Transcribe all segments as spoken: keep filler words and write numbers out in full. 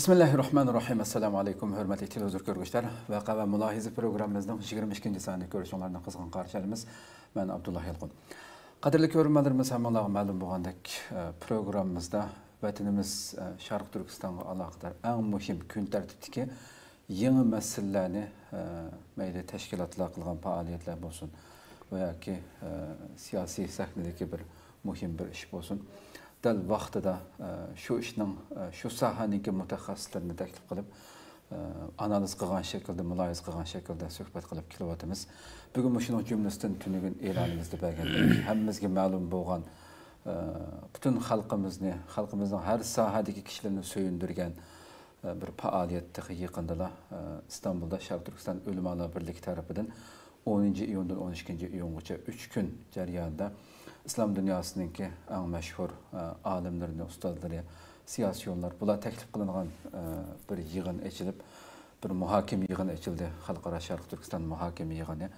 بىسمىللاھىررەھمانىررەھىم. ئەسسالامۇئەلەيكۇم، ھۆرمەتلىك تېلېۋىزور كۆرگۈچىلەر. ۋەقە ۋە مۇلاھىزە پروگراممىمىزنىڭ يىگىرمە ئىككىنچى سانىنى كۆرۈشۈڭلارنى قىزغىن قارشى ئالىمىز. مەن ئابدۇللا يالقۇن. قەدىرلىك كۆرۈرمەنلىرىمىز، ھەممىڭلارغا مەلۇم بولغاندەك، ئە، پروگراممىمىزدا ۋەتىنىمىز، ئە، شەرقىي تۈركىستانغا ئالاقىدار ئەڭ مۇھىم كۈن تەرتىپتىكى يېڭى مەسىلىلەرنى، ئە، مەيلى تەشكىلاتلار قىلغان پائالىيەتلەر بولسۇن ۋە ياكى، ئە، سىياسىي سەھنىدىكى بىر مۇھىم بىر ئىش بولسۇن، دەل ۋاقتىدا، ئە، شۇ ئىشنىڭ، ئە، شۇ ساھەنىڭكى مۇتەخەسسىسلىرىنى تەكلىپ قىلىپ، ئە، ئانالىز قىلغان شەكىلدە، مۇلاھىزە قىلغان شەكىلدە سۆھبەت قىلىپ كېلىۋاتىمىز. بۈگۈن مۇشۇنىڭ جۈملىسىدىن تۈنۈگۈن ئېلانىمىزدا بەرگەندەك، ھەممىمىزگە مەلۇم بولغان، ئە، پۈتۈن خەلقىمىزنى، خەلقىمىزنىڭ ھەر ساھەدىكى كىشىلىرىنى سۆيۈندۈرگەن، ئە، بىر پائالىيەت تېخى يېقىندىلا، ئە، ئىستانبۇلدا شەرقىي تۈركىستان ئۆلىمالار بىرلىكى تەرىپىدىن ئونىنچى ئىيۇندىن ئون ئىككىنچى ئىيۇنغىچە ئۈچ كۈن جەريانىدا ئىسلام دۇنياسىنىڭكى ئەڭ مەشھۇر، ئە، ئالىملىرىنى، ئۇستازلىرى، سىياسىيونلار، بۇلار تەكلىپ قىلىنغان، ئە، بىر يىغىن ئېچىلىپ، بىر مۇھاكىمە يىغىنى ئېچىلدى. خەلقئارا شەرقىي تۈركىستان مۇھاكىمە يىغىنى.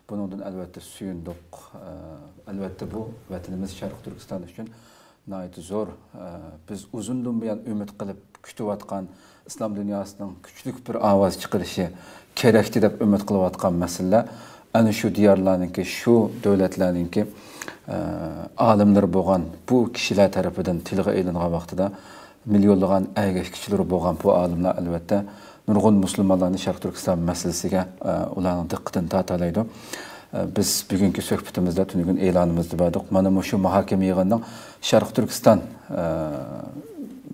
بۇنىڭدىن ئەلۋەتتە سۆيۈندۇق. ئە، ئەلۋەتتە بۇ ۋەتىنىمىز شەرقىي تۈركىستان ئۈچۈن ناھايىتى زور، ئە، بىز ئۇزۇندىن بۇيان ئۈمىد قىلىپ كۈتۈۋاتقان ئىسلام دۇنياسىنىڭ كۈچلۈك بىر ئاۋاز چىقىرىشى كېرەكتى دەپ ئۈمىد قىلىۋاتقان مەسىلىلەر ئەنە شۇ دىيارلارنىڭكى، شۇ دۆلەتلەرنىڭكى، ئە، ئالىملىرى بولغان بۇ كىشىلەر تەرىپىدىن تىلغا ئېلىنغان ۋاقتىدا مىليونلىغان ئەگەشكۈچىلىرى بولغان بۇ ئالىملار ئەلۋەتتە نۇرغۇن مۇسۇلمانلارنى شەرقىي تۈركىستان مەسىلىسىگە، ئە، ئۇلارنىڭ دىققىتىنى تارتالايدۇ. ئە، بىز بۈگۈنكى سۆھبىتىمىزدە تۈنۈگۈن ئېلانىمىزدا بەردۇق. مانا مۇشۇ مۇھاكىمە يىغىنىنىڭ شەرقىي تۈركىستان، ئە،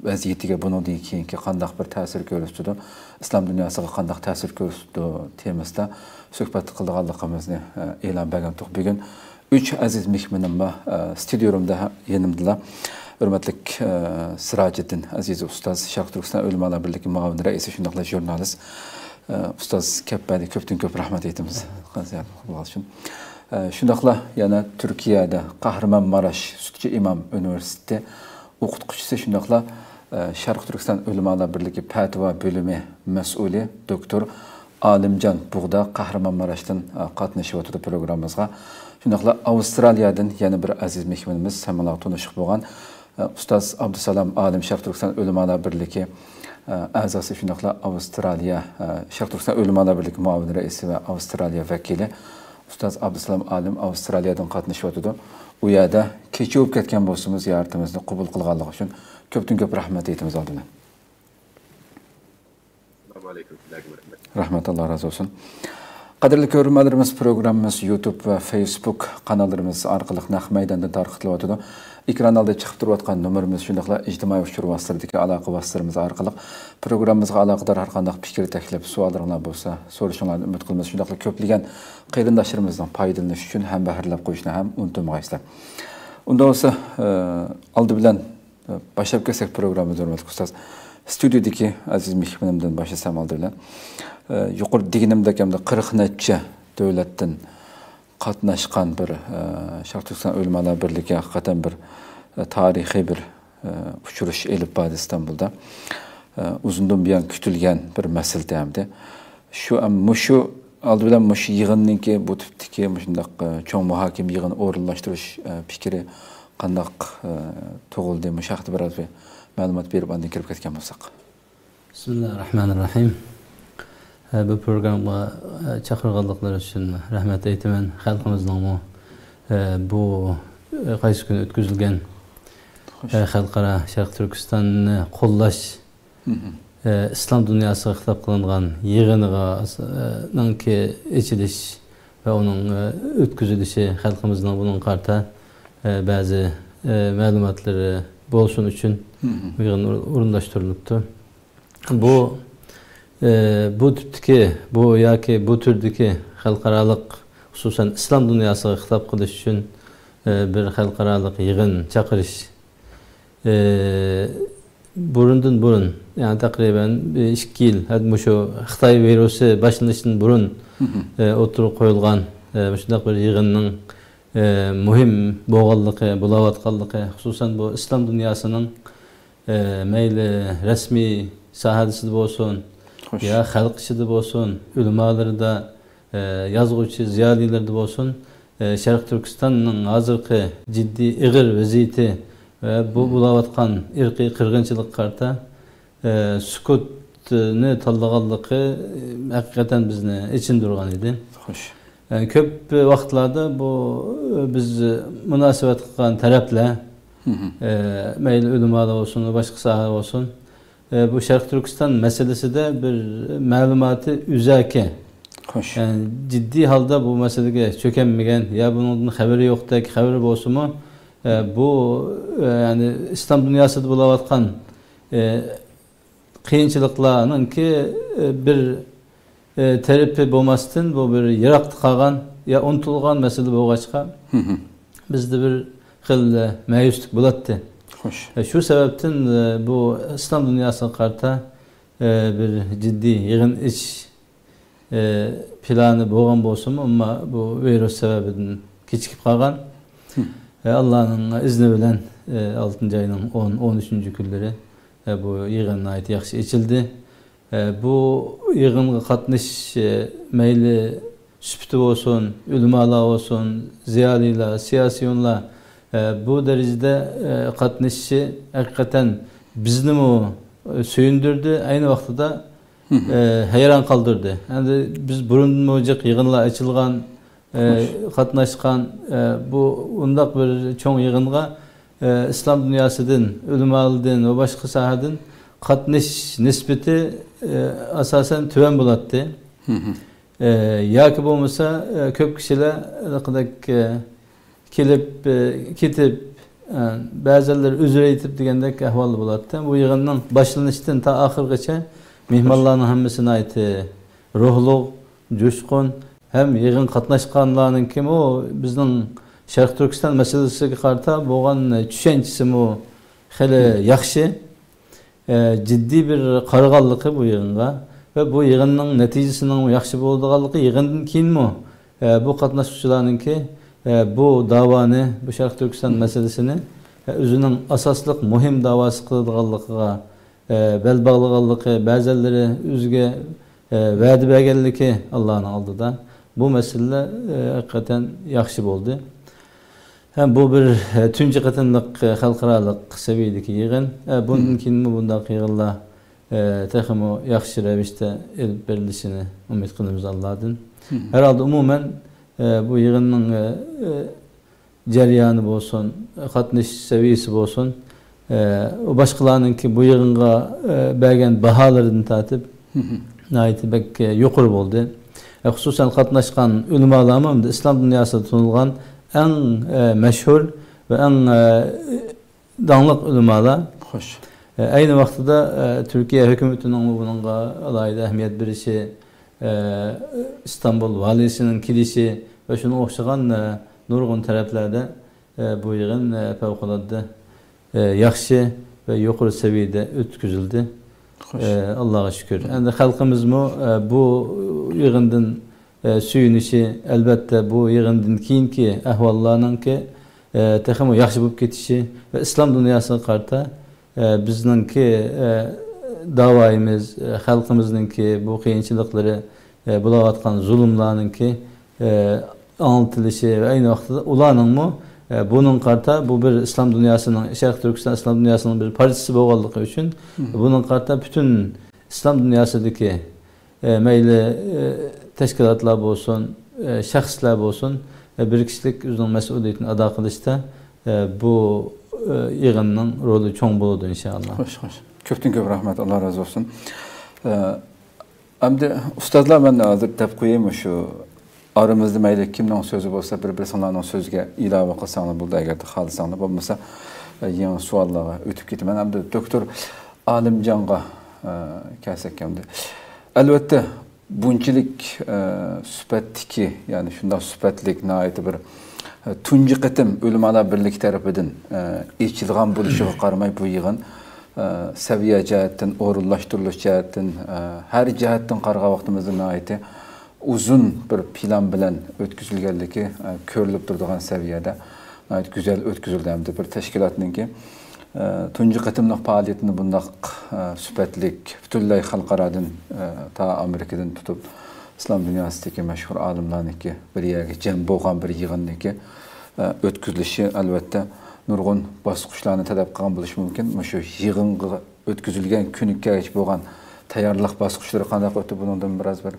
ۋەزىيىتىگە بۇنىڭدىن كېيىنكى قانداق بىر تەسىر كۆرسىتىدۇ، ئىسلام دۇنياسىغا قانداق تەسىر كۆرسىتىدۇ تېمىسىدا سۆھبەت قىلىدىغانلىقىمىزنى، ئە، ئېلان بەرگەنتۇق. بۈگۈن ئۈچ ئەزىز مېھمىنىم بار، ئە، ستۇدىيومدا يېنىمدىلا. ھۆرمەتلىك، ئە، سىراجىددىن ئەزىز ئۇستاز، شەرقىي تۈركىستان ئۆلىمالار بىرلىكى مۇئاۋىن رەئىسى، شۇنداقلا ژۇرنالىست، ئە، ئۇستاز كەپبەردى، كۆپتىن كۆپ رەھمەت ئېيتىمىز. ئە، شۇنداقلا يەنە تۈركىيەدە قەھرىمانماراش سۈتچى ئىمام ئۇنىۋېرسىتېتى ئوقۇتقۇچىسى، شۇنداقلا، ئە، شەرقىي تۈركىستان ئۆلىمالار بىرلىكى پەتىۋا بۆلۈمى مەسئۇلى دوكتور ئالىمجان بۇغدا قەھرىمانماراشتىن، ئە، قاتنىشىۋاتىدۇ پروگراممىمىزغا. شۇنداقلا ئاۋسترالىيەدىن يەنە بىر ئەزىز مېھمىنىمىز، ھەممىڭلارغا تونۇشلۇق بولغان، ئە، ئۇستاز ئابدۇسالام ئالىم، شەرقىي تۈركىستان ئۆلىمالار بىرلىكى، ئە، ئەزاسى، شۇنداقلا ئاۋسترالىيە، ئە، شەرقىي تۈركىستان ئۆلىمالار بىرلىكى مۇئاۋىن رەئىسى ۋە ئاۋسترالىيە ۋەكىلى ئۇستاز ئابدۇسالام ئالىم ئاۋسترالىيەدىن قاتنىشىۋاتىدۇ. ئۇ يەردە كېچە بولۇپ كەتكەن بولسىمۇ، زىيارىتىمىزنى قوبۇل قىلغانلىقى ئۈچۈن كۆپتىن كۆپ رەھمەت ئېيتىمىز ئالدى بىلەن. ئەسسالامۇ ئەلەيكۇم، سىلەرگىمۇ رەھمەت. رەھمەت، ئاللا رازى بولسۇن. قەدىرلىك كۆرۈرمەنلىرىمىز، پروگراممىمىز يۇتۇب ۋە فېيسبۇك قاناللىرىمىز ئارقىلىق نەق مەيداندىن تارقىتىلىۋاتىدۇ. ئېكران ئالدىدا چىقىپ تۇرۇۋاتقان نومۇرىمىز، شۇنداقلا ئىجتىمائىي ئۇچۇر ۋاسىتىلىرىدىكى ئالاقە ۋاسىتىلىرىمىز ئارقىلىق پروگراممىمىزغا ئالاقىدار ھەر قانداق پىكىر، تەكلىپ، سوئاللىرىڭلار بولسا، سورىشىڭلارنى ئۈمىد قىلىمىز. شۇنداقلا كۆپلىگەن قېرىنداشلىرىمىزنىڭ پايدىلىنىشى ئۈچۈن ھەم بەھرىلەپ قويۇشنى ھەم ئۇنتۇمىغايسىلەر. ئۇنداق بولسا، ئە، ئالدى بىلەن باشلاپ كەتسەك پروگراممىمىزنى، ھۆرمەتلىك ئۇستاز. ستۇدىيىدىكى ئەزىز مېھمىنىمدىن باشلىسام ئالدى بىلەن. ئە، يۇقىرىدا دېگىنىمدەك، ئەمدى قىرىق نەچچە دۆلەتتىن قاتناشقان بىر، ئە، شەرقىي تۈركىستان ئۆلىمالار بىرلىكى ھەقىقەتەن بىر، ئە، تارىخىي بىر، ئە، ئۇچرىشىش ئېلىپ باردى ئىستانبۇلدا. ئە، ئۇزۇندىن بۇيان كۈتۈلگەن بىر مەسىلە ئەمدى. شۇ، ئەم، مۇشۇ، ئالدى بىلەن مۇشۇ يىغىننىڭكى بۇ تىپتىكى مۇشۇنداق، ئە، چوڭ مۇھاكىمە يىغىنى ئورۇنلاشتۇرۇش، ئە، پىكرى قانداق، ئە، تۇغۇلدى؟ مۇشۇ ھەقتە بىرئاز بىر مەلۇمات بېرىپ، ئاندىن كىرىپ كەتكەن بولساق. بىسمىللاھىررەھمانىررەھىم. ئە، بۇ پروگراممىغا، ئە، چاقىرغانلىقلىرى ئۈچۈن رەھمەت ئېيتىمەن. خەلقىمىزنىڭمۇ، ئە، بۇ، ئە، قايسى كۈنى ئۆتكۈزۈلگەن، خوش. ئە، خەلقئارا شەرقىي تۈركىستاننى قوللاش مھم. ئە، ئىسلام دۇنياسىغا خىتاب قىلىنغان يىغىنىغا، ئە، نىڭكى ئېچىلىش ۋە ئۇنىڭ، ئە، ئۆتكۈزۈلۈشى خەلقىمىزنىڭ بۇنىڭغا قارىتا، ئە، بەزى، ئە، مەلۇماتلىرى بولسۇن ئۈچۈن مھم. بۇ يىغىن ئور-، ئورۇنلاشتۇرۇلۇپتۇ. بۇ، ئە، بۇ تىپتىكى، بۇ ياكى بۇ تۈردىكى خەلقئارالىق، خۇسۇسەن ئىسلام دۇنياسىغا خىتاب قىلىش ئۈچۈن، ئە، بىر خەلقئارالىق يىغىن چاقىرىش ئى، بۇرۇندىن بۇرۇن، يەنى تەقرىبەن بىر ئىككى يىل، ھەتتا مۇشۇ خىتاي ۋىرۇسى باشلىنىشتىن بۇرۇن، مھم. ئى، ئوتتۇرىغا قويۇلغان، ئى، مۇشۇنداق بىر يىغىننىڭ، ئى، مۇھىم بولغانلىقى، بولاۋاتقانلىقى، خۇسۇسەن بۇ ئىسلام دۇنياسىنىڭ، ئى، مەيلى رەسمىي ساھەسىدە بولسۇن، خوش. يا خەلق ئىچىدە بولسۇن، ئۆلىمالىرىدا، ئى، يازغۇچى، زىيالىيلىرىدا بولسۇن، ئى، شەرقىي تۈركىستاننىڭ ھازىرقى جىددىي ئېغىر ۋەزىيىتى ۋە بۇ بولاۋاتقان ئىرقىي قىرغىنچىلىققا قارىتا، ئە، سۈكۈتنى تاللىغانلىقى، ئە، ھەقىقەتەن بىزنى ئېچىندۇرغان ئىدى. خوش. يەنى كۆپ ۋاقىتلاردا بۇ، ئە، بىز مۇناسىۋەت قىلغان تەرەپلەر، مھم. ئە، مەيلى ئۆلىمالار بولسۇن، باشقا ساھە بولسۇن، ئە، بۇ شەرقىي تۈركىستان مەسىلىسىدە بىر مەلۇماتى ئۆزەكى. خوش. يەنى جىددىي ھالدا بۇ مەسىلىگە چۆكەنمىگەن يا بۇنىڭدىن خەۋىرى يوقتەك خەۋىرى بولسىمۇ، ئە، بۇ، ئە، يەنى ئىسلام دۇنياسىدا بولۇۋاتقان، ئە، قىيىنچىلىقلارنىڭكى، ئە، بىر، ئە، تەرىپى بولماستىن، بۇ بىر يىراقتا قالغان يا ئۇنتۇلغان مەسىلە بولغاچقا، مھم. بىزدە بىر خىل، ئە، مەيۈسلۈك بولاتتى. خوش. ئە، شۇ سەۋەبتىن، ئە، بۇ ئىسلام دۇنياسىغا قارىتا، ئە، بىر جىددىي يىغىن ئېچىش ئى، پىلانى بولغان بولسىمۇ، ئەمما بۇ ۋىرۇس سەۋەبىدىن كېچىكىپ قالغان. ھىم. ئى، ئاللانىڭ ئىزنى بىلەن، ئى، ئالتىنچى ئاينىڭ ئون، ئون ئۈچىنچى كۈنلىرى، ئى، بۇ يىغىن ناھايىتى ياخشى ئېچىلدى. ئى، بۇ يىغىنغا قاتنىشىش، ئى، مەيلى سۈپىتى بولسۇن، ئۆلىمالار بولسۇن، زىيالىيلار، سىياسىيونلار، ئى، بۇ دەرىجىدە، ئى، قاتنىشىشى ھەقىقەتەن بىزنىمۇ، ئى، سۆيۈندۈردى، ئەينى ۋاقتىدا ئى، ھەيران قالدۇردى. ئەمدى بىز بۇرۇندىنمۇ جىق يىغىنلار ئېچىلغان، ئى، قاتناشقان، ئى، بۇ، بۇنداق بىر چوڭ يىغىنغا، ئى، ئىسلام دۇنياسىدىن، ئۆلىمالىدىن ۋە باشقا ساھەدىن قاتنىشىش نىسبىتى، ئى، ئاساسەن تۆۋەن بولاتتى. ئى، ياكى بولمىسا، ئى، كۆپ كىشىلەر ھېلىقىدەك، ئى، كېلىپ، ئى، كېتىپ، ئى، بەزىلىرى ئۆزرە ئېيتىپ دېگەندەك ئەھۋالدا بولاتتى. بۇ يىغىننىڭ باشلىنىشتىن تا ئاخىرغىچە مېھمانلارنىڭ ھەممىسى ناھايىتى روھلۇق، جۇشقۇن ھەم يىغىن قاتناشقانلارنىڭكىمۇ بىزنىڭ شەرقىي تۈركىستان مەسىلىسىگە قارىتا بولغان چۈشەنچىسىمۇ خېلى ياخشى. ئە، جىددىي بىر قارىغانلىقى بۇ يىغىنغا ۋە بۇ يىغىننىڭ نەتىجىسىنىڭ ياخشى بولىدىغانلىقى، يىغىندىن كېيىنمۇ، ئە، بۇ قاتناشقۇچىلارنىڭكى، ئە، بۇ داۋانى، بۇ شەرقىي تۈركىستان مەسىلىسىنى، ئە، ئۆزىنىڭ ئاساسلىق مۇھىم داۋاسى قىلىدىغانلىقىغا، ئە، بەل باغلىغانلىقى، بەزەنلىرى ئۆزىگە، ئە، ۋەدە بەرگەنلىكى ئاللانىڭ ئالدىدا، بۇ مەسىلىلەر، ئە، ھەقىقەتەن ياخشى بولدى. ھەم بۇ بىر، ئە، تۇنجى قېتىملىق، ئە، خەلقئارالىق سەۋىيەدىكى يىغىن. ئە، بۇندىن كېيىنمۇ بۇنداق يىغىنلار، ئە، تېخىمۇ ياخشى رەۋىشتە ئېلىپ بېرىلىشىنى ئۈمىد قىلىمىز ئاللادىن. ھەر ھالدا ئومۇمەن، ئە، بۇ يىغىننىڭ، ئە، ئە، جەريانى بولسۇن، قاتنىشىش سەۋىيەسى بولسۇن، ئە، ئۇ باشقىلارنىڭكى بۇ يىغىنغا، ئە، بەرگەن باھالىرىدىن تارتىپ ناھايىتى بەك، ئە، يۇقىرى بولدى. ئە، خۇسۇسەن قاتناشقان ئۆلىمالارمۇ ئەمدى ئىسلام دۇنياسىدا تونۇلغان ئەڭ، ئە، مەشھۇر ۋە ئەڭ، ئە، داڭلىق ئۆلىمالار. خوش. ئە، ئەينى ۋاقتىدا، ئە، تۈركىيە ھۆكۈمىتىنىڭ بۇنىڭغا ئالاھىدە ئەھمىيەت بېرىشى، ئە، ئىستانبۇل ۋالىسىنىڭ كېلىشى ۋە شۇنىڭغا ئوخشىغان، ئە، نۇرغۇن تەرەپلەردە، ئە، بۇ يىغىن، ئە، پەۋقۇلئاددە، ئە، ياخشى ۋە يۇقىرى سەۋىيەدە ئۆتكۈزۈلدى. خوش. ئە، ئاللاغا شۈكۈر. ئەمدى خەلقىمىزمۇ، ئە، بۇ يىغىندىن ئە، سۆيۈنۈشى، ئەلۋەتتە، بۇ يىغىندىن كېيىنكى ئەھۋاللارنىڭكى، ئە، تېخىمۇ ياخشى بولۇپ كېتىشى ۋە ئىسلام دۇنياسىغا قارىتا، ئە، بىزنىڭكى، ئە، داۋايىمىز، ئە، خەلقىمىزنىڭكى بۇ قىيىنچىلىقلىرى، ئە، بولاۋاتقان زۇلۇملارنىڭكى، ئە، ئاڭلىتىلىشى ۋە ئەينى ۋاقتىدا ئۇلارنىڭمۇ، ئە، بۇنىڭغا قارىتا بۇ بىر ئىسلام دۇنياسىنىڭ، شەرقىي تۈركىستان ئىسلام دۇنياسىنىڭ بىر پارچىسى بولغانلىقى ئۈچۈن، بۇنىڭغا قارىتا پۈتۈن ئىسلام دۇنياسىدىكى ئە، مەيلى، ئە، تەشكىلاتلار بولسۇن، ئە، شەخسلەر بولسۇن، ئە، بىر كىشىلىك ئۆزىنىڭ مەسئۇلىيىتىنى ئادا قىلىشتا، ئە، بۇ، ئە، يىغىننىڭ رولى چوڭ بولىدۇ، ئىنشائاللا. خوش، خوش. كۆپتىن كۆپ رەھمەت، ئاللا رازى بولسۇن. ئە، ئەمدى ئۇستازلار، مەن ھازىر دەپ قوياي، شۇ ئارىمىزدا مەيلى كىمنىڭ سۆزى بولسا، بىر-بىرسىڭلارنىڭ سۆزىگە ئىلاۋە قىلساڭلار بولىدۇ، ئەگەر خالىساڭلار. بولمىسا، ئە، يېڭى سوئاللارغا ئۆتۈپ كېتىمەن. ئەمدى دوكتور ئالىمجانغا، ئە، كەلسەك ئەمدى. ئەلۋەتتە، بۇنچىلىك، ئە، سۈپەتتىكى، يەنى شۇنداق سۈپەتلىك، ناھايىتى بىر، ئە، تۇنجى قېتىم ئۆلىمالار بىرلىكى تەرىپىدىن، ئە، ئېچىلغان بولۇشىغا قارىماي، بۇ يىغىن، ئە، سەۋىيە جەھەتتىن، ئورۇنلاشتۇرۇلۇش جەھەتتىن، ئە، ھەر جەھەتتىن قارىغان ۋاقتىمىزدا ناھايىتى ئۇزۇن بىر پىلان بىلەن ئۆتكۈزۈلگەنلىكى، ئە، كۆرۈلۈپ تۇرىدىغان سەۋىيەدە ناھايىتى گۈزەل ئۆتكۈزۈلدى. ھەمدە بىر تەشكىلاتنىڭكى، ئە، تۇنجى قېتىملىق پائالىيىتىنى بۇنداق، ئە، سۈپەتلىك، پۈتۈنلەي خەلقئارادىن، ئە، تا ئامېرىكىدىن تۇتۇپ، ئىسلام دۇنياسىدىكى مەشھۇر ئالىملارنىڭكى بىر يەرگە جەم بولغان بىر يىغىننىڭكى، ئە، ئۆتكۈزۈلۈشى، ئەلۋەتتە، نۇرغۇن باسقۇچلارنى تەلەپ قىلغان بولۇشى مۇمكىن. مۇشۇ يىغىنغا ئۆتكۈزۈلگەن كۈنگىچە بولغان تەييارلىق باسقۇچلىرى قانداق ئۆتتى، بۇنىڭدىن بىراز بىر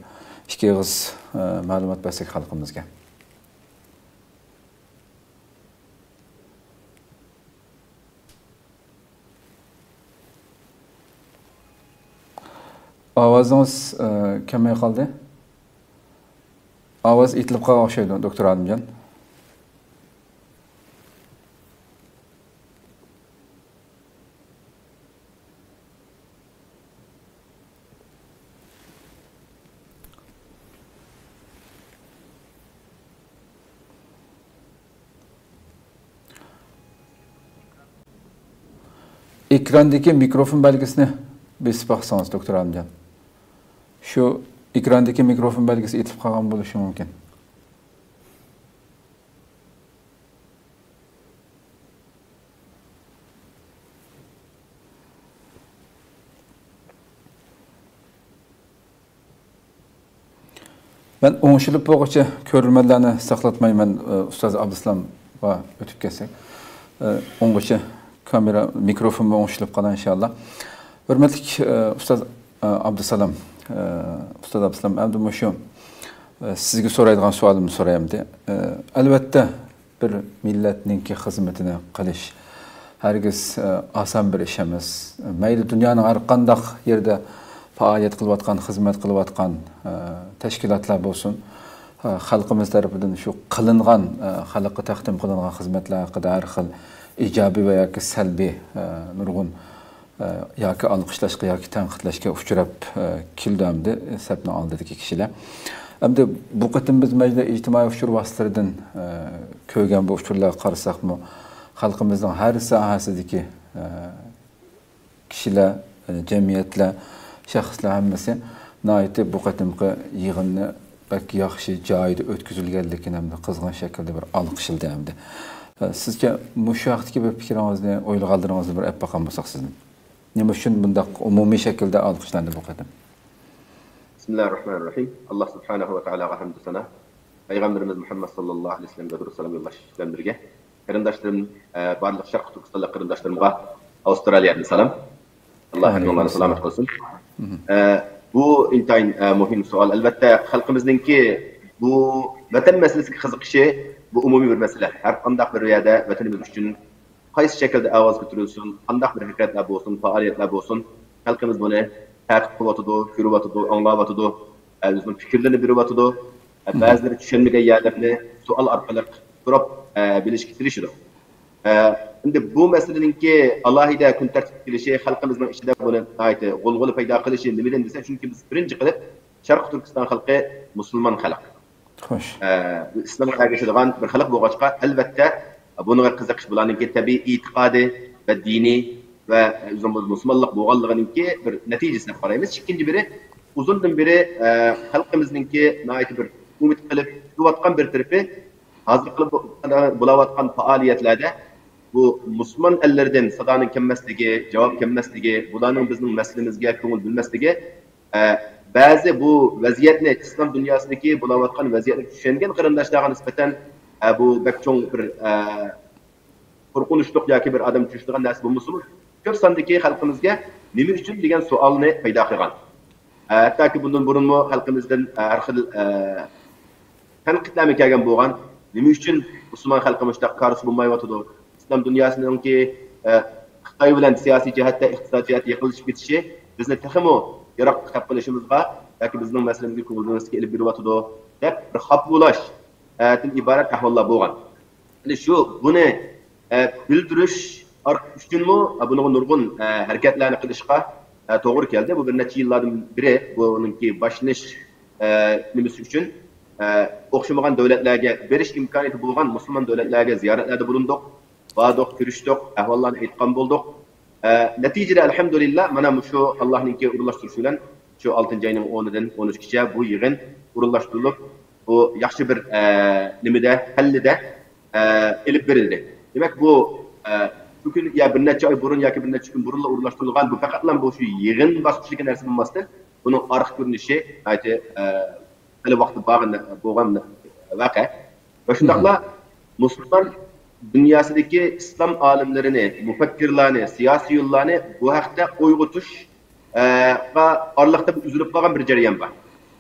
ئىككى ئېغىز، ئە، مەلۇمات بەرسەك خەلقىمىزگە. ئاۋازىڭىز، ئە، كەلمەي قالدى. ئاۋاز ئېتىلىپ قالغان ئوخشايدۇ، دوكتور ئالىمجان. ئېكراندىكى مىكروفون بەلگىسىنى بېسىپ باقسىڭىز، دوكتور ئالىمجان. شۇ ئېكراندىكى مىكروفون بەلگىسى ئېتىلىپ قالغان بولۇشى مۇمكىن. مەن ئوڭشىلىپ بولغۇچە كۆرۈرمەنلەرنى ساقلاتمايمەن، ئۇستاز ئابدۇسالامغا ئۆتۈپ كەتسەك. ئوڭغىچە كامېرا، مىكروفونمۇ ئوڭشىلىپ قالار ئىنشاللا. ھۆرمەتلىك ئۇستاز ئابدۇسالام، ئۇستاز ئابدۇسالام، ئەمدى مۇشۇ سىزگە سورايدىغان سوئالىمنى سوراي ئەمدى. ئەلۋەتتە، بىر مىللەتنىڭكى خىزمىتىنى قىلىش ھەرگىز، ئە، ئاسان بىر ئىش ئەمەس. مەيلى دۇنيانىڭ ھەر قانداق يېرىدە پائالىيەت قىلىۋاتقان، خىزمەت قىلىۋاتقان، ئە، تەشكىلاتلار بولسۇن، ئە، خەلقىمىز تەرىپىدىن شۇ قىلىنغان، ئە، خەلققە تەقدىم قىلىنغان خىزمەتلەر ھەققىدە ھەر خىل ئىجابىي ۋە ياكى سەلبىي، ئە، نۇرغۇن ئە، ياكى ئالقىشلاشقا ياكى تەنقىدلەشكە ئۇچراپ، ئە، كېلىدۇ ئەمدى سەپنىڭ ئالدىدىكى كىشىلەر. ئەمدى بۇ قېتىم بىز مەجلىس ئىجتىمائىي ئۇچۇر ۋاسىتىلىرىدىن، ئە، كۆرگەن بۇ ئۇچۇرلارغا قارىساقمۇ، خەلقىمىزنىڭ ھەر ساھەسىدىكى، ئە، كىشىلەر، ئە، جەمئىيەتلەر، شەخسلەر ھەممىسى ناھايىتى بۇ قېتىمقى يىغىننى بەك ياخشى جايىدا ئۆتكۈزۈلگەنلىكىنى ھەمدە قىزغىن شەكىلدە بىر ئالقىشلىدى ئەمدى. ئە، سىزچە مۇشۇ ھەقتىكى بىر پىكرىڭىزنى، ئويلىغانلىرىڭىزنى بىر ئېلىپ باققان بولساق سىزدىن. نېمە ئۈچۈن بۇنداق ئومۇمىي شەكىلدە ئالقىشلاندى بۇ قېتىم؟ بىسمىللاھىررەھمانىررەھىم. ئاللا سۇبھانەھۇ ۋە تائالاغا ھەمدۇ سانا، پەيغەمبىرىمىز مۇھەممەد ساللاللاھۇ ئەلەيھى ۋەسەللەمگە دۇرۇت سالام يوللاش بىلەن بىرگە، قېرىنداشلىرىم، ئە، بارلىق شەرقىي تۈركىستانلىق قېرىنداشلىرىمغا ئاۋسترالىيەدىن سالام. ئاللا ھەممىڭلارنى سالامەت قىلسۇن. ئە، بۇ ئىنتايىن، ئە، مۇھىم سوئال. ئەلۋەتتە، خەلقىمىزنىڭكى بۇ ۋەتەن مەسىلىسىگە قىزىقىشى، بۇ ئومۇمىي بىر مەسىلە. ھەر قانداق بىر يەردە ۋەتىنىمىز ئۈچۈن قايسى شەكىلدە ئاۋاز كۆتۈرۈلسۇن، قانداق بىر ھەرىكەتلەر بولسۇن، پائالىيەتلەر بولسۇن، خەلقىمىز بۇنى تەقىب قىلىۋاتىدۇ، كۆرۈۋاتىدۇ، ئاڭلاۋاتىدۇ، ئە، ئۆزىنىڭ پىكىرلىرىنى بېرىۋاتىدۇ. ئە، بەزىلىرى چۈشەنمىگەن يەرلىرىنى سوئال ئارقىلىق سوراپ، ئە، بىلىشكە تىرىشىدۇ. ئە، ئەمدى بۇ مەسىلىنىڭكى ئالاھىدە كۈن تەرتىپكە كېلىشى خەلقىمىزنىڭ ئىچىدە بۇنى ناھايىتى غۇلغۇلا پەيدا قىلىشى نېمىدىن دېسە، چۈنكى بىز بىرىنچى قىلىپ شەرقىي تۈركىستان خەلقى مۇسۇلمان خەلق. خوش. ئە، بۇ ئىسلامغا ئەگىشىدىغان بىر خەلق بولغاچقا، ئەلۋەتتە، بۇنىڭغا قىزىقىش بۇلارنىڭكى تەبىئىي ئېتىقادى ۋە دىنى ۋە ئۆزىنىڭ مۇسۇلمانلىق بولغانلىقىنىڭكى بىر نەتىجىسى دەپ قارايمىز. ئىككىنچى بىرى، ئۇزۇندىن بېرى، ئە، خەلقىمىزنىڭكى ناھايىتى بىر ئۈمىد قىلىپ كۈتۈۋاتقان بىر تەرىپى، ھازىر قىلىپ بولاۋاتقان پائالىيەتلەردە بۇ مۇسۇلمان ئەللىرىدىن سادانىڭ كەلمەسلىكى، جاۋاب كەلمەسلىكى، بۇلارنىڭ بىزنىڭ مەسىلىمىزگە كۆڭۈل بۆلمەسلىكى، ئە، بەزى بۇ ۋەزىيەتنى، ئىسلام دۇنياسىدىكى بولاۋاتقان ۋەزىيەتنى چۈشەنگەن قېرىنداشلارغا نىسبەتەن، ئە، بۇ بەك چوڭ بىر، ئە، قورقۇنچلۇق ياكى بىر ئادەم چۈشىنىدىغان نەرسە بولمىسىمۇ، كۆپ ساندىكى خەلقىمىزگە نېمە ئۈچۈن دېگەن سوئالنى پەيدا قىلغان. ئە، ھەتتاكى بۇندىن بۇرۇنمۇ خەلقىمىزدىن، ئە، ھەر خىل، ئە، تەنقىدلەرمۇ كەلگەن بولغان. نېمە ئۈچۈن مۇسۇلمان خەلقى مۇشۇنداق كارىسى بولمايۋاتىدۇ؟ ئىسلام دۇنياسىنىڭكى، ئە، خىتاي بىلەن سىياسىي جەھەتتە، ئىقتىسادىي جەھەتتە يېقىنلىشىپ كېتىشى بىزنى تېخىمۇ يىراققا تارتقىلىشىمىزغا ياكى بىزنىڭ مەسىلىمىزگە كۆڭۈل بۆلمەسلىككە ئېلىپ بېرىۋاتىدۇ، دەپ بىر خاپا بولۇش، ئە، دىن ئىبارەت ئەھۋاللار بولغان. ئەنە شۇ بۇنى، ئە، بىلدۈرۈش ئار-، ئۈچۈنمۇ، ئە، بۇنىڭغا نۇرغۇن، ئە، ھەرىكەتلەرنى قىلىشقا، ئە، توغرا كەلدى. بۇ بىر نەچچە يىللاردىن بېرى بۇنىڭكى باشلىنىش، ئە، نېمىسى ئۈچۈن، ئە، ئوخشىمىغان دۆلەتلەرگە بېرىش ئىمكانىيىتى بولغان مۇسۇلمان دۆلەتلەرگە زىيارەتلەردە بۇلۇندۇق، باردۇق، كۆرۈشتۇق، ئەھۋاللارنى ئېيتقان بولدۇق. ئە، نەتىجىدە، ئەلھەمدۇلىللا، مانا مۇشۇ ئاللاھنىڭكى ئورۇنلاشتۇرۇشى بىلەن شۇ ئالتىنچى ئاينىڭ ئونىدىن ئون ئۈچكىچە بۇ يىغىن ئورۇنلاشتۇرۇلۇپ، بۇ ياخشى بىر، ئە، نېمىدە، پەللىدە، ئە، ئېلىپ بېرىلدى. دېمەك، بۇ، ئە، بۈگۈن يا بىر نەچچە ئاي بۇرۇن ياكى بىر نەچچە كۈن بۇرۇنلا ئورۇنلاشتۇرۇلغان، بۇ پەقەتلا بۇ شۇ يىغىن باسقۇچىدىكى نەرسە بولماستىن، بۇنىڭ ئارقا كۆرۈنۈشى ناھايىتى، ئە، خېلى ۋاقتى بارغان، بولغان ۋەقە. ۋە شۇنداقلا مۇسۇلمان دۇنياسىدىكى ئىسلام ئالىملىرىنى، مۇپەككىرلارنى، سىياسىيونلارنى بۇ ھەقتە ئويغىتىش، ئە، ئارىلىقتا بىر ئۈزۈلۈپ قالغان بىر جەريان بار.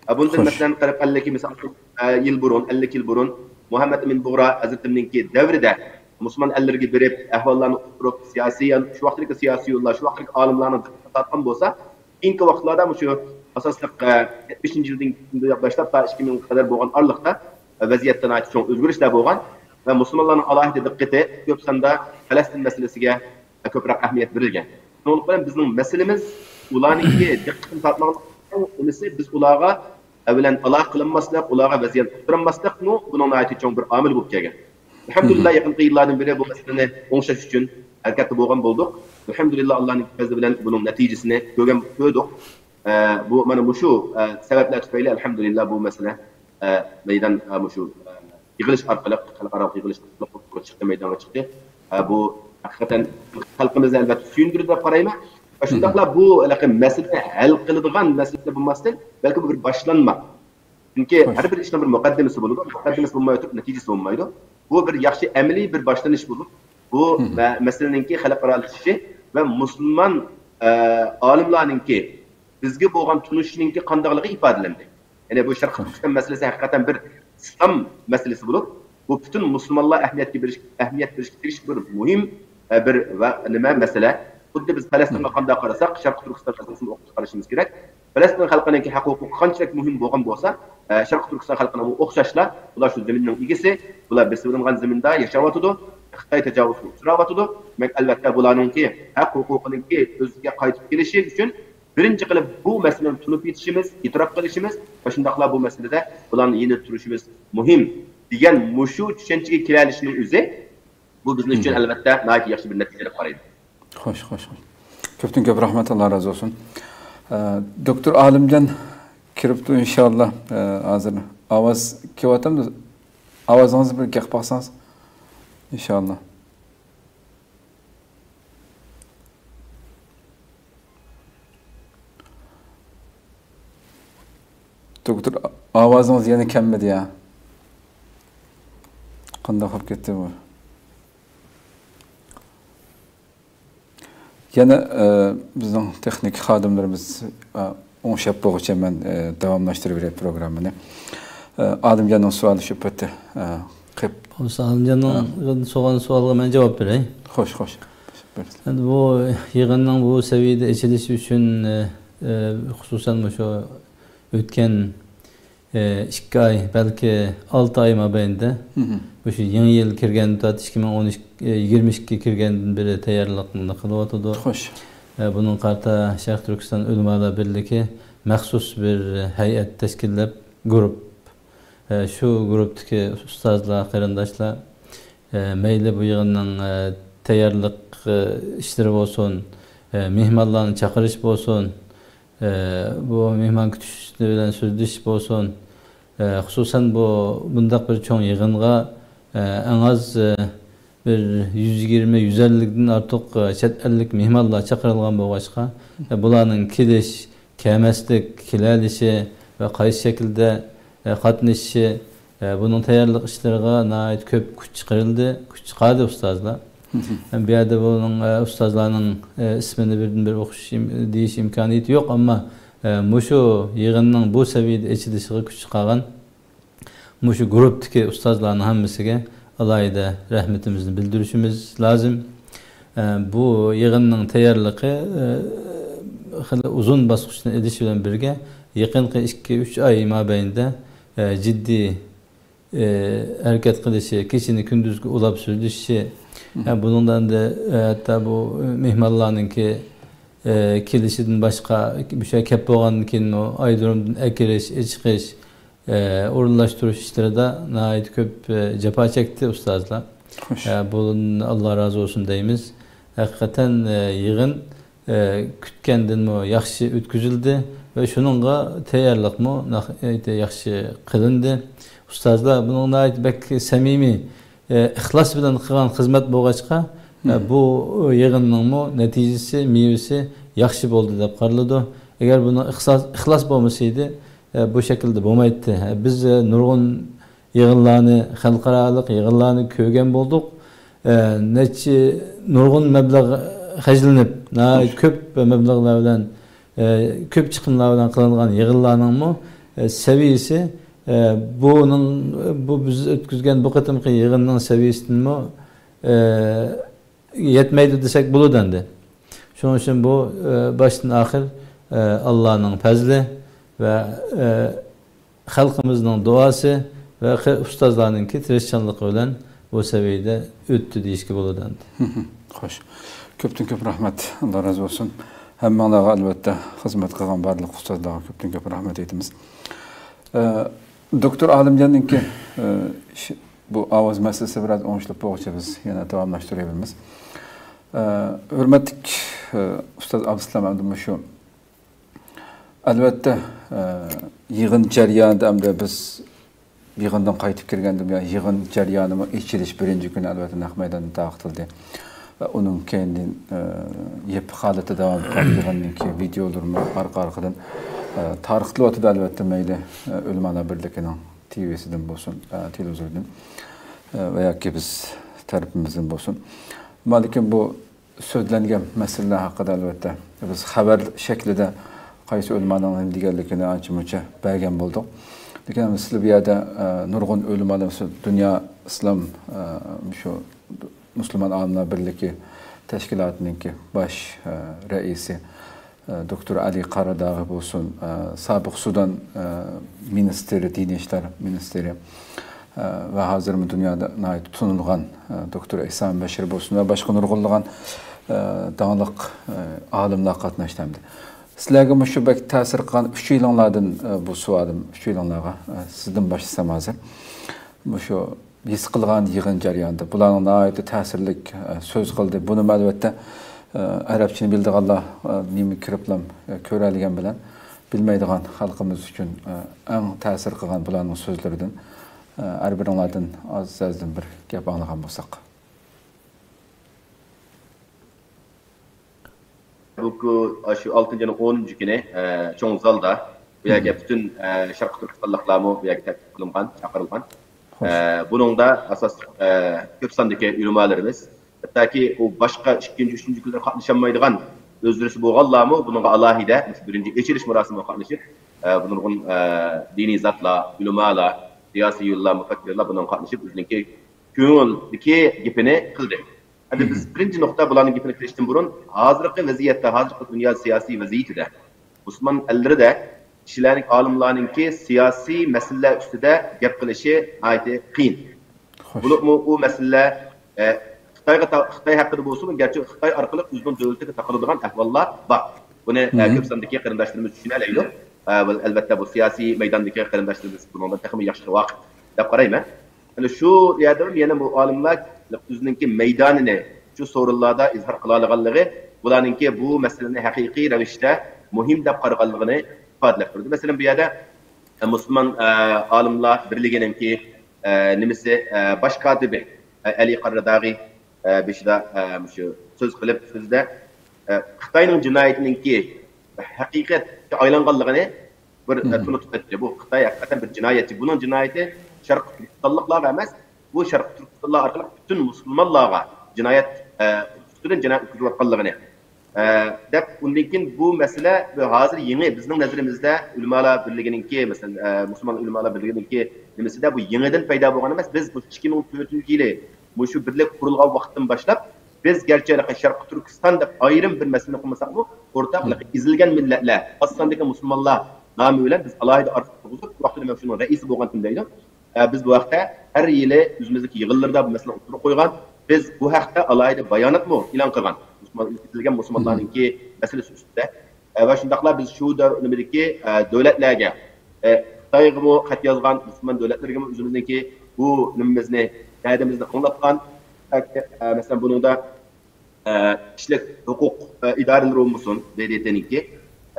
ئە، بۇندىن، خوش، مەسىلەن، قىرىق، ئەللىك، مىسال، ئە، يىل بۇرۇن، ئەللىك يىل بۇرۇن مۇھەممەد ئەمىن بۇغرا ھەزرىتىمنىڭكى دەۋرىدە مۇسۇلمان ئەللىرىگە بېرىپ، ئەھۋاللارنى ئۇقتۇرۇپ، سىياسىي، شۇ ۋاقىتتىكى سىياسىيونلار، شۇ ۋاقىتتىكى ئالىملارنىڭ دىققىتىنى تارتقان بولسا، كېيىنكى ۋاقىتلاردا مۇشۇ ئاساسلىق، ئە، يەتمىشىنچى يىلدىن باشلاپ تا ئىككى مىڭغا قەدەر بولغان ئارىلىقتا، ئە، ۋەزىيەتتە ناھايىتى چوڭ ئۆزگىرىشلەر بولغان ۋە مۇسۇلمانلارنىڭ ئالاھىدە دىققىتى كۆپ ساندا پەلەستىن مەسىلىسىگە كۆپرەك ئەھمىيەت بېرىلگەن. شۇنىڭ بىلەن بىزنىڭ مەسىلىمىز ئۇلارنىڭكى دىققىتىنى تارتماقلىق، ئەڭ مۇھىمىسى بىز ئۇلارغا ئەۋۋەلەن ئالاقە قىلىنماسلىق، ئۇلارغا ۋەزىيەتنى ئۇقتۇرالماسلىقمۇ بۇنىڭ ناھايىتى چوڭ بىر ئامىل بولۇپ كەلگەن. ئەلھەمدۇلىللا، يېقىنقى يىللاردىن بېرى بۇ مەسىلىنى ئوڭشاش ئۈچۈن ھەرىكەتتە بولغان بولدۇق. ئەلھەمدۇلىللا، ئاللانىڭ پەزلى بىلەن بۇنىڭ نەتىجىسىنى كۆرگەن، كۆردۇق. ئە، بۇ، مانا مۇشۇ، ئە، سەۋەبلەر تۈپەيلى، ئەلھەمدۇلىللا، بۇ مەسىلە، ئە، مەيدان، ئە، مۇشۇ، ئە، يىغىلىش ئارقىلىق، خەلقئارالىق يىغىلىش ئارقىلىق ئوتتۇرىغا چىقتى، مەيدانغا چىقتى. ئە، بۇ ھەقىقەتەن خەلقىمىزنى ئەلۋەتتە سۆيۈندۈرىدۇ دەپ قارايمەن. ۋە شۇنداقلا بۇ ھېلىقى مەسىلىنى ھەل قىلىدىغان مەسىلە بولماستىن، بەلكى بۇ بىر باشلانما. چۈنكى ھەر بىر ئىشنىڭ بىر مۇقەددىمىسى بولىدۇ. مۇقەددىمىسى بولماي تۇرۇپ نەتىجىسى بولمايدۇ. بۇ بىر ياخشى ئەمەلىي بىر باشلىنىش بولۇپ، بۇ مە-، مەسىلىنىڭكى خەلقئارالىشىشى ۋە مۇسۇلمان، ئە، ئالىملارنىڭكى بىزگە بولغان تونۇشىنىڭكى قانداقلىقى ئىپادىلەندى. يەنى بۇ شەرقىي تۈركىستان مەسىلىسى ھەقىقەتەن بىر ئىسلام مەسىلىسى بولۇپ، بۇ پۈتۈن مۇسۇلمانلار ئەھمىيەتكە بېرىش، ئەھمىيەت بېرىشكە تېگىشلىك بىر مۇھىم، ئە، بىر ۋە نېمە مەسىلە. خۇددى بىز پەلەستىنغا قانداق قارىساق، شەرقىي تۈركىستان مەسىلىسىنى ئوخشاش قارىشىمىز كېرەك. پەلەستىن خەلقىنىڭكى ھەق ھوقۇقى قانچىلىك مۇھىم بولغان بولسا، ئە، شەرقىي تۈركىستان خەلقىنىڭمۇ ئوخشاشلا، بۇلار شۇ زېمىننىڭ ئىگىسى، بۇلار بېسىۋېلىنغان زېمىندا ياشاۋاتىدۇ، خىتاي تاجاۋۇزىغا ئۇچراۋاتىدۇ. دېمەك، ئەلۋەتتە، بۇلارنىڭكى ھەق ھوقۇقىنىڭكى ئۆزىگە قايتىپ كېلىشى ئۈچۈن بىرىنچى قىلىپ بۇ مەسىلىنى تونۇپ يېتىشىمىز، ئېتىراپ قىلىشىمىز ۋە شۇنداقلا بۇ مەسىلىدە بۇلارنىڭ يېنىدا تۇرۇشىمىز مۇھىم، دېگەن مۇشۇ چۈشەنچىگە كېلەلىشىنىڭ ئۆزى بۇ بىزنىڭ ئۈچۈن، ئەلۋەتتە، ناھايىتى ياخشى بىر نەتىجە دەپ قارايمەن. خوش، خوش، خوش. كۆپتىن كۆپ رەھمەت، ئاللا رازى بولسۇن. ئە، دوكتور ئالىمجان كىرىپتۇ، ئىنشاللا. ئە، ھازىر ئاۋاز كېلىۋاتامدۇ؟ ئاۋازىڭىزنى بىر گەپ باقسىڭىز، ئىنشاللا. دوكتور، ئاۋازىڭىز يەنە كەلمىدى يا؟ قانداق بولۇپ كەتتى بۇ؟ يەنە، ئە، بىزنىڭ تېخنىك خادىملىرىمىز، ئە، ئوڭشاپ بولغۇچە مەن، ئە، داۋاملاشتۇرۇپ بېرەي پروگراممىنى. ئە، ئادىمجاننىڭ سوئالى شۇ پەتتە، ئە، قېپ-، بولسا ئادىمجاننىڭ سورىغان سوئالىغا مەن جاۋاب بېرەي. خوش، خوش. بۇيۇرۇڭ. ئەمدى بۇ يىغىننىڭ بۇ سەۋىيەدە ئېچىلىشى ئۈچۈن، ئە، ئە، خۇسۇسەن مۇشۇ ئۆتكەن، ئە، ئىككى ئاي، بەلكى ئالتە ئاي مابەينىدە، مۇشۇ يېڭى يىل كىرگەندىن تارتىپ، ئىككى مىڭ ئون ئىككى، ئە، يىگىرمە ئىككى كىرگەندىن بېرى تەييارلىقنى قىلىۋاتىدۇ. خوش. ئە، بۇنىڭغا قارىتا شەرقىي تۈركىستان ئۆلىمالار بىرلىكى مەخسۇس بىر ھەيئەت تەشكىللەپ، گۇرۇپ، ئە، شۇ گۇرۇپتىكى ئۇستازلار، قېرىنداشلار، ئە، مەيلى بۇ يىغىننىڭ، ئە، تەييارلىق، ئە، ئىشلىرى بولسۇن، ئە، مېھمانلارنى چاقىرىش بولسۇن، ئە، بۇ مېھمان كۈتۈش بىلەن سۆزلىشىش بولسۇن، ئە، خۇسۇسەن بۇ، بۇنداق بىر چوڭ يىغىنغا، ئە، ئەڭ ئاز، ئە، بىر يۈز يىگىرمە، يۈز ئەللىكتىن ئارتۇق، ئە، چەت ئەللىك مېھمانلار چاقىرىلغان بولغاچقا، ئە، بۇلارنىڭ كېلىش، كەلمەسلىك، كېلەلىشى ۋە قايسى شەكىلدە، ئە، قاتنىشىشى، ئە، بۇنىڭ تەييارلىق ئىشلىرىغا ناھايىتى كۆپ كۈچ چىقىرىلدى، كۈچ چىقاردى ئۇستازلار. ھەم بۇ يەردە بۇنىڭ، ئە، ئۇستازلارنىڭ، ئە، ئىسمىنى بىردىن بىر ئوقۇش ئىم-، دېيىش ئىمكانىيىتى يوق، ئەمما، ئە، مۇشۇ يىغىننىڭ بۇ سەۋىيەدە ئېچىلىشىغا كۈچ چىقارغان مۇشۇ گۇرۇپتىكى ئۇستازلارنىڭ ھەممىسىگە ئالاھىدە رەھمىتىمىزنى بىلدۈرۈشىمىز لازىم. ئە، بۇ يىغىننىڭ تەييارلىقى، ئە، خېلى ئۇزۇن باسقۇچنى ئېلىش بىلەن بىرگە، يېقىنقى ئىككى، ئۈچ ئاي مابەينىدە، ئە، جىددىي، ئە، ھەرىكەت قىلىشى، كېچىنى كۈندۈزگە ئۇلاپ سۆزلىشىشى، ئە، بۇنىڭدا ئەمدى، ئە، ھەتتا بۇ مېھمانلارنىڭكى، ئە، كېلىشىدىن باشقا، مۇشۇ كەپ بولغاندىن كېيىنمۇ ئايرودرومدىن ئەكىرىش، ئېچىقىش، ئە، ئورۇنلاشتۇرۇش ئىشلىرىدا ناھايىتى كۆپ، ئە، جاپا چەكتى ئۇستازلار. خوش. ئە، بۇنىڭدىن ئاللا رازى بولسۇن دەيمىز. ھەقىقەتەن، ئە، يىغىن، ئە، كۈتكەندىنمۇ ياخشى ئۆتكۈزۈلدى ۋە شۇنىڭغا تەييارلىقمۇ ناھايىتى ياخشى قىلىندى. ئۇستازلار بۇنىڭ ناھايىتى بەك سەمىمىي، ئە، ئىخلاس بىلەن قىلغان خىزمەت بولغاچقا، ئە، بۇ يىغىننىڭمۇ نەتىجىسى، مېۋىسى ياخشى بولدى دەپ قارىلىدۇ. ئەگەر بۇنىڭ ئىخلاس، ئىخلاس بولمىسا ئىدى، ئە، بۇ شەكىلدە بولمايتتى. ئە، بىز، ئە، نۇرغۇن يىغىنلارنى، خەلقئارالىق يىغىنلارنى كۆرگەن بولدۇق. ئە، نەچچە، نۇرغۇن مەبلەغ خەجلىنىپ، ناھايىتى كۆپ مەبلەغلەر بىلەن، ئە، كۆپ چىقىملار بىلەن قىلىنغان يىغىنلارنىڭمۇ، ئە، سەۋىيىسى، ئە، بۇنىڭ، بۇ بىز ئۆتكۈزگەن بۇ قېتىمقى يىغىننىڭ سەۋىيىسىدىنمۇ، ئە، يەتمەيدۇ دېسەك بولىدۇ ئەمدى. شۇنىڭ ئۈچۈن بۇ، ئە، باشتىن ئاخىر، ئە، ئاللانىڭ پەزلى ۋە، ئە، خەلقىمىزنىڭ دۇئاسى ۋە خە-، ئۇستازلارنىڭكى تىرىشچانلىقى بىلەن بۇ سەۋىيەدە ئۆتتى دېيىشكە بولىدۇ ئەمدى. خوش. كۆپتىن كۆپ رەھمەت. ئاللا رازى بولسۇن. ھەممىڭلارغا، ئەلۋەتتە، خىزمەت قىلغان بارلىق ئۇستازلارغا كۆپتىن كۆپ رەھمەت ئېيتىمىز. ئە، دوكتور ئالىمجاننىڭكى، ئە، ئىش-، بۇ ئاۋاز مەسىلىسى بىراز ئوڭشىلىپ بولغۇچە بىز يەنە داۋاملاشتۇرۇۋېرىمىز. ئە، ھۆرمەتلىك، ئە، ئۇستاز ئابدۇسالام، ئەمدى مۇشۇ ئەلۋەتتە، ئە، يىغىن جەريانىدا ئەمدى بىز يىغىندىن قايتىپ كىرگەندىن بۇيان، يىغىن جەريانىمۇ، ئېچىلىش بىرىنچى كۈنى ئەلۋەتتە نەق مەيداندا تارقىتىلدى. ۋە ئۇنىڭ كەينىدىن، ئە، يېپىق ھالەتتە داۋام قىلغان يىغىننىڭكى ۋىدېئولىرىمۇ ئارقا-ئارقىدىن، ئە، تارقىتىلىۋاتىدۇ. ئەلۋەتتە، مەيلى، ئە، ئۆلىمالار بىرلىكىنىڭ تىۋىسىدىن بولسۇن، ئە، تېلېۋىزوردىن، ئە، ۋە ياكى بىز تەرىپىمىزدىن بولسۇن. ئەمما لېكىن بۇ سۆزلەنگەن مەسىلىلەر ھەققىدە، ئەلۋەتتە، بىز خەۋەر شەكلىدە قايسى ئۆلىمانىڭ نېمە دېگەنلىكىنى ئانچە-مۇنچە بەرگەن بولدۇق. لېكىن سىلەر بۇ يەردە، ئە، نۇرغۇن ئۆلىمالار، مەسىلەن، دۇنيا ئىسلام، ئە، شۇ مۇسۇلمان ئالىملار بىرلىكى تەشكىلاتىنىڭكى باش، ئە، رەئىسى، ئە، دوكتور ئەلى قاراداغى بولسۇن، ئە، سابىق سۇدان، ئە، مىنىستىرى، دىنىي ئىشلار مىنىستىرى، ئە، ۋە ھازىرمۇ دۇنيادا ناھايىتى تونۇلغان، ئە، دوكتور ئېھسان بەشىر بولسۇن ۋە باشقا نۇرغۇنلىغان، ئە، داڭلىق، ئە، ئالىملار قاتناشتى ئەمدى. سىلەرگە مۇشۇ بەك تەسىر قىلغان ئۈچ يىلىڭلاردىن، ئە، بۇ سوئالىم، ئۈچ يىلىڭلارغا، ئە، سىزدىن باشلىسام ھازىر. مۇشۇ ھېس قىلغان يىغىن جەريانىدا بۇلارنىڭ ناھايىتى تەسىرلىك، ئە، سۆز قىلدى. بۇنىمۇ ئەلۋەتتە، ئە، ئەرەبچىنى بىلىدىغانلار، ئە، نېمە كىرىپلام، ئە، كۆرەلىگەن بىلەن، بىلمەيدىغان خەلقىمىز ئۈچۈن، ئە، ئەڭ تەسىر قىلغان بۇلارنىڭ سۆزلىرىدىن، ئە، ھەر بىرىڭلاردىن ئاز-ئازدىن بىر گەپ ئاڭلىغان بولساق. بۇ كۈ-، شۇ ئالتىنچى ئاينىڭ ئونىنچى كۈنى، ئە، چوڭ زالدا، بۇ يەرگە پۈتۈن، ئە، شەرقىي تۈركىستانلىقلارمۇ بۇ يەرگە تەكلىپ قىلىنغان، چاقىرىلغان. ئە، بۇنىڭدا ئاساسلىق، ئە، كۆپ ساندىكى ئۆلىمالىرىمىز، ھەتتاكى ئۇ باشقا ئىككىنچى، ئۈچىنچى كۈنلەر قاتنىشالمايدىغان ئۆزلىرىسى بولغانلارمۇ بۇنىڭغا ئالاھىدە، مۇشۇ بىرىنچى ئېچىلىش مۇراسىمىغا قاتنىشىپ، ئە، بۇ نۇرغۇن، ئە، دىنىي زاتلار، ئۆلىمالار، سىياسىيونلار، مۇپەككىرلار بۇنىڭغا قاتنىشىپ، ئۆزىنىڭكى كۆڭلىدىكى گېپىنى قىلدى. ئەمدى بىز بىرىنچى نۇقتا بۇلارنىڭ گېپىنى قىلىشتىن بۇرۇن، ھازىرقى ۋەزىيەتتە، ھازىرقى دۇنيا سىياسىي ۋەزىيىتىدە، مۇسۇلمان ئەللىرىدە كىشىلەرنىڭ، ئالىملارنىڭكى سىياسىي مەسىلىلەر ئۈستىدە گەپ قىلىشى ناھايىتى قىيىن. بولۇپمۇ ئۇ مەسىلىلەر، ئە، خىتايغا تا-، خىتاي ھەققىدە بولسىمۇ، گەرچە خىتاي ئارقىلىق ئۆزىنىڭ دۆلىتىگە تاقىلىدىغان ئەھۋاللار بار. بۇنى، ئە، كۆپ ساندىكى قېرىنداشلىرىمىز چۈشىنەلەيدۇ. ئە، بۇ، ئەلۋەتتە، بۇ سىياسىي مەيداندىكى قېرىنداشلىرىمىز بۇنىڭدىن تېخىمۇ ياخشى ۋاقىپ دەپ قارايمەن. ئەنە شۇ يەردىمۇ يەنە بۇ ئالىملار ئۆزىنىڭكى مەيدانىنى شۇ سورۇنلاردا ئىزھار قىلالىغانلىقى، بۇلارنىڭكى بۇ مەسىلىنى ھەقىقىي رەۋىشتە مۇھىم دەپ قارىغانلىقىنى ئىپادىلەپ تۇردى. مەسىلەن، بۇ يەردە، ئە، مۇسۇلمان، ئە، ئالىملار بىرلىكىنىڭكى، ئە، نېمىسى، ئە، باش كاتىپى، ئە، ئەلى قاراداغى، ئە، بېشىدا، ئە، مۇشۇ سۆز قىلىپ، سۆزىدە، ئە، خىتاينىڭ جىنايىتىنىڭكى ھەقىقەتكە ئايلانغانلىقىنى بىر، ئە، تونۇتۇپ ئۆتتى. بۇ خىتاي ھەقىقەتەن بىر جىنايەتچى. بۇنىڭ جىنايىتى شەرقىي تۈركىستانلىقلارغا ئەمەس، بۇ شەرقىي تۈركىستانلار ئارقىلىق پۈتۈن مۇسۇلمانلارغا جىنايەت، ئە، ئۈستىدىن جىنايەت ئۆتكۈزۈۋاتقانلىقىنى، ئە، دەپ، ئۇندىن كېيىن بۇ مەسىلە، بۇ ھازىر يېڭى بىزنىڭ نەزىرىمىزدە ئۆلىمالار بىرلىكىنىڭكى، مەسىلەن، ئە، مۇسۇلمان ئۆلىمالار بىرلىكىنىڭكى نېمىسىدە بۇ يېڭىدىن پەيدا بولغان ئەمەس. بىز مۇشۇ ئىككى مىڭ تۆتىنچى يىلى مۇشۇ بىرلىك قۇرۇلغان ۋاقىتتىن باشلاپ، بىز گەرچە ھېلىقى شەرقىي تۈركىستان دەپ ئايرىم بىر مەسىلىنى قىلمىساقمۇ، ئورتاق ھېلىقى ئېزىلگەن مىللەتلەر، ئاز ساندىكى مۇسۇلمانلار نامى بىلەن بىز ئالاھىدە ئارخىپ تۇرغۇزۇپ، شۇ ۋاقىتتا مەن شۇنىڭ رەئىسى بولغانتىم دەيدۇ. ئە، بىز بۇ ھەقتە ھەر يىلى ئۆزىمىزدىكى يىغىنلىرىدا بۇ مەسىلىنى ئوتتۇرىغا قويغان. بىز بۇ ھەقتە ئالاھىدە باياناتمۇ ئېلان قىلغان. مۇسۇلمان، ئېزىلگەن مۇسۇلمانلارنىڭكى مەسىلىسى ئۈستىدە. ئە، ۋە شۇنداقلا بىز شۇ دەۋ-، نېمىدىكى، ئە، دۆلەتلەرگە، ئە، خىتايغىمۇ خەت يازغان، مۇسۇلمان دۆلەتلىرىگىمۇ ئۆزىمىزنىڭكى بۇ نېمىمىزنى، دەردىمىزنى ئاڭلاتقان. ئە، مەسىلەن، بۇنىڭدا، ئە، كىشىلىك ھوقۇق، ئە، ئىدارىلىرى بولمىسۇن، دې دې تېنىڭكى،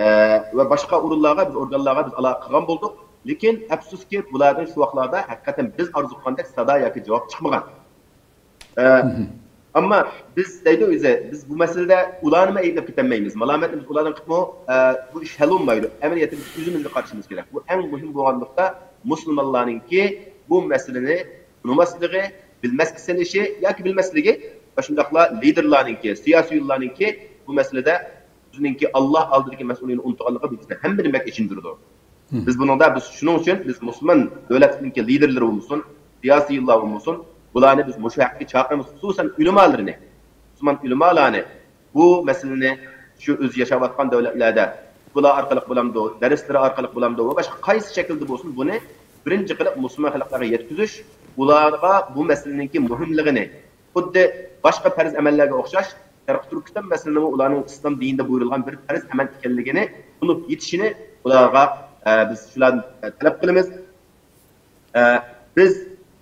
ئە، ۋە باشقا ئورۇنلارغا بىز، ئورگانلارغا بىز ئالاقە قىلغان بولدۇق. لېكىن، ئەپسۇسكى، بۇلاردىن شۇ ۋاقىتلاردا ھەقىقەتەن بىز ئارزۇ قىلغاندەك سادا ياكى جاۋاب چىقمىغان. ئە، ئەمما بىز دەيدۇ ئۆزى، بىز بۇ مەسىلىدە ئۇلارنىمۇ ئەيىبلەپ كېتەلمەيمىز. مالامەتنى بىز ئۇلاردىن قىلىپمۇ، ئە، بۇ ئىش ھەل بولمايدۇ. ئەمەلىيەتتە بىز ئۆزىمىزگە قارىشىمىز كېرەك. بۇ ئەڭ مۇھىم بولغان نۇقتا، مۇسۇلمانلارنىڭكى بۇ مەسىلىنى تونۇماسلىقى، بىلمەسكە سېلىشى ياكى بىلمەسلىكى، شۇنداقلا لىدېرلارنىڭكى، سىياسىيونلارنىڭكى بۇ مەسىلىدە ئۆزىنىڭكى ئاللا ئالدىدىكى مەسئۇلىيىتىنى ئۇنتۇغانلىقى بىزنى ھەممىنى بەك ئېچىندۇرىدۇ. بىز بۇنىڭدا، بىز شۇنىڭ ئۈچۈن بىز مۇسۇلمان دۆلەتنىڭكى لىدېرلىرى بولمىسۇن، سىياسىيونلار بولمىسۇن، بۇلارنى بىز مۇشۇ ھەققە چاقىرىمىز، خۇسۇسەن ئۆلىمالىرىنى، مۇسۇلمان ئۆلىمالارنى بۇ مەسىلىنى شۇ ئۆزى ياشاۋاتقان دۆلەتلەردە، بۇلار ئارقىلىق بولامدۇ، دەرسلىرى ئارقىلىق بولامدۇ ۋە باشقا قايسى شەكىلدە بولسۇن، بۇنى بىرىنچى قىلىپ مۇسۇلمان خەلقلەرگە يەتكۈزۈش، ئۇلارغا بۇ مەسىلىنىڭكى مۇھىملىقىنى، خۇددى باشقا پەرز ئەمەللەرگە ئوخشاش، شەرقىي تۈركىستان مەسىلىنىمۇ ئۇلارنىڭ ئىسلام دىنىدا بۇيرۇلغان بىر پەرز ئەمەل ئىكەنلىكىنى تونۇپ يېتىشىنى ئۇلارغا، ئە، بىز شۇلاردىن، ئە، تەلەپ قىلىمىز. ئە، بىز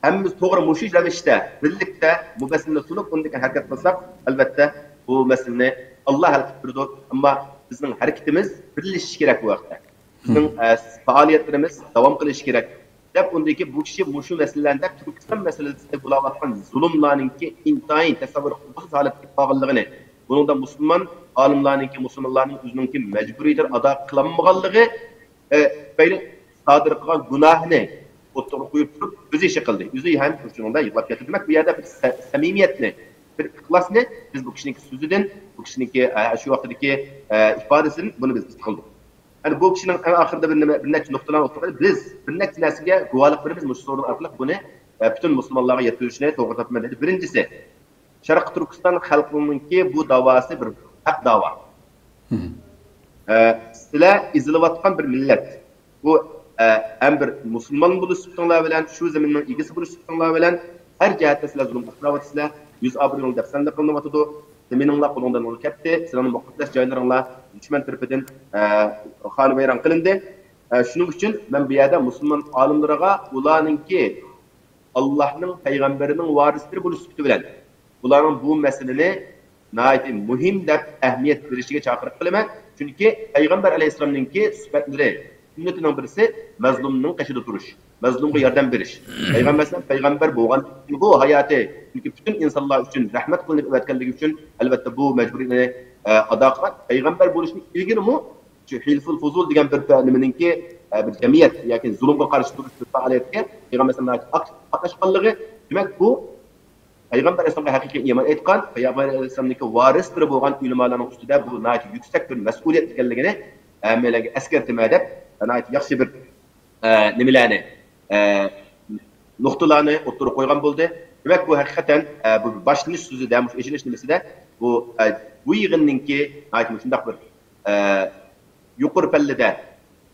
ھەممىمىز توغرا مۇشۇ رەۋىشتە، بىرلىكتە بۇ مەسىلىنى تونۇپ، ئۇندىن كېيىن ھەرىكەت قىلساق، ئەلۋەتتە، بۇ مەسىلىنى ئاللا ھەل قىلىپ بېرىدۇ. ئەمما بىزنىڭ ھەرىكىتىمىز بىرلىشىشى كېرەك بۇ ھەقتە. بىزنىڭ، ئە، پائالىيەتلىرىمىز داۋام قىلىشى كېرەك. دەپ، ئۇندىن كېيىن بۇ كىشى مۇشۇ مەسىلىلەرنى دەپ، تۈركىستان مەسىلىسىدە بولۇۋاتقان زۇلۇملارنىڭكى ئىنتايىن تەسەۋۋۇر قىلغۇسىز ھالەتكە كەپ قالغانلىقىنى، بۇنىڭدا مۇسۇلمان ئالىملارنىڭكى، مۇسۇلمانلارنىڭ ئۆزىنىڭكى مەجبۇرىيىتىنى ئادا قىلالمىغانلىقى، ئە، تۈپەيلى سادىر قىلغان گۇناھىنى ئوتتۇرىغا قويۇپ تۇرۇپ، ئۆزى ئىش قىلدى. ئۆزى ھەم شۇنىڭدا يىغلاپ كەتتى. دېمەك، بۇ يەردە بىر سە-، سەمىمىيەتنى، بىر ئىخلاسنى بىز بۇ كىشىنىڭكى سۆزىدىن، بۇ كىشىنىڭكى، ئە، شۇ ۋاقتىدىكى، ئە، ئىپادىسىدىن بۇنى بىز ھېس قىلدۇق. يەنى بۇ كىشىنىڭ ئەڭ ئاخىرىدا بىر نېمە، بىر نەچچە نۇقتىلارنى ئوتتۇرىغا قويدى. بىز بىر نەچچە نەرسىگە گۇۋاھلىق بېرىمىز، مۇشۇ سورۇن ئارقىلىق بۇنى، ئە، پۈتۈن مۇسۇلمانلارغا يەتكۈزۈشنى توغرا تاپىمەن دېدى. بىرىنچىسى، شەرقىي تۈركىستان خەلقىنىڭكى بۇ داۋاسى بىر ھەق داۋا. ئە، سىلەر ئېزىلىۋاتقان بىر مىللەت. بۇ، ئە، ھەم بىر مۇسۇلمان بولۇش سۈپىتىڭلار بىلەن، شۇ زېمىننىڭ ئىگىسى بولۇش سۈپىتىڭلار بىلەن ھەر جەھەتتە سىلەر زۇلۇمغا ئۇچراۋاتىسىلەر، يۈز ئابرۇيۇڭلار دەپسەندە قىلىنىۋاتىدۇ. زېمىنىڭلار قولۇڭدىن كەتتى، سىلەرنىڭ مۇقەددەس جايلىرىڭلار دۈشمەن تەرىپىدىن، ئە، خارابە ۋەيران قىلىندى. ئە، شۇنىڭ ئۈچۈن مەن بۇ يەردە مۇسۇلمان ئالىملىرىغا ئۇلارنىڭكى ئاللاھنىڭ پەيغەمبىرىنىڭ ۋارىسلىرى بولۇش سۈپىتى بىلەن، بۇلارنىڭ بۇ مەسىلىنى ناھايىتى مۇھىم دەپ ئەھمىيەت بېرىشىگە چاقىرىق قىلىمەن. چۈنكى پەيغەمبەر ئەلەيھىسسالامنىڭكى سۈپەتلىرى، سۈننىتىنىڭ بىرسى مەزلۇمنىڭ قېشىدا تۇرۇش، مەزلۇمغا ياردەم بېرىش. پەيغەمبەر ئەلەيھىسسالام پەيغەمبەر بولغان، بۇ ھاياتى، چۈنكى پۈتۈن ئىنسانلار ئۈچۈن رەھمەت قىلىنىپ ئۆتكەنلىكى ئۈچۈن، ئەلۋەتتە، بۇ مەجبۇرىيىتىنى، ئە، ئادا قىلغان. پەيغەمبەر بولۇشتىن ئىلگىرىمۇ شۇ ھىلفۇل فۇزۇل دېگەن بىر پە-، نېمىنىڭكى، ئە، بىر جەمئىيەت ياكى زۇلۇمغا قارشى تۇرۇش بىر پائالىيەتكە پەيغەمبەر ئەلەيھىسسالام ئاكتىپ قاتناشقانلىقى، دېمەك، بۇ پەيغەمبەر ئەلەيھىسسالامغا ھەقىقىي ئىمان ئېيتقان، پەيغەمبەر ئەلەيھىسسالامنىڭكى ۋارىسلىرى بولغان ئۆلىمالارنىڭ ئۈستىدە بۇ ناھايىتى يۈكسەك بىر مەسئۇلىيەت ئىكەنلىكىنى ھەممەيلەنگە ئەسكەرتىمەن دەپ، ناھايىتى ياخشى بىر، ئە، نېمىلەرنى، ئە، نۇقتىلارنى ئوتتۇرىغا قويغان بولدى. دېمەك، بۇ ھەقىقەتەن، ئە، بۇ باشلىنىش سۆزىدە، مۇشۇ ئېچىلىش نېمىسىدە بۇ، ئە، بۇ يىغىننىڭكى ناھايىتى مۇشۇنداق بىر، ئە، يۇقىرى پەللىدە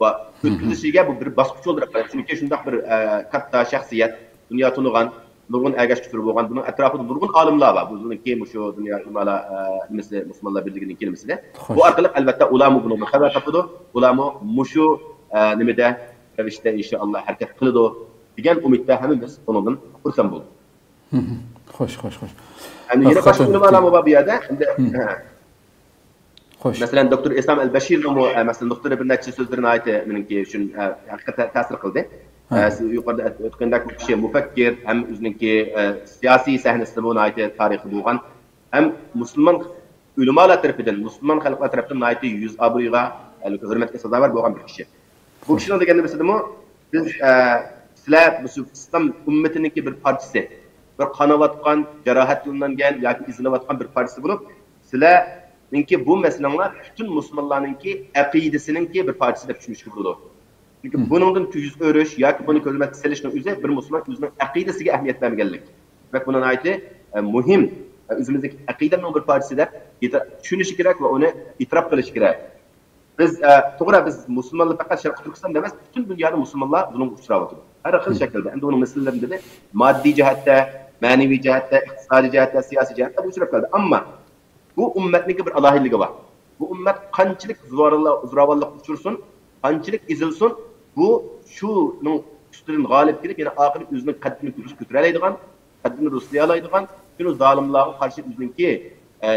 ۋە ئۆتكۈزۈشىگە بۇ بىر باسقۇچ بولدى دەپ قارايمەن. چۈنكى شۇنداق بىر، ئە، كاتتا شەخسىيەت، دۇنيا تونۇغان، نۇرغۇن ئەگەشكۈچىلىرى بولغان، بۇنىڭ ئەتراپىدا نۇرغۇن ئالىملار بار. بۇنىڭكى مۇشۇ دۇنيا ئۆلىمالار، ئە، نېمىسى، مۇسۇلمانلار بىرلىكىنىڭكى نېمىسىدە. بۇ ئارقىلىق ئەلۋەتتە ئۇلارمۇ بۇنىڭدىن خەۋەر تاپىدۇ. ئۇلارمۇ مۇشۇ، ئە، نېمىدە، رەۋىشتە ئىنشائاللا ھەرىكەت قىلىدۇ دېگەن ئۈمىدتە ھەممىمىز بۇنىڭدىن خۇرسەن بولدۇق. خوش، خوش، خوش. ئەمدى يەنە باشقا ئۆلىمالارمۇ بار بۇ يەردە. ئەمدى، ھە. خوش. مەسىلەن، دوكتور ئىسلام ئەل بەشىرنىڭمۇ، ئە، مەسىلەن، نۇقتىدا بىر نەچچە سۆزلىرى ناھايىتى مېنىڭكى ئۈچۈن، ئە، ھەقىقەتەن تەسىر قىلدى. ئە، سىز يۇقىرىدا ئېيتقاندەك، ئۇ كىشى مۇپەككىر ھەم ئۆزىنىڭكى، ئە، سىياسىي سەھنىسىدىمۇ ناھايىتى تارىخى بولغان ھەم مۇسۇلمان ئۆلىمالار تەرىپىدىن، مۇسۇلمان خەلقلەر تەرىپىدىن ناھايىتى يۈز ئابرۇيغا، ھۆرمەتكە سازاۋەر بولغان بىر كىشى. بۇ كىشىنىڭ دېگەن نېمىسىدىمۇ، بىز، ئە، سىلەر مۇشۇ ئىسلام ئۈممىتىنىڭكى بىر پارچىسى، بىر قاناۋاتقان، جاراھەتلەنگەن ياكى ئېزىلىۋاتقان بىر پارچىسى بولۇپ، سىلەرنىڭكى بۇ مەسىلەڭلار پۈتۈن مۇسۇلمانلارنىڭكى ئەقىدىسىنىڭكى بىر پارچىسى دەپ چۈشىنىشكە بولىدۇ. چۈنكى بۇنىڭدىن يۈز ئۆرۈش ياكى بۇنى كۆزمەسكە سېلىشنىڭ ئۆزى بىر مۇسۇلمان ئۆزىنىڭ ئەقىدىسىگە ئەھمىيەت بەرمىگەنلىك. دېمەك، بۇنى ناھايىتى، ئە، مۇھىم، ئە، ئۆزىمىزنىڭ ئەقىدەمنىڭ بىر پارچىسى دەپ ئېتىرا-، چۈشىنىشى كېرەك ۋە ئۇنى ئېتىراپ قىلىشى كېرەك. بىز، ئە، توغرا، بىز مۇسۇلمانلار پەقەت شەرقىي تۈركىستاندا ئەمەس، پۈتۈن دۇنيادا مۇسۇلمانلار زۇلۇمغا ئۇچراۋاتىدۇ. ھەر خىل شەكىلدە. ئەمدى ئۇنىڭ مىساللىرىنى دېدى. ماددىي جەھەتتە، مەنىۋى جەھەتتە، ئىقتىسادىي جەھەتتە، سىياسىي جەھەتتە بۇ ئۇچراپ كەلدى. ئەمما بۇ ئۈممەتنىڭكى بىر ئالاھىدىلىكى بار. بۇ ئۈممەت قانچىلىك زوراۋانلىق-، زوراۋانلىققا ئۇچرىسۇن، قانچىلىك ئېزىلسۇن، بۇ شۇنىڭ ئۈستىدىن غالىب كېلىپ، يەنە ئاخىرى ئۆزىنىڭ قەددىنى كۆتۈرەلەيدىغان، قەددىنى رۇسلىيالايدىغان، شۇنى زالىملارغا قارشى ئۆزىنىڭكى، ئە،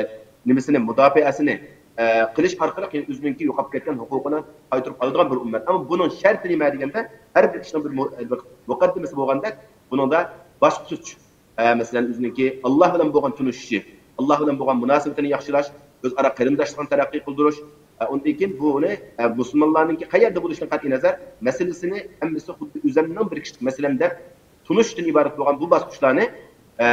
نېمىسىنى، مۇداپىئەسىنى، ئە، قىلىش ئارقىلىق يەنە ئۆزىنىڭكى يوقاپ كەتكەن ھوقۇقىنى قايتۇرۇپ ئالىدىغان بىر ئۈممەت. ئەمما بۇنىڭ شەرتى نېمە دېگەندە، ھەر بىر ئىشنىڭ بىر مۇ-، بىر مۇقەددىمىسى بولغاندەك، بۇنىڭدا باشقۇرۇش، ئە، مەسىلەن، ئۆزىنىڭكى ئاللا بىلەن بولغان تونۇشۇشى، ئاللا بىلەن بولغان مۇناسىۋىتىنى ياخشىلاش، ئۆزئارا قېرىنداشلىقنى تەرەققىي قىلدۇرۇش، ئە، ئۇندىن كېيىن بۇنى، ئە، مۇسۇلمانلارنىڭكى قەيەردە بولۇشىدىن قەتئىينەزەر، مەسىلىسىنى ھەممىسى خۇددى ئۆزەمنىڭ بىر كىچىك مەسىلەم دەپ تونۇشتىن ئىبارەت بولغان بۇ باسقۇچلارنى ئە،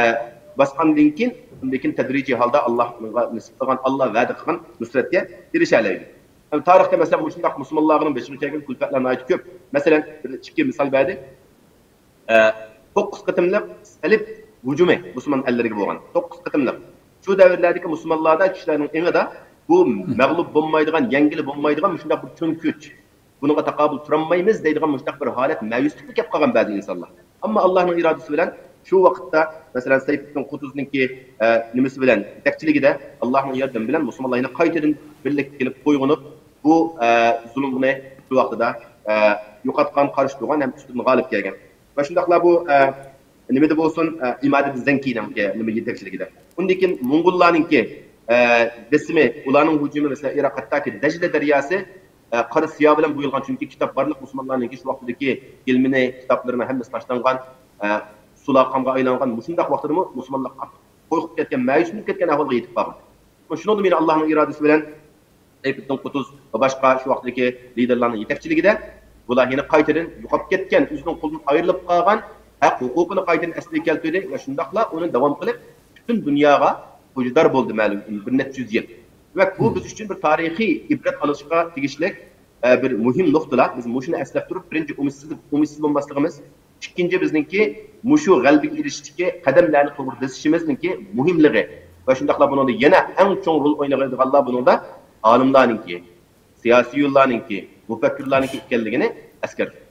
باسقاندىن كېيىن، ئۇندىن كېيىن تەدرىجىي ھالدا ئاللاھقا نىسبەت قىلغان، ئاللا ۋەدە قىلغان نۇسرەتكە ئېرىشەلەيدۇ. ھەم تارىختا، مەسىلەن، مۇشۇنداق مۇسۇلمانلارنىڭ بېشىغا كەلگەن كۈلپەتلەر ناھايىتى كۆپ. مەسىلەن، بىر ئىككى مىسال بەردى. ئە، توققۇز قېتىملىق سەلىب ھۇجۇمى مۇسۇلمان ئەللىرىگە بولغان. توققۇز قېتىملىق. شۇ دەۋرلەردىكى مۇسۇلمانلاردا كىشىلەرنىڭ ئېڭىدا بۇ مەغلۇپ بولمايدىغان، يەڭگىلى بولمايدىغان مۇشۇنداق بىر چوڭ كۈچ. بۇنىڭغا تاقابىل تۇرالمايمىز دەيدىغان مۇشۇنداق بىر ھالەت، مەيۈسلۈككە كەپ قالغان بەزى ئىنسانلار. ئەمما ئاللانىڭ ئىرادىسى بىلەن شۇ ۋاقىتتا، مەسىلەن، سەيپىددىن قۇتۇزنىڭكى، ئە، نېمىسى بىلەن، يېتەكچىلىكىدە ئاللانىڭ ياردىمى بىلەن مۇسۇلمانلار يەنە قايتىدىن بىرلىككە كېلىپ قوزغىلىپ، بۇ، ئە، زۇلۇمنى شۇ ۋاقتىدا، ئە، يوقاتقان، قارشى تۇرغان ھەم ئۈستىدىن غالىب كەلگەن. ۋە شۇنداقلا بۇ، ئە، نېمىدە بولسۇن، ئە، ئىمادىدىن زەنكىنىڭ، ئە، نېمە يېتەكچىلىكىدە. ئۇندىن كېيىن موڭغۇللارنىڭكى، ئە، بېسىمى، ئۇلارنىڭ ھۇجۇمى، مەسىلەن، ئىراق، ھەتتاكى دەجلە دەرياسى، ئە، قارا سىياھ بىلەن بويالغان، چۈنكى كىتاب بارلىق مۇسۇلمانلارنىڭكى شۇ ۋاقتىدىكى ئىلمىنى، كىتابلىرىنى ھەممىسى تاشلانغان، ئە، سۇلار قانغا ئايلانغان. مۇشۇنداق ۋاقتىدىمۇ مۇسۇلمانلار قورقۇپ كەتكەن، مەيۈسلىنىپ كەتكەن ئەھۋالغا يېتىپ بارغان. شۇنىڭدىن بېرى ئاللانىڭ ئىرادىسى بىلەن سەيپىددىن قۇتۇز ۋە باشقا شۇ ۋاقىتتىكى لىدېرلارنىڭ يېتەكچىلىكىدە بۇلار يەنە قايتىدىن يوقاپ كەتكەن، ئۆزىنىڭ قولىدىن ئايرىلىپ قالغان ھەق ھوقۇقىنى قايتىدىن ئەسلىگە كەلتۈردى ۋە شۇنداقلا ئۇنى داۋام قىلىپ پۈتۈن دۇنياغا پۇيدىدار بولدى مەلۇم بىر نەچچە يۈز يىل. ۋە بۇ بىز ئۈچۈن بىر تارىخىي ئىبرەت ئالىشقا تېگىشلىك، ئە، بىر مۇھىم نۇقتىلار. بىز مۇشۇنى ئەسلەپ تۇرۇپ، بىرىنچى، ئۈمىدسىز، ئۈمىدسىز بولماسلىقىمىز، ئىككىنچى، بىزنىڭكى مۇشۇ غەلىبىگە ئېرىشىشتىكى قەدەملەرنى توغرا بېسىشىمىزنىڭكى مۇھىملىقى ۋە شۇنداقلا بۇنىڭدا يەنە ئەڭ چوڭ رول ئوينايدىغانلار بۇنىڭدا ئالىملارنىڭكى، سىياسىيونلارنىڭكى، مۇپەككىرلارنىڭكى ئىكەنلىكىنى ئەسكەرتتۇق.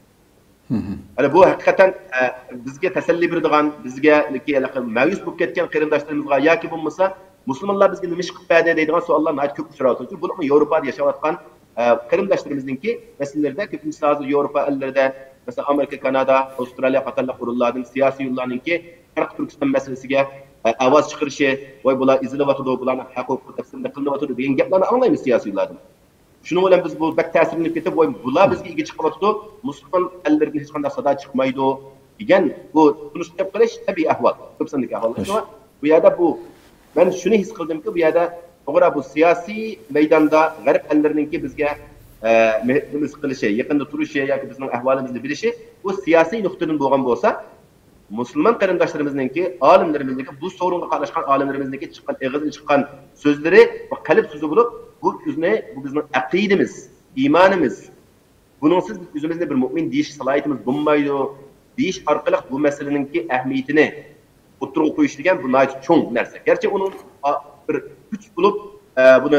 ئەنە بۇ ھەقىقەتەن، ئە، بىزگە تەسەللى بېرىدىغان، بىزگە ھېلىقى مەيۈس بولۇپ كەتكەن قېرىنداشلىرىمىزغا ياكى بولمىسا مۇسۇلمانلار بىزگە نېمە ئىش قىلىپ بەردى دەيدىغان سوئاللار ناھايىتى كۆپ ئۇچراۋاتىدۇ. بولۇپمۇ ياۋروپادا ياشاۋاتقان، ئە، قېرىنداشلىرىمىزنىڭكى مەسىلىلىرىدە كۆپىنچىسى ھازىر ياۋروپا ئەللىرىدە، مەسىلەن، ئامېرىكا، كانادا، ئاۋسترالىيە قاتارلىق ئورۇنلاردىن سىياسىيونلارنىڭكى شەرقىي تۈركىستان مەسىلىسىگە، ئە، ئاۋاز چىقىرىشى، ۋاي، بۇلار ئېزىلىۋاتىدۇ، بۇلارنىڭ ھەق ھوقۇقى دەپسەندە قىلىنىۋاتىدۇ دېگەن گەپلەرنى ئاڭلايمىز سىياسىيونلاردىن. شۇنىڭ بىلەن بىز بۇ بەك تەسىرلىنىپ كېتىپ، ۋاي، بۇلار بىزگە ئىگە چىقىۋاتىدۇ، مۇسۇلمان ئەللىرىدىن ھېچقانداق سادا چىقمايدۇ دېگەن بۇ تونۇشقا كېلىپ قېلىش تەبىئىي ئەھۋال، كۆپ ساندىكى ئەھۋال. شۇڭا بۇ يەردە بۇ، مەن شۇنى ھېس قىلدىمكى، بۇ يەردە توغرا بۇ سىياسىي مەيداندا غەرب ئەللىرىنىڭكى بىزگە، ئە، مېھرىمىز قىلىشى، يېقىندا تۇرۇشى ياكى بىزنىڭ ئەھۋالىمىزنى بىلىشى، بۇ سىياسىي نۇقتىدىن بولغان بولسا، مۇسۇلمان قېرىنداشلىرىمىزنىڭكى، ئالىملىرىمىزنىڭكى، بۇ سورۇنغا قاتناشقان ئالىملىرىمىزنىڭكى چىققان، ئېغىزدىن چىققان سۆزلىرى بۇ قەلب سۆزى بولۇپ، بۇ بىزنى، بۇ بىزنىڭ ئەقىدىمىز، ئىمانىمىز. بۇنىڭسىز بىز ئۆزىمىزنى بىر مۆمىن دېيىش سالاھىيىتىمىز بولمايدۇ، دېيىش ئارقىلىق بۇ مەسىلىنىڭكى ئەھمىيىتىنى ئوتتۇرىغا قويۇش دېگەن بۇ ناھايىتى چوڭ نەرسە. گەرچە ئۇنىڭ، ئا، بىر كۈچ بولۇپ، ئە، بۇنى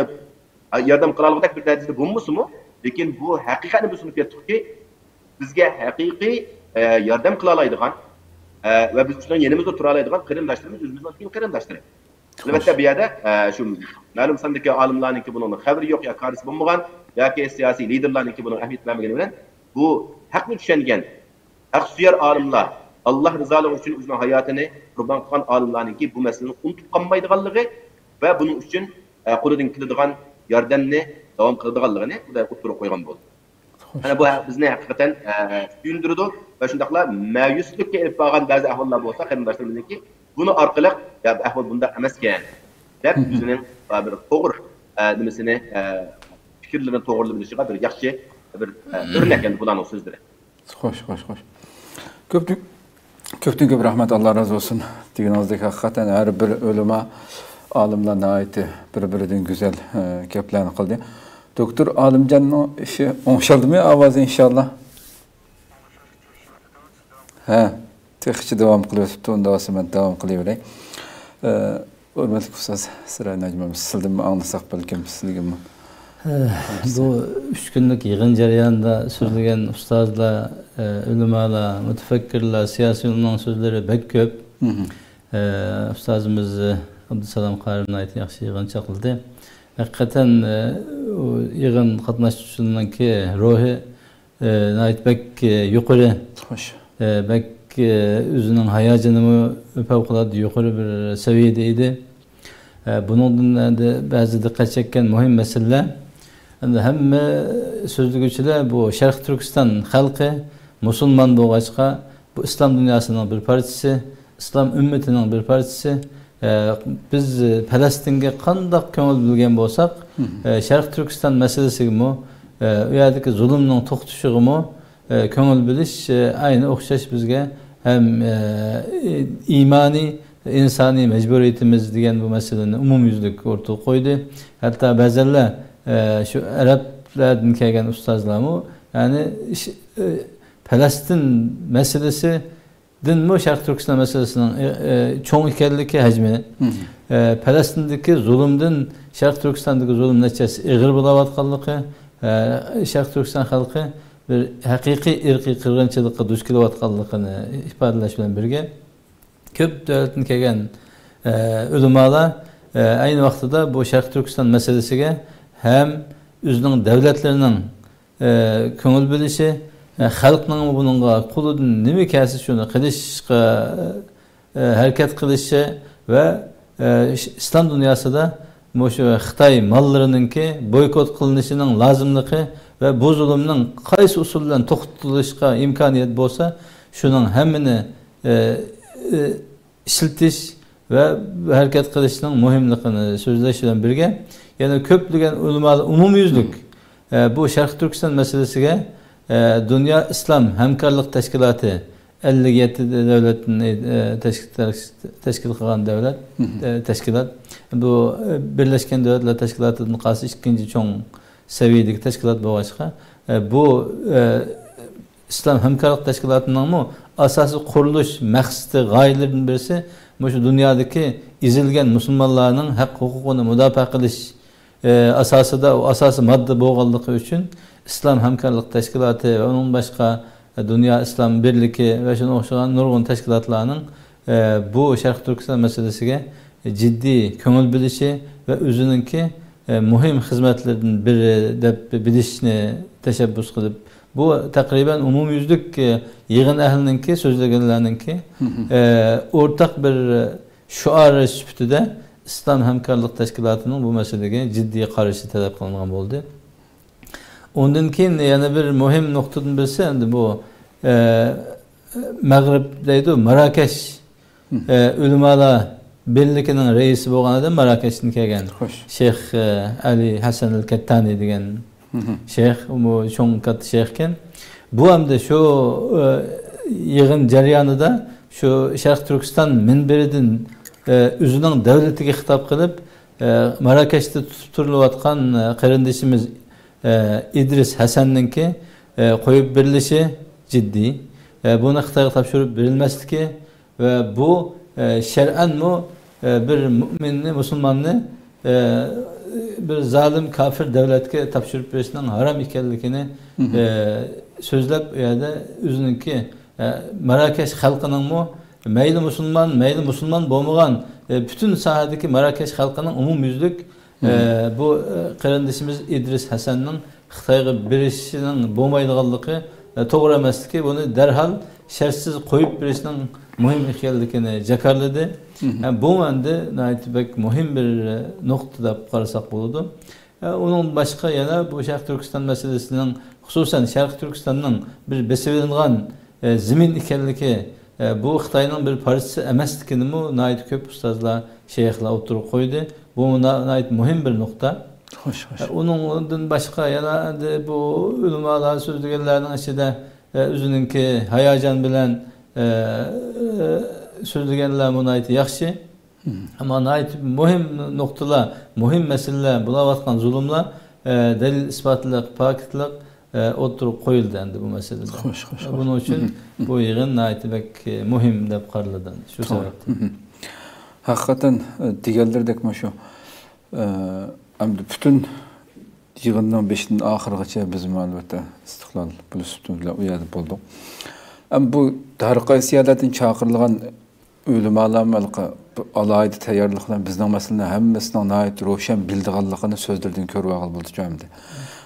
ياردەم قىلالىغۇدەك بىر دەرىجىدە بولمىسىمۇ، لېكىن بۇ ھەقىقەتنى بىز تونۇپ يەتتۇقكى، بىزگە ھەقىقىي، ئە، ياردەم قىلالايدىغان، ئە، ۋە بىز شۇنىڭ يېنىمىزدا تۇرالايدىغان قېرىنداشلىرىمىز ئۆزىمىزنىڭ كېيىن قېرىنداشلىرى. ئەلۋەتتە، بۇ يەردە، ئە، شۇ مەلۇم ساندىكى ئالىملارنىڭكى بۇنىڭدىن خەۋىرى يوق يا كارىسى بولمىغان ياكى سىياسىي لىدېرلارنىڭكى بۇنىڭغا ئەھمىيەت بەرمىگىنى بىلەن، بۇ ھەقنى چۈشەنگەن، ھەقسۆيەر ئالىملار، ئاللا رىزالىقى ئۈچۈن ئۆزىنىڭ ھاياتىنى قۇربان قىلغان ئالىملارنىڭكى بۇ مەسىلىنى ئۇنتۇپ قالمايدىغانلىقى ۋە بۇنىڭ ئۈچۈن، ئە، قولىدىن كېلىدىغان ياردەمنى داۋام قىلىدىغانلىقىنى ئوتتۇرىغا قويغان بولدى. خوش. مانا بۇ ھە-، بىزنى ھەقىقەتەن، ئە، سۆيۈندۈرىدۇ ۋە شۇنداقلا مەيۈسلۈككە ئېلىپ بارغان بەزى ئەھۋاللار بولسا قېرىنداشلىرىمىزنىڭكى، بۇنى ئارقىلىق، يا، بۇ ئەھۋال بۇنداق ئەمەسكەن دەپ، مم. ئۆزىنىڭ، ئە، بىر توغرا، ئە، نېمىسىنى، ئە، پىكىرلىرىنى توغرىلىۋېلىشىغا بىر ياخشى بىر، ئە، ئۆرنەك ئەمدى بۇلارنىڭ سۆزلىرى. خوش، خوش، خوش. كۆپتىن، كۆپتىن كۆپ رەھمەت، ئاللا رازى بولسۇن. دېگىنىڭىزدەك ھەقىقەتەن ھەر بىر ئۆلىما، ئالىملار ناھايىتى بىر-بىرىدىن گۈزەل، ئە، گەپلەرنى قىلدى. دوكتور ئالىمجاننىڭ ئىشى ئوڭشالدىمۇ ئاۋازى ئىنشاللا؟ ھە، تېخىچە داۋام قىلىۋېتىپتۇ، ئۇنداق بولسا مەن داۋام قىلىۋېرەي. ئە، ھۆرمەتلىك ئۇستاز سىراج نەجمىمىز، سىزدىنمۇ ئاڭلىساق بەلكىم سىزگىمۇ. ئە، بۇ ئۈچ كۈنلۈك يىغىن جەريانىدا سۆزلىگەن ئۇستازلار، ئە، ئۆلىمالار، مۇتەپەككۇرلار، سىياسىيونلارنىڭ سۆزلىرى بەك كۆپ. مم. ئە، ئۇستازىمىز ئابدۇسالام قارى ناھايىتى ياخشى يىغىن چاقلىدى. ھەقىقەتەن، ئە، ئۇ يىغىن قاتناشقۇچىلىرىنىڭكى روھى ئە، ناھايىتى بەك، ئە، يۇقىرى. خوش. ئە، بەك، ئە، ئۆزىنىڭ ھاياجىنىمۇ پەۋقۇلئاددە يۇقىرى بىر سەۋىيەدە ئىدى. ئە، بۇنىڭدىن ئەمدى بەزى دىققەت چەككەن مۇھىم مەسىلىلەر. ئەمدى ھەممە سۆزلىگۈچىلەر بۇ شەرقىي تۈركىستان خەلقى مۇسۇلمان بولغاچقا، بۇ ئىسلام دۇنياسىنىڭ بىر پارچىسى، ئىسلام ئۈممىتىنىڭ بىر پارچىسى. ئە، بىز پەلەستىنگە قانداق كۆڭۈل بۆلگەن بولساق، مم. ئە، شەرقىي تۈركىستان مەسىلىسىگىمۇ، ئە، ئۇ يەردىكى زۇلۇمنىڭ توختىشىغىمۇ، ئە، كۆڭۈل بۆلۈش، ئە، ئەينى ئوخشاش بىزگە ھەم، ئە، ئىمانىي، ئىنسانىي مەجبۇرىيىتىمىز دېگەن بۇ مەسىلىنى ئومۇميۈزلۈك ئورتىغا قويدى. ھەتتا بەزەنلەر، ئە، شۇ ئەرەبلەردىن كەلگەن ئۇستازلارمۇ، يەنى، ئىش-، ئە، پەلەستىن مەسىلىسىدىنمۇ شەرقىي تۈركىستان مەسىلىسىنىڭ، ئە، ئە، چوڭ ئىكەنلىكى ھەجمى، ئە، پەلەستىندىكى زۇلۇمدىن شەرقىي تۈركىستاندىكى زۇلۇم نەچچە ھەسسە ئېغىر بولاۋاتقانلىقى، ئە، شەرقىي تۈركىستان خەلقى بىر ھەقىقىي ئىرقىي قىرغىنچىلىققا دۇچ كېلىۋاتقانلىقىنى ئىپادىلەش بىلەن بىرگە، كۆپ دۆلەتتىن كەلگەن، ئە، ئۆلىمالار، ئە، ئەينى ۋاقتىدا بۇ شەرقىي تۈركىستان مەسىلىسىگە ھەم ئۆزىنىڭ دۆلەتلىرىنىڭ، ئە، كۆڭۈل بۆلۈشى، ئە، خەلقنىڭ بۇنىڭغا قولىدىن نېمە كەلسە شۇنى قىلىشقا، ئە، ھەرىكەت قىلىشى ۋە، ئە، ئىس-، ئىسلام دۇنياسىدا مۇشۇ خىتاي ماللىرىنىڭكى بويكوت قىلىنىشىنىڭ لازىملىقى ۋە بۇ زۇلۇمنىڭ قايسى ئۇسۇل بىلەن توختىتىلىشىغا ئىمكانىيەت بولسا، شۇنىڭ ھەممىنى، ئە، ئە، ئىشلىتىش ۋە ھەرىكەت قىلىشنىڭ مۇھىملىقىنى سۆزلەش بىلەن بىرگە، يەنە كۆپلىگەن ئۆلىمالار ئومۇميۈزلۈك، ئە، بۇ شەرقىي تۈركىستان مەسىلىسىگە، ئە، دۇنيا ئىسلام ھەمكارلىق تەشكىلاتى، ئەللىك يەتتە دۆلەتنى، ئە، تەشكىل، تەشكىل قىلغان دۆلەت، ئە، تەشكىلات. بۇ، ئە، بىرلەشكەن دۆلەتلەر تەشكىلاتىدىن قالسا ئىككىنچى چوڭ سەۋىيەدىكى تەشكىلات بولغاچقا، ئە، بۇ، ئە، ئىسلام ھەمكارلىق تەشكىلاتىنىڭمۇ ئاساسىي قۇرۇلۇش مەقسىتى، غايىلىرىدىن بىرسى مۇشۇ دۇنيادىكى ئېزىلگەن مۇسۇلمانلارنىڭ ھەق ھوقۇقىنى مۇداپىئە قىلىش، ئە، ئاساسىدا، ئۇ ئاساسىي ماددا بولغانلىقى ئۈچۈن ئىسلام ھەمكارلىق تەشكىلاتى ۋە ئۇنىڭ باشقا، ئە، دۇنيا ئىسلام بىرلىكى ۋە شۇنىڭغا ئوخشىغان نۇرغۇن تەشكىلاتلارنىڭ، ئە، بۇ شەرقىي تۈركىستان مەسىلىسىگە جىددىي كۆڭۈل بۆلۈشى ۋە ئۆزىنىڭكى، ئە، مۇھىم خىزمەتلىرىدىن بىرى دەپ بىلىشنى تەشەببۇس قىلىپ، بۇ تەقرىبەن ئومۇميۈزلۈك، ئە، يىغىن ئەھلىنىڭكى، سۆزلىگەنلەرنىڭكى، ئە، ئورتاق بىر شوئارى سۈپىتىدە ئىسلام ھەمكارلىق تەشكىلاتىنىڭ بۇ مەسىلىگە جىددىي قارىشى تەلەپ قىلىنغان بولدى. ئۇندىن كېيىن يەنە بىر مۇھىم نۇقتىدىن بىرسى، ئەمدى بۇ، ئە، مەغرىب دەيدۇ، ماراكەش، ئە، ئۆلىمالار بىرلىكىنىڭ رەئىسى بولغان ئادەم ماراكەشتىن كەلگەن شەيخ، ئە، ئەلى ھەسەن ئەل كەتتانى دېگەن شەيخ، ئۇمۇ چوڭ كاتتا شەيخكەن. بۇ ئەمدى شۇ، ئە، يىغىن جەريانىدا شۇ شەرقىي تۈركىستان مۇنبىرىدىن، ئە، ئۆزىنىڭ دۆلىتىگە خىتاب قىلىپ، ئە، ماراكەشتە تۇتۇپ تۇرۇلۇۋاتقان، ئە، قېرىندىشىمىز، ئە، ئىدرىس ھەسەننىڭكى، ئە، قويۇپ بېرىلىشى جىددىي. ئە، بۇنى خىتايغا تاپشۇرۇپ بېرىلمەسلىكى ۋە بۇ، ئە، شەرئەنمۇ، ئە، بىر مۇئمىننى، مۇسۇلماننى، ئە، بىر زالىم كاپىر دۆلەتكە تاپشۇرۇپ بېرىشنىڭ ھارام ئىكەنلىكىنى، ئە، سۆزلەپ، ئۇ يەردە ئۆزىنىڭكى، ئە، ماراكەش خەلقىنىڭمۇ مەيلى مۇسۇلمان، مەيلى مۇسۇلمان بولمىغان، ئە، پۈتۈن ساھەدىكى ماراكەش خەلقىنىڭ ئومۇميۈزلۈك، ئە، بۇ، ئە، قېرىندىشىمىز ئىدرىس ھەسەننىڭ خىتايغا بېرىشىنىڭ بولمايدىغانلىقى، ئە، توغرا ئەمەسلىكى، بۇنى دەرھال شەرتسىز قويۇپ بېرىشنىڭ مۇھىم ئىكەنلىكىنى جاكارلىدى. ھە، بۇمۇ ئەمدى ناھايىتى بەك مۇھىم بىر، ئە، نۇقتا دەپ قارىساق بولىدۇ. ئە، ئۇنىڭدىن باشقا يەنە بۇ شەرقىي تۈركىستان مەسىلىسىنىڭ، خۇسۇسەن شەرقىي تۈركىستاننىڭ بىر بېسىۋېلىنغان، ئە، زېمىن ئىكەنلىكى، ئە، بۇ خىتاينىڭ بىر پارچىسى ئەمەسلىكىنىمۇ ناھايىتى كۆپ ئۇستازلار، شەيخلار ئوتتۇرىغا قويدى. بۇ نا-، ناھايىتى مۇھىم بىر نۇقتا. خوش، خوش. ئە، ئۇنىڭدىن باشقا يەنە ئەمدى بۇ ئۆلىمالار سۆزلىگەنلەرنىڭ ئىچىدە، ئە، ئۆزىنىڭكى ھاياجان بىلەن، ئە، ئە، سۆزلىگەنلەرمۇ ناھايىتى ياخشى. ئەمما ناھايىتى مۇھىم نۇقتىلار، مۇھىم مەسىلىلەر، بولاۋاتقان زۇلۇملار، ئە، دەلىل ئىسپاتلىق، پاكىتلىق، ئە، ئوتتۇرىغا قويۇلدى ئەمدى بۇ مەسىلىدە. خوش، خوش، خوش. بۇنىڭ ئۈچۈن بۇ يىغىن ناھايىتى بەك، ئە، مۇھىم دەپ قارىلىدۇ ئەمدى شۇ سەۋەبتىن. ھەقىقەتەن، ئە، دېگەنلىرىدەك مۇشۇ، ئە، ئەمدى پۈتۈن يىغىننىڭ بېشىدىن ئاخىرغىچە بىزمۇ ئەلۋەتتە ئىستىقلال پۇلى سۈپىتىمىز بىلەن ئۇ يەردە بولدۇق. ئەمما بۇ ھەر قايسى يەرلەردىن چاقىرىلغان ئۆلىمالارمۇ ھېلىقى ئالاھىدە تەييارلىق بىلەن بىزنىڭ مەسىلىنى ھەممىسىنىڭ ناھايىتى روشەن بىلىدىغانلىقىنى سۆزلىرىدىن كۆرۈۋالغىلى بولىدۇ ئەمدى.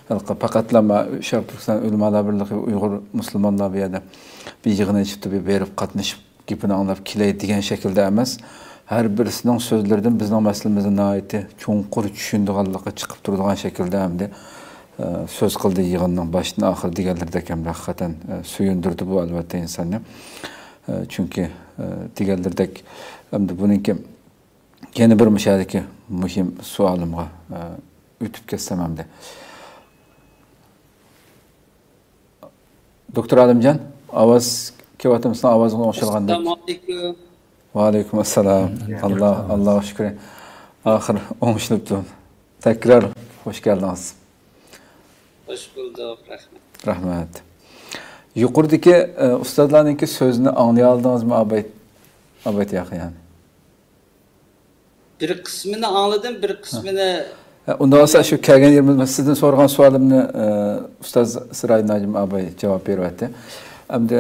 ھېلىقى پەقەتلا ما-، شەرقىي تۈركىستان ئۆلىمالار بىرلىكى، ئۇيغۇر مۇسۇلمانلار بۇ يەردە بىر يىغىن ئېچىپتۇ، بىر بېرىپ قاتنىشىپ، گېپىنى ئاڭلاپ كېلەي دېگەن شەكىلدە ئەمەس، ھەر بىرسىنىڭ سۆزلىرىدىن بىزنىڭ مەسىلىمىزنى ناھايىتى چوڭقۇر چۈشىنىدىغانلىقى چىقىپ تۇرىدىغان شەكىلدە ئەمدى، ئە، سۆز قىلدى يىغىننىڭ باشتىن ئاخىر دېگەنلىرىدەك ئەمدى ھەقىقەتەن، ئە، سۆيۈندۈردى بۇ ئەلۋەتتە ئىنساننى. ئە، چۈنكى، ئە، دېگەنلىرىدەك ئەمدى بۇنىڭكى يەنە بىر مۇشۇ يەردىكى مۇھىم سوئالىمغا، ئە، ئۆتۈپ كەتسەم ئەمدى. دوكتور ئادەمجان، ئاۋاز كېلىۋاتىمۇ سېنىڭ ئاۋازىڭ ئوخشالغاندەك؟ ئەسسالامۇ ئەلەيكۇم. ۋەئەلەيكۇم ئەسسالام. ئاللا، ئاللاغا شۈكرى. ئاخىر ئوڭشىلىپتۇ. تەكرار خوش كەلدىڭىز. خوش بولدۇق، رەھمەت. رەھمەت. يۇقىرىدىكى، ئە، ئۇستازلارنىڭكى سۆزىنى ئاڭلىيالدىڭىزمۇ، ئاباي، ئاباي ياخى يەنى؟ بىر قىسمىنى ئاڭلىدىم، بىر قىسمىنى ھە، ئۇنداق بولسا، شۇ كەلگەن يېرىمىز، مەن سىزدىن سورىغان سوئالىمنى، ئە، ئۇستاز سىراجىدىن ھاجىم ئاباي جاۋاب بېرىۋەتتى. ئەمدى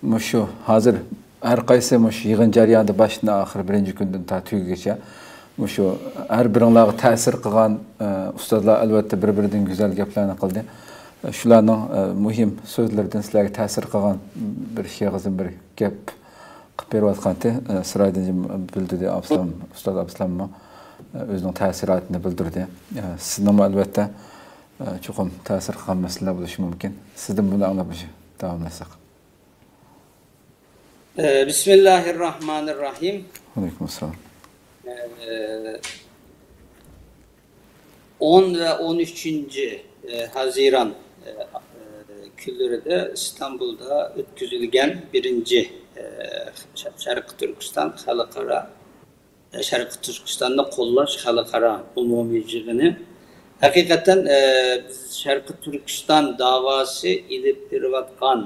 مۇشۇ ھازىر ھەر قايسى مۇشۇ يىغىن جەريانىدا باشتىن ئاخىر بىرىنچى كۈندىن تا تۈگىگىچە مۇشۇ ھەر بىرىڭلارغا تەسىر قىلغان، ئە، ئۇستازلار ئەلۋەتتە بىر-بىرىدىن گۈزەل گەپلەرنى قىلدى. شۇلارنىڭ، ئە، مۇھىم سۆزلىرىدىن سىلەرگە تەسىر قىلغان بىر ئىككى ئېغىزدىن بىر گەپ قىلىپ بېرىۋاتقانتى، ئە، سىراجىدىن بىلدۈردى ئابسالام، ئۇستاز ئابسالاممۇ، ئە، ئۆزىنىڭ تەسىراتىنى بىلدۈردى. ئە، سىزنىڭمۇ ئەلۋەتتە، ئە، چوقۇم تەسىر قىلغان مەسىلىلەر بولۇشى مۇمكىن. سىزدىن بۇنى ئاڭلاپ داۋاملاشساق. ئە، بىسمىللاھىر راھمانىر راھىم. ۋەئەلەيكۇم ئەسسالام. ئە، ئون ۋە ئون ئۈچىنچى، ئە، ھازىران، ئە، ئە، كۈنلىرىدە ئىستانبۇلدا ئۆتكۈزۈلگەن بىرىنچى، ئە، شەرقىي تۈركىستان خەلقئارا، ئە، شەرقىي تۈركىستاننى قوللاش خەلقئارا ئومۇمىي يىغىنى. ھەقىقەتەن، ئە، بىز شەرقىي تۈركىستان داۋاسى ئېلىپ بېرىۋاتقان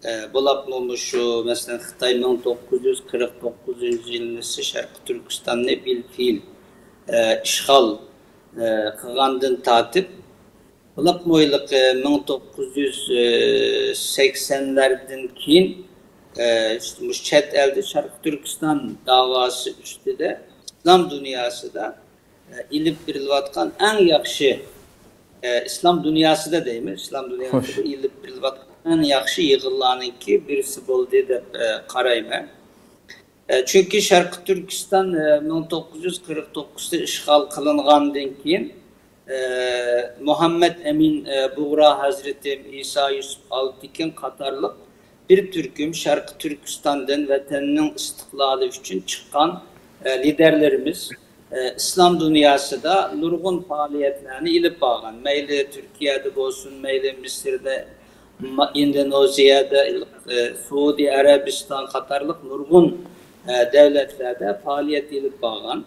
ئە، بولۇپمۇ مۇشۇ، مەسىلەن، خىتاي مىڭ توققۇز يۈز قىرىق توققۇزىنچى يىلىسى شەرقىي تۈركىستاننى بىلفېئىل، ئە، ئىشغال، ئە، قىلغاندىن تارتىپ، بولۇپمۇ ھېلىقى مىڭ توققۇز يۈز سەكسەنلەردىن كېيىن، ئە، مۇشۇ چەت ئەلدە شەرقىي تۈركىستان داۋاسى ئۈستىدە ئىسلام دۇنياسىدا ئېلىپ بېرىلىۋاتقان ئەڭ ياخشى، ئە، ئىسلام دۇنياسىدا دەيمەن، ئىسلام دۇنياسىدا ئېلىپ بېرىلىۋاتقان ئەڭ ياخشى يىغىنلارنىڭكى بىرسى بولدى دەپ، ئە، قارايمەن. ئە، چۈنكى شەرقىي تۈركىستان، ئە، مىڭ توققۇز يۈز قىرىق توققۇزدا ئىشغال قىلىنغاندىن كېيىن، ئە، مۇھەممەد ئەمىن، ئە، بۇغرا ھەزرىتىم، ئىسا يۈسۈپ ئالتىكىن قاتارلىق بىر تۈركۈم شەرقىي تۈركىستاندىن ۋەتەننىڭ ئىستىقلالى ئۈچۈن چىققان، ئە، لىدەرلىرىمىز، ئە، ئىسلام دۇنياسىدا نۇرغۇن پائالىيەتلەرنى ئېلىپ بارغان. مەيلى تۈركىيەدە بولسۇن، مەيلى مىسىردا، ما-، ئىندونېزىيەدە، ئە، سئۇدى ئەرەبىستان قاتارلىق نۇرغۇن، ئە، دەۋلەتلەردە پائالىيەت ئېلىپ بارغان.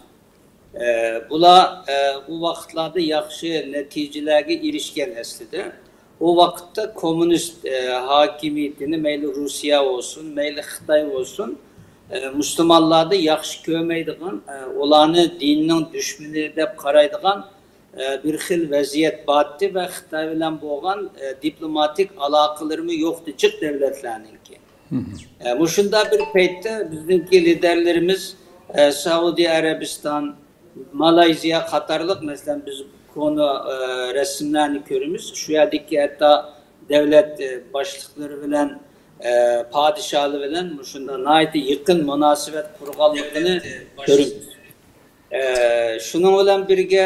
ئە، بۇلار، ئە، ئۇ ۋاقىتلاردا ياخشى نەتىجىلەرگە ئېرىشكەن ئەسلىدە. ئۇ ۋاقىتتا كوممۇنىست، ئە، ھاكىمىيىتىنى مەيلى روسىيە بولسۇن، مەيلى خىتاي بولسۇن، ئە، مۇسۇلمانلاردا ياخشى كۆرمەيدىغان، ئە، ئۇلارنى دىننىڭ دۈشمىنى دەپ قارايدىغان، ئە، بىر خىل ۋەزىيەت بارتتى ۋە خىتاي بىلەن بولغان، ئە، دىپلوماتىك ئالاقىلىرىمۇ يوقتى جىق دەۋلەتلەرنىڭكى. ئە، مۇشۇنداق بىر پەيتتە بىزنىڭكى لىدەرلىرىمىز، ئە، سەئۇدى ئەرەبىستان، مالايزىيە قاتارلىق، مەسىلەن، بىز كونا، ئە، رەسىملەرنى كۆرىمىز. شۇ يەردىكى ھەتتا دەۋلەت، ئە، باشلىقلىرى بىلەن، ئە، پادىشاھلىرى بىلەن مۇشۇنداق ناھايىتى يېقىن مۇناسىۋەت قۇرغانلىقىنى كۆرىمىز. ئە، شۇنىڭ بىلەن بىرگە،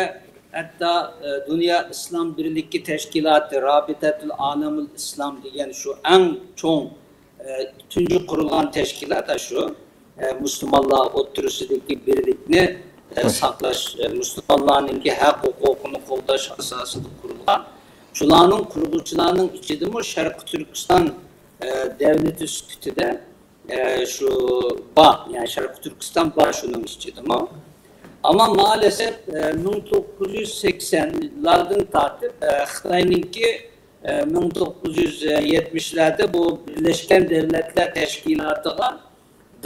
ھەتتا، ئە، دۇنيا ئىسلام بىرلىكى تەشكىلاتى، رابىتەتۇل ئالەمۇل ئىسلام دېگەن شۇ ئەڭ چوڭ، ئە، تۇنجى قۇرۇلغان تەشكىلات شۇ. ئە، مۇسۇلمانلار ئوتتۇرىسىدىكى بىرلىكنى، ئە، ساقلاش، ئە، مۇسۇلمانلارنىڭكى ھەق ھوقۇقىنى قوغداش ئاساسىدا قۇرۇلغان. شۇلارنىڭ قۇرغۇچىلارنىڭ ئىچىدىمۇ شەرقىي تۈركىستان، ئە، دەۋلىتى سۈپىتىدە ئە، شۇ بار، يەنى شەرقىي تۈركىستان بار شۇنىڭ ئىچىدىمۇ. ئەمما مائەلەسەپ، ئە، مىڭ توققۇز يۈز سەكسەنلەردىن تارتىپ، ئە، خىتاينىڭكى، ئە، مىڭ توققۇز يۈز يەتمىشلەردە بۇ بىرلەشكەن دەۋلەتلەر تەشكىلاتىغا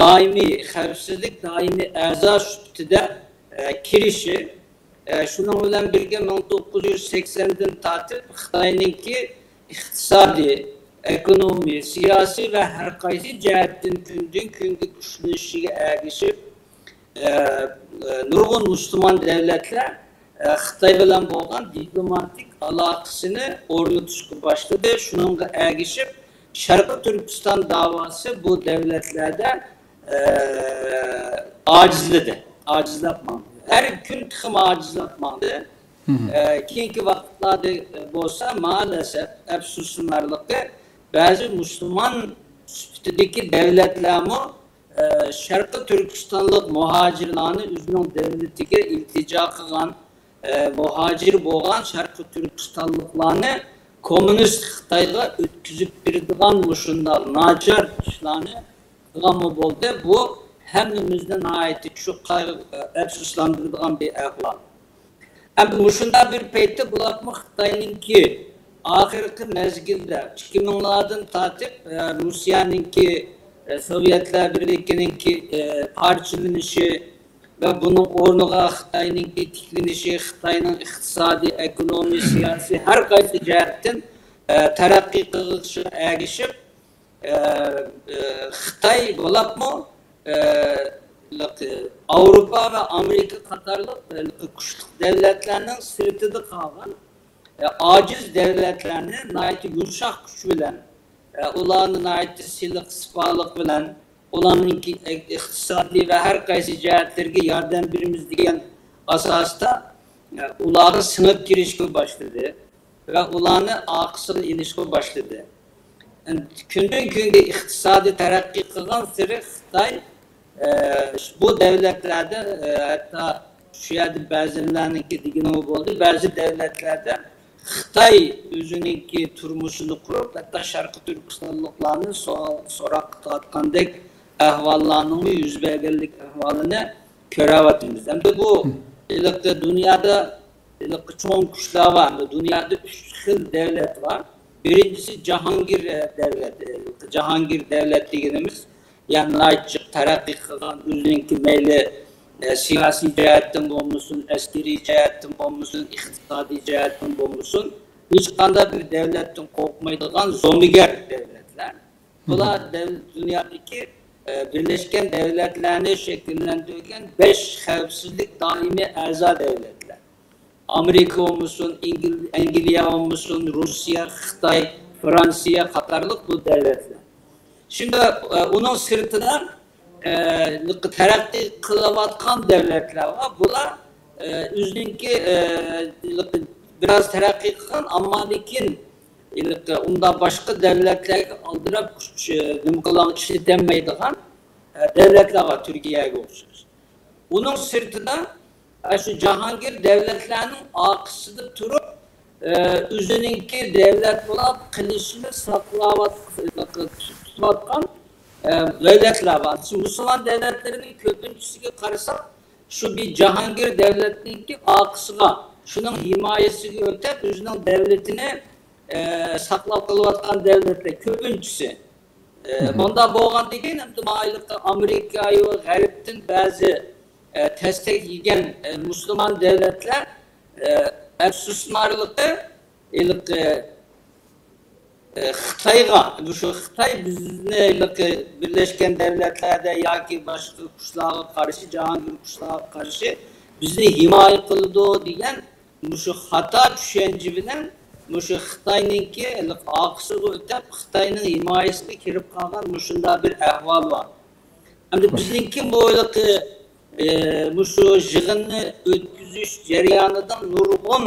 دائىمىي خەۋپسىزلىك دائىمىي ئەزا سۈپىتىدە، ئە، كىرىشى، ئە، شۇنىڭ بىلەن بىرگە، مىڭ توققۇز يۈز سەكسەندىن تارتىپ خىتاينىڭكى ئىقتىسادىي، ئېكونومىيە، سىياسىي ۋە ھەر قايسى جەھەتتىن كۈندىن كۈنگە كۈچلىنىشىگە ئەگىشىپ، ئە، ئە، نۇرغۇن مۇسۇلمان دەۋلەتلەر، ئە، خىتاي بىلەن بولغان دىپلوماتىك ئالاقىسىنى ئورنىتىشقا باشلىدى. شۇنىڭغا ئەگىشىپ، شەرقىي تۈركىستان داۋاسى بۇ دەۋلەتلەردە، ئە، ئاجىزلىدى، ئاجىزلاپ ماڭدى. ھەر كۈن تېخىمۇ ئاجىزلاپ ماڭدى. ئە، كېيىنكى ۋاقىتلاردا بولسا، مائەلەسەپ، ئەپسۇسلىنارلىقى، بەزى مۇسۇلمان سۈپىتىدىكى دەۋلەتلەرمۇ، ئە، شەرقىي تۈركىستانلىق مۇھاجىرلارنى ئۆزىنىڭ دۆلىتىگە ئىلتىجا قىلغان، ئە، مۇھاجىر بولغان شەرقىي تۈركىستانلىقلارنى كوممۇنىست خىتايغا ئۆتكۈزۈپ بېرىدىغان مۇشۇنداق ناچار ئىشلارنى قىلغانمۇ بولدى. بۇ ھەممىمىزنى ناھايىتى چوڭ قايغۇ، ئەپسۇسلاندۇرىدىغان بىر ئەھۋال. ئەمدى مۇشۇنداق بىر پەيتتە بولۇپمۇ خىتاينىڭكى ئاخىرقى مەزگىلدە ئىككى مىڭلاردىن تارتىپ، ئە، روسىيەنىڭكى، ئە، سوۋېتلار بىرلىكىنىڭكى، ئە، پارچىلىنىشى ۋە بۇنىڭ ئورنىغا خىتاينىڭكى تىكلىنىشى، خىتاينىڭ ئىقتىسادىي، ئەكونومىي، سىياسىي ھەر قايسى جەھەتتىن، ئە، تەرەققىي قىلىشىغا ئەگىشىپ، ئە، ئە، خىتاي بولۇپمۇ، ئە، ئاۋروپا ۋە ئامېرىكا قاتارلىق، ئە، كۈچلۈك دۆلەتلەرنىڭ سىرتىدا قالغان، ئە، ئاجىز دۆلەتلەرنى ناھايىتى يۇمشاق كۈچ بىلەن، ئە، ئۇلارنى ناھايىتى سىلىق، سىپالىق بىلەن، ئۇلارنىڭكى ئىقتىسادىي ۋە ھەر قايسى جەھەتلىرىگە ياردەم بېرىمىز دېگەن ئاساستا، ئە، ئۇلارغا سىڭىپ كىرىشكە باشلىدى. ۋە ئۇلارنى ئارقىسىغا ئېلىشقا باشلىدى. كۈندىن كۈنگە ئىقتىسادىي تەرەققىي قىلغانسېرى خىتاي، ئە، بۇ دۆلەتلەردە، ئە، ھەتتا شۇ يەردە بەزىلەرنىڭكى دېگىنىمۇ بولدى، بەزى دۆلەتلەردە خىتاي ئۆزىنىڭكى تۇرمۇشىنى قۇرۇپ، ھەتتا شەرقىي تۈركىستانلىقلارنى سو-، سوراققا تارتقاندەك ئەھۋاللارنىڭمۇ يۈز بەرگەنلىك ئەھۋالىنى كۆرۈۋاتىمىز. ئەمدى بۇ ھېلىقى دۇنيادا ھېلىقى چوڭ كۈچلەر بار. دۇنيادا ئۈچ خىل دۆلەت بار. بىرىنچىسى جاھانگىر، ئە، دۆلەت. ئە، جاھانگىر دۆلەت دېگىنىمىز، يەنى ناھايىتى جىق تەرەققىي قىلغان، ئۆزىنىڭكى مەيلى، ئە، سىياسىي جەھەتتىن بولمىسۇن، ئەسكىرىي جەھەتتىن بولمىسۇن، ئىقتىسادىي جەھەتتىن بولمىسۇن، ھېچقانداق بىر دۆلەتتىن قورقمايدىغان زومىگەر دۆلەتلەر. بۇلار دەل-، دۇنيادىكى، ئە، بىرلەشكەن دۆلەتلەرنى شەكىللەندۈرگەن بەش خەۋپسىزلىك دائىمىي ئەزا دۆلەتلەر. ئامېرىكا بولمىسۇن، ئىنگل-، ئەنگلىيە بولمىسۇن، روسىيە، خىتاي، فرانسىيە قاتارلىق بۇ دۆلەتلەر. شۇنداق، ئە، ئۇنىڭ سىرتىدا، ئە، تەرەققىي قىلىۋاتقان دۆلەتلەر بار. بۇلار، ئە، ئۆزىنىڭكى، ئە، بىراز تەرەققىي قىلغان، ئەمما لېكىن ھېلىقى ئۇنداق باشقا دۆلەتلەرگە ئالدىراپ كۈچ، نېمە قىلغان، ئىشلىتەلمەيدىغان، ئە، دۆلەتلەر بار، تۈركىيەگە ئوخشاش. ئۇنىڭ سىرتىدا، ئە، شۇ جاھانگىر دۆلەتلەرنىڭ ئارقىسىدا تۇرۇپ، ئە، ئۆزىنىڭكى دۆلەت بولۇپ قېلىشىنى ساقلاۋات-، تۇتۇۋاتقان، ئە، دۆلەتلەر بار. شۇ مۇسۇلمان دۆلەتلىرىنىڭ كۆپىنچىسىگە قارىساق، شۇ بىر جاھانگىر دۆلەتنىڭكى ئارقىسىغا، شۇنىڭ ھىمايىسىگە ئۆتۈپ، ئۆزىنىڭ دۆلىتىنى، ئە، ساقلاپ قېلىۋاتقان دۆلەتلەر كۆپىنچىسى. ئە، مۇنداق بولغاندىكىن، ئەمدى مايىللىقى ئامېرىكا ۋە غەربتىن بەزى، ئە، تەستەك يېگەن، ئە، مۇسۇلمان دۆلەتلەر، ئە، ئەپسۇسلىنارلىقى، ھېلىقى، ئە، خىتايغا، مۇشۇ خىتاي بىزنى ھېلىقى بىرلەشكەن دۆلەتلەردە ياكى باشقا كۈچلەرگە قارشى، جاھانگىر كۈچلەرگە قارشى بىزنى ھىمايە قىلىدۇ دېگەن مۇشۇ خاتا چۈشەنچە بىلەن مۇشۇ خىتاينىڭكى ھېلىقى ئارقىسىغا ئۆتۈپ، خىتاينىڭ ھىمايىسىگە كىرىپ قالغان مۇشۇنداق بىر ئەھۋال بار. ئەمدى بىزنىڭكى بۇ ھېلىقى، ئە، مۇشۇ يىغىننى ئۆتكۈزۈش جەريانىدا نۇرغۇن،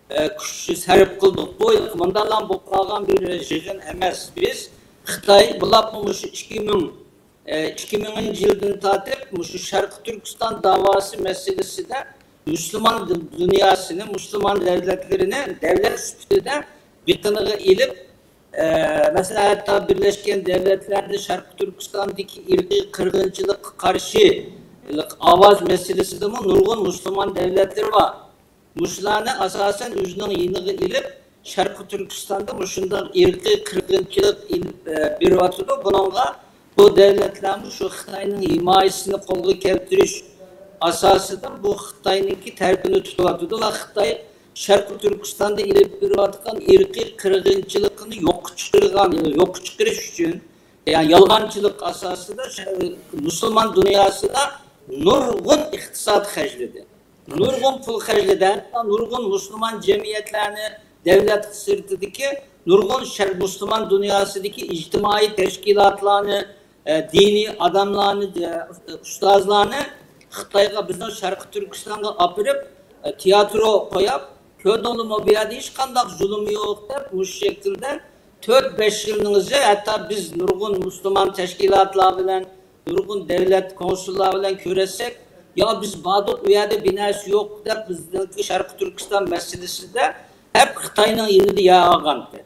ئە، كۈچ سەرپ قىلدۇق. بۇ مۇنداقلا بولۇپ قالغان بىر يىغىن ئەمەس. بىز خىتاي بولۇپمۇ مۇشۇ ئىككى مىڭ، ئە، ئىككى مىڭىنچى يىلدىن تارتىپ مۇشۇ شەرقىي تۈركىستان داۋاسى مەسىلىسىدە مۇسۇلمان دۇنياسىنى، مۇسۇلمان دۆلەتلىرىنى دۆلەت سۈپىتىدە بېقىنىغا ئېلىپ، ئە، مەسىلەن، ھەتتا بىرلەشكەن دۆلەتلەردە شەرقىي تۈركىستاندىكى ئىرقىي قىرغىنچىلىققا قارشى ئاۋاز مەسىلىسىدىمۇ نۇرغۇن مۇسۇلمان دۆلەتلىرى بار. مۇشۇلارنى ئاساسەن ئۆزىنىڭ يېنىغا ئېلىپ، شەرقىي تۈركىستاندا مۇشۇنداق ئىرقىي قىرغىنچىلىق ئېلىپ، ئە، بېرىۋاتىدۇ. بۇنىڭغا بۇ دۆلەتلەرمۇ شۇ خىتاينىڭ ھىمايىسىنى قولغا كەلتۈرۈش ئاساسىدا بۇ خىتاينىڭكى تەرىپىنى تۇتۇۋاتىدۇ ۋە خىتاي شەرقىي تۈركىستاندا ئېلىپ بېرىۋاتقان ئىرقىي قىرغىنچىلىقنى يوققا چىقىرغان، يوققا چىقىرىش ئۈچۈن، يەنى يالغانچىلىق ئاساسىدا شە-، مۇسۇلمان دۇنياسىدا نۇرغۇن ئىقتىساد خەجلىدى. نۇرغۇن پۇل خەجلىدى، ھەتتا نۇرغۇن مۇسۇلمان جەمئىيەتلەرنى، دۆلەت سىرتىدىكى نۇرغۇن شەرق مۇسۇلمان دۇنياسىدىكى ئىجتىمائىي تەشكىلاتلارنى، ئە، دىنىي ئادەملەرنى، ئە، ئۇستازلارنى خىتايغا، بىزنىڭ شەرقىي تۈركىستانغا ئاپىرىپ، ئە، تىياترو قويۇپ، كۆردۈڭلىمۇ، بۇ يەردە ھېچقانداق زۇلۇم يوق دەپ، مۇشۇ شەكىلدە تۆت بەش يىلنىڭ ئىچىدە ھەتتا بىز نۇرغۇن مۇسۇلمان تەشكىلاتلار بىلەن، نۇرغۇن دۆلەت كونسۇللار بىلەن كۆرۈشسەك، يا بىز باردۇق، ئۇ يەردە بىر نەرسە يوق دەپ، بىزنىڭكى شەرقىي تۈركىستان مەسىلىسىدە ھەپ خىتاينىڭ يېنىدا يەر ئالغانتى.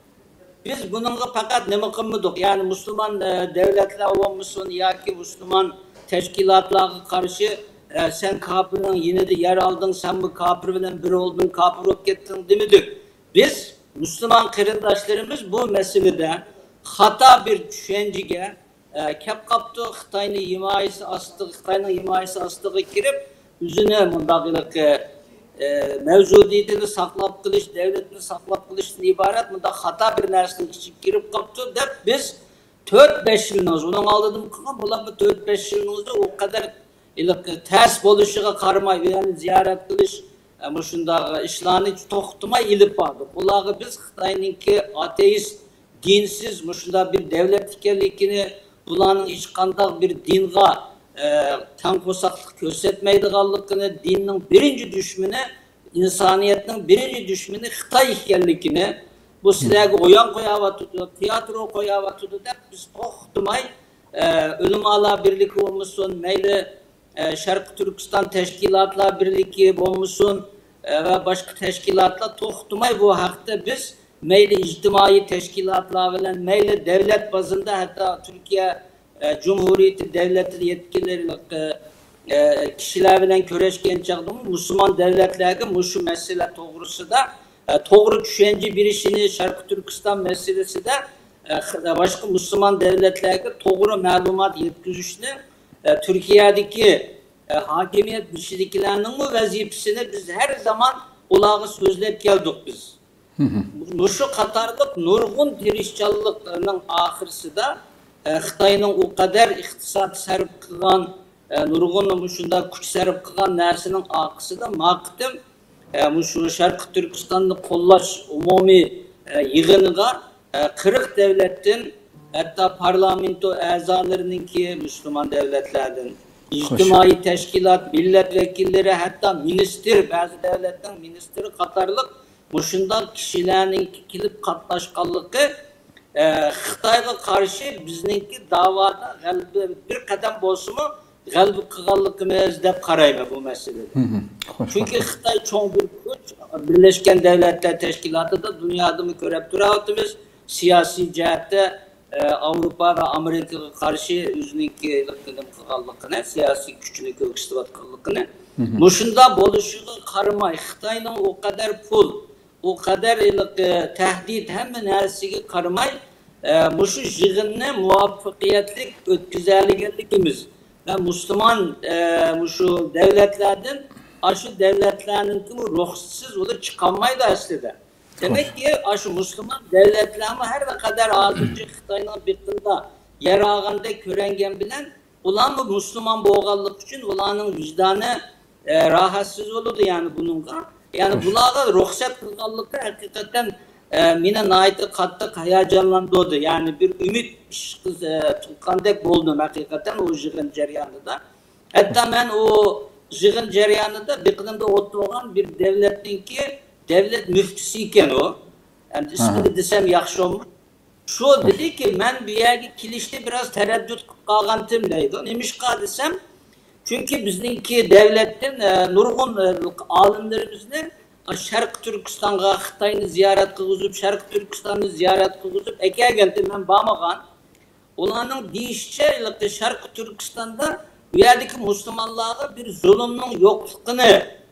بىز بۇنىڭغا پەقەت نېمە قىلمىدۇق، يەنى مۇسۇلمان، ئە، دۆلەتلەر بولمىسۇن ياكى مۇسۇلمان تەشكىلاتلارغا قارشى، ئە، سەن كاپىرنىڭ يېنىدا يەر ئالدىڭ، سەنمۇ كاپىر بىلەن بىر بولدۇڭ، كاپىر بولۇپ كەتتىڭ دېمىدۇق. بىز، مۇسۇلمان قېرىنداشلىرىمىز بۇ مەسىلىدە خاتا بىر چۈشەنچىگە، ئە، كەپ قاپتۇ. خىتاينى ھىمايىسى ئاستىغا، خىتاينىڭ ھىمايىسى ئاستىغا كىرىپ، ئۆزىنى مۇنداق ھېلىقى، ئە، مەۋجۇدىيىتىنى ساقلاپ قېلىش، دەۋلىتىنى ساقلاپ قېلىشتىن ئىبارەت مۇنداق خاتا بىر نەرسىنىڭ ئىچىگە كىرىپ قاپتۇ دەپ، بىز تۆت بەش يىلنىڭ، ئۇنىڭ ئالدىدىمۇ قىلغان، بۇلار بۇ تۆت بەش يىلنىڭ ئۆزى ئۇ قەدەر ھېلىقى تەس بولۇشىغا قارىماي، ئۇ يەرنى زىيارەت قىلىش، ئە، مۇشۇنداق ئىشلارنى توختىماي ئېلىپ باردۇق. بۇلارغا بىز خىتاينىڭكى ئاتېئىست، دىنسىز مۇشۇنداق بىر دەۋلەت ئىكەنلىكىنى، بۇلارنىڭ ھېچقانداق بىر دىنغا، ئە، تەڭ قورساقلىق كۆرسەتمەيدىغانلىقىنى، دىننىڭ بىرىنچى دۈشمىنى، ئىنسانىيەتنىڭ بىرىنچى دۈشمىنى خىتاي ئىكەنلىكىنى، بۇ سىلەرگە ئويۇن قوياۋاتىدۇ، تىياترو قوياۋاتىدۇ دەپ بىز توختىماي، ئە، ئۆلىمالار بىرلىكى بولمىسۇن، مەيلى، ئە، شەرقىي تۈركىستان تەشكىلاتلار بىرلىكى بولمىسۇن، ئە، ۋە باشقا تەشكىلاتلار توختىماي بۇ ھەقتە بىز مەيلى ئىجتىمائىي تەشكىلاتلار بىلەن، مەيلى دەۋلەت بازىسىدا، ھەتتا تۈركىيە ئە، جۇمھۇرىيىتى دەۋلىتى يەتكىلىرى، ئە، ئە، كىشىلەر بىلەن كۆرۈشكەن چاغدىمۇ مۇسۇلمان دەۋلەتلەرگە مۇشۇ مەسىلە توغرىسىدا، ئە، توغرا چۈشەنچە بېرىشىنى، شەرقىي تۈركىستان مەسىلىسىدە، ئە، خ-، باشقا مۇسۇلمان دەۋلەتلەرگە توغرا مەلۇمات يەتكۈزۈشنى، ئە، تۈركىيەدىكى، ئە، ھاكىمىيەت بېشىدىكىلەرنىڭمۇ ۋەزىپىسىنى بىز ھەر زامان ئۇلارغا سۆزلەپ كەلدۇق بىز. مۇشۇ قاتارلىق نۇرغۇن تىرىشچانلىقلارنىڭ ئاخىرسىدا، ئە، خىتاينىڭ ئۇ قەدەر ئىقتىساد سەرپ قىلغان، ئە، نۇرغۇن مۇشۇنداق كۈچ سەرپ قىلغان نەرسىنىڭ ئارقىسىدا ما قېتىم، ئە، مۇشۇ شەرقىي تۈركىستاننى قوللاش ئومۇمىي، ئە، يىغىنىغا، ئە، قىرىق دەۋلەتتىن، ھەتتا پارلامېنتو ئەزالىرىنىڭكى مۇسۇلمان دەۋلەتلەردىن، ئىجتىمائىي تەشكىلات، مىللەت ۋەكىللىرى، ھەتتا مىنىستىر، بەزى دەۋلەتنىڭ مىنىستىرى قاتارلىق مۇشۇنداق كىشىلەرنىڭ كېلىپ قاتناشقانلىقى، ئە، خىتايغا قارشى بىزنىڭكى داۋادا غەلىبە، بىر قەدەم بولسىمۇ غەلىبە قىلغانلىقىمىز دەپ قارايمەن بۇ مەسىلىدە. چۈنكى خىتاي چوڭ بىر كۈچ، بىرلەشكەن دەۋلەتلەر تەشكىلاتىدا، دۇنيادىمۇ كۆرۈپ تۇرۇۋاتىمىز، سىياسىي جەھەتتە، ئە، ئاۋروپا ۋە ئامېرىكىغا قارشى ئۆزىنىڭكى نېمە قىلغانلىقىنى، سىياسىي كۈچىنى كۆرسىتىۋاتقانلىقىنى. مۇشۇنداق بولۇشىغا قارىماي، خىتاينىڭ ئۇ قەدەر پۇل، ئۇ قەدەر ھېلىقى تەھدىت، ھەممە نەرسىگە قارىماي، ئە، مۇشۇ يىغىننى مۇۋەپپەقىيەتلىك ئۆتكۈزەلىگەنلىكىمىز ۋە مۇسۇلمان، ئە، مۇشۇ دەۋلەتلەردىن، ئاشۇ دەۋلەتلەرنىڭكىمۇ رۇخسىتىسىز ئۇلار چىقالمايدۇ ئەسلىدە. دېمەككى، ئاشۇ مۇسۇلمان دەۋلەتلەرمۇ ھەر نەقەدەر ھازىرچە خىتاينىڭ بېقىنىدا يەر ئالغاندەك كۆرۈنگەن بىلەن، ئۇلارمۇ مۇسۇلمان بولغانلىقى ئۈچۈن ئۇلارنىڭ ۋىجدانى، ئە، راھەتسىز بولىدۇ، يەنى بۇنىڭغا. يەنى بۇلارغا رۇخسەت قىلغانلىقى ھەقىقەتەن، ئە، مېنى ناھايىتى قاتتىق ھاياجانلاندۇردى. يەنى بىر ئۈمىد ئىشقا، ئە، تۇغقاندەك بولدۇم ھەقىقەتەن ئۇ يىغىن جەريانىدا. ھەتتا مەن ئۇ يىغىن جەريانىدا بېقىنىمدا ئولتۇرغان بىر دەۋلەتنىڭكى دەۋلەت مۇفتىسى ئىكەن ئۇ. ئەمدى ئىسمىنى دېسەم ياخشى بولماس. شۇ دېدىكى، مەن بۇ يەرگە كېلىشتە بىراز تەرەددۇت قىلىپ قالغانتىم دەيدۇ. نېمىشقا دېسەم، چۈنكى بىزنىڭكى دەۋلەتتىن، ئە، نۇرغۇن، ئە، ئالىملىرىمىزنى شەرقىي تۈركىستانغا خىتاينى زىيارەت قىلغۇزۇپ، شەرقىي تۈركىستاننى زىيارەت قىلغۇزۇپ ئەكەلگەنتى، مەن بارمىغان. ئۇلارنىڭ دېيىشىچە، ھېلىقى شەرقىي تۈركىستاندا بۇ يەردىكى مۇسۇلمانلارغا بىر زۇلۇمنىڭ يوقلۇقىنى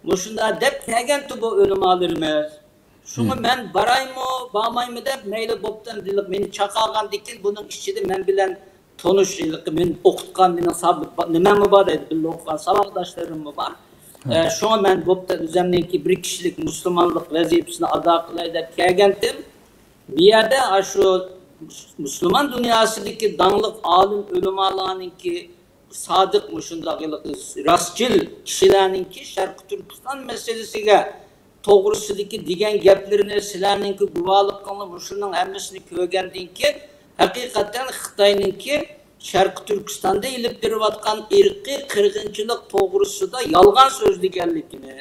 مۇشۇنداق دەپ كەلگەنتى بۇ ئۆلىمالىرىمىز. شۇڭا مەن بارايمۇ، بارمايمۇ دەپ، مەيلى بوپتۇ، ھېلىقى مېنى چاقىرغاندىكىن بۇنىڭ ئىچىدە مەن بىلەن تونۇش، ھېلىقى مېنى ئوقۇتقان، مېنىڭ سابىق نېمەممۇ بار دەيدۇ، بىللە ئوقۇغان ساۋاقداشلىرىممۇ بار. ئە، شۇڭا مەن بوپتۇ، ئۆزۈمنىڭكى بىر كىشىلىك مۇسۇلمانلىق ۋەزىپىسىنى ئادا قىلاي دەپ كەلگەنتىم. بۇ يەردە ئاشۇ مۇسۇلمان دۇنياسىدىكى داڭلىق ئالىم ئۆلىمالارنىڭكى، سادىق مۇشۇنداق ھېلىقى راستچىل كىشىلەرنىڭكى شەرقىي تۈركىستان مەسىلىسىگە توغرىسىدىكى دېگەن گەپلىرىنى، سىلەرنىڭكى گۇۋاھلىقىڭلار، مۇشۇنىڭ ھەممىسىنى كۆرگەندىن كېيىن، ھەقىقەتەن خىتاينىڭكى شەرقىي تۈركىستاندا ئېلىپ بېرىۋاتقان ئىرقىي قىرغىنچىلىق توغرىسىدا يالغان سۆزلىگەنلىكىنى،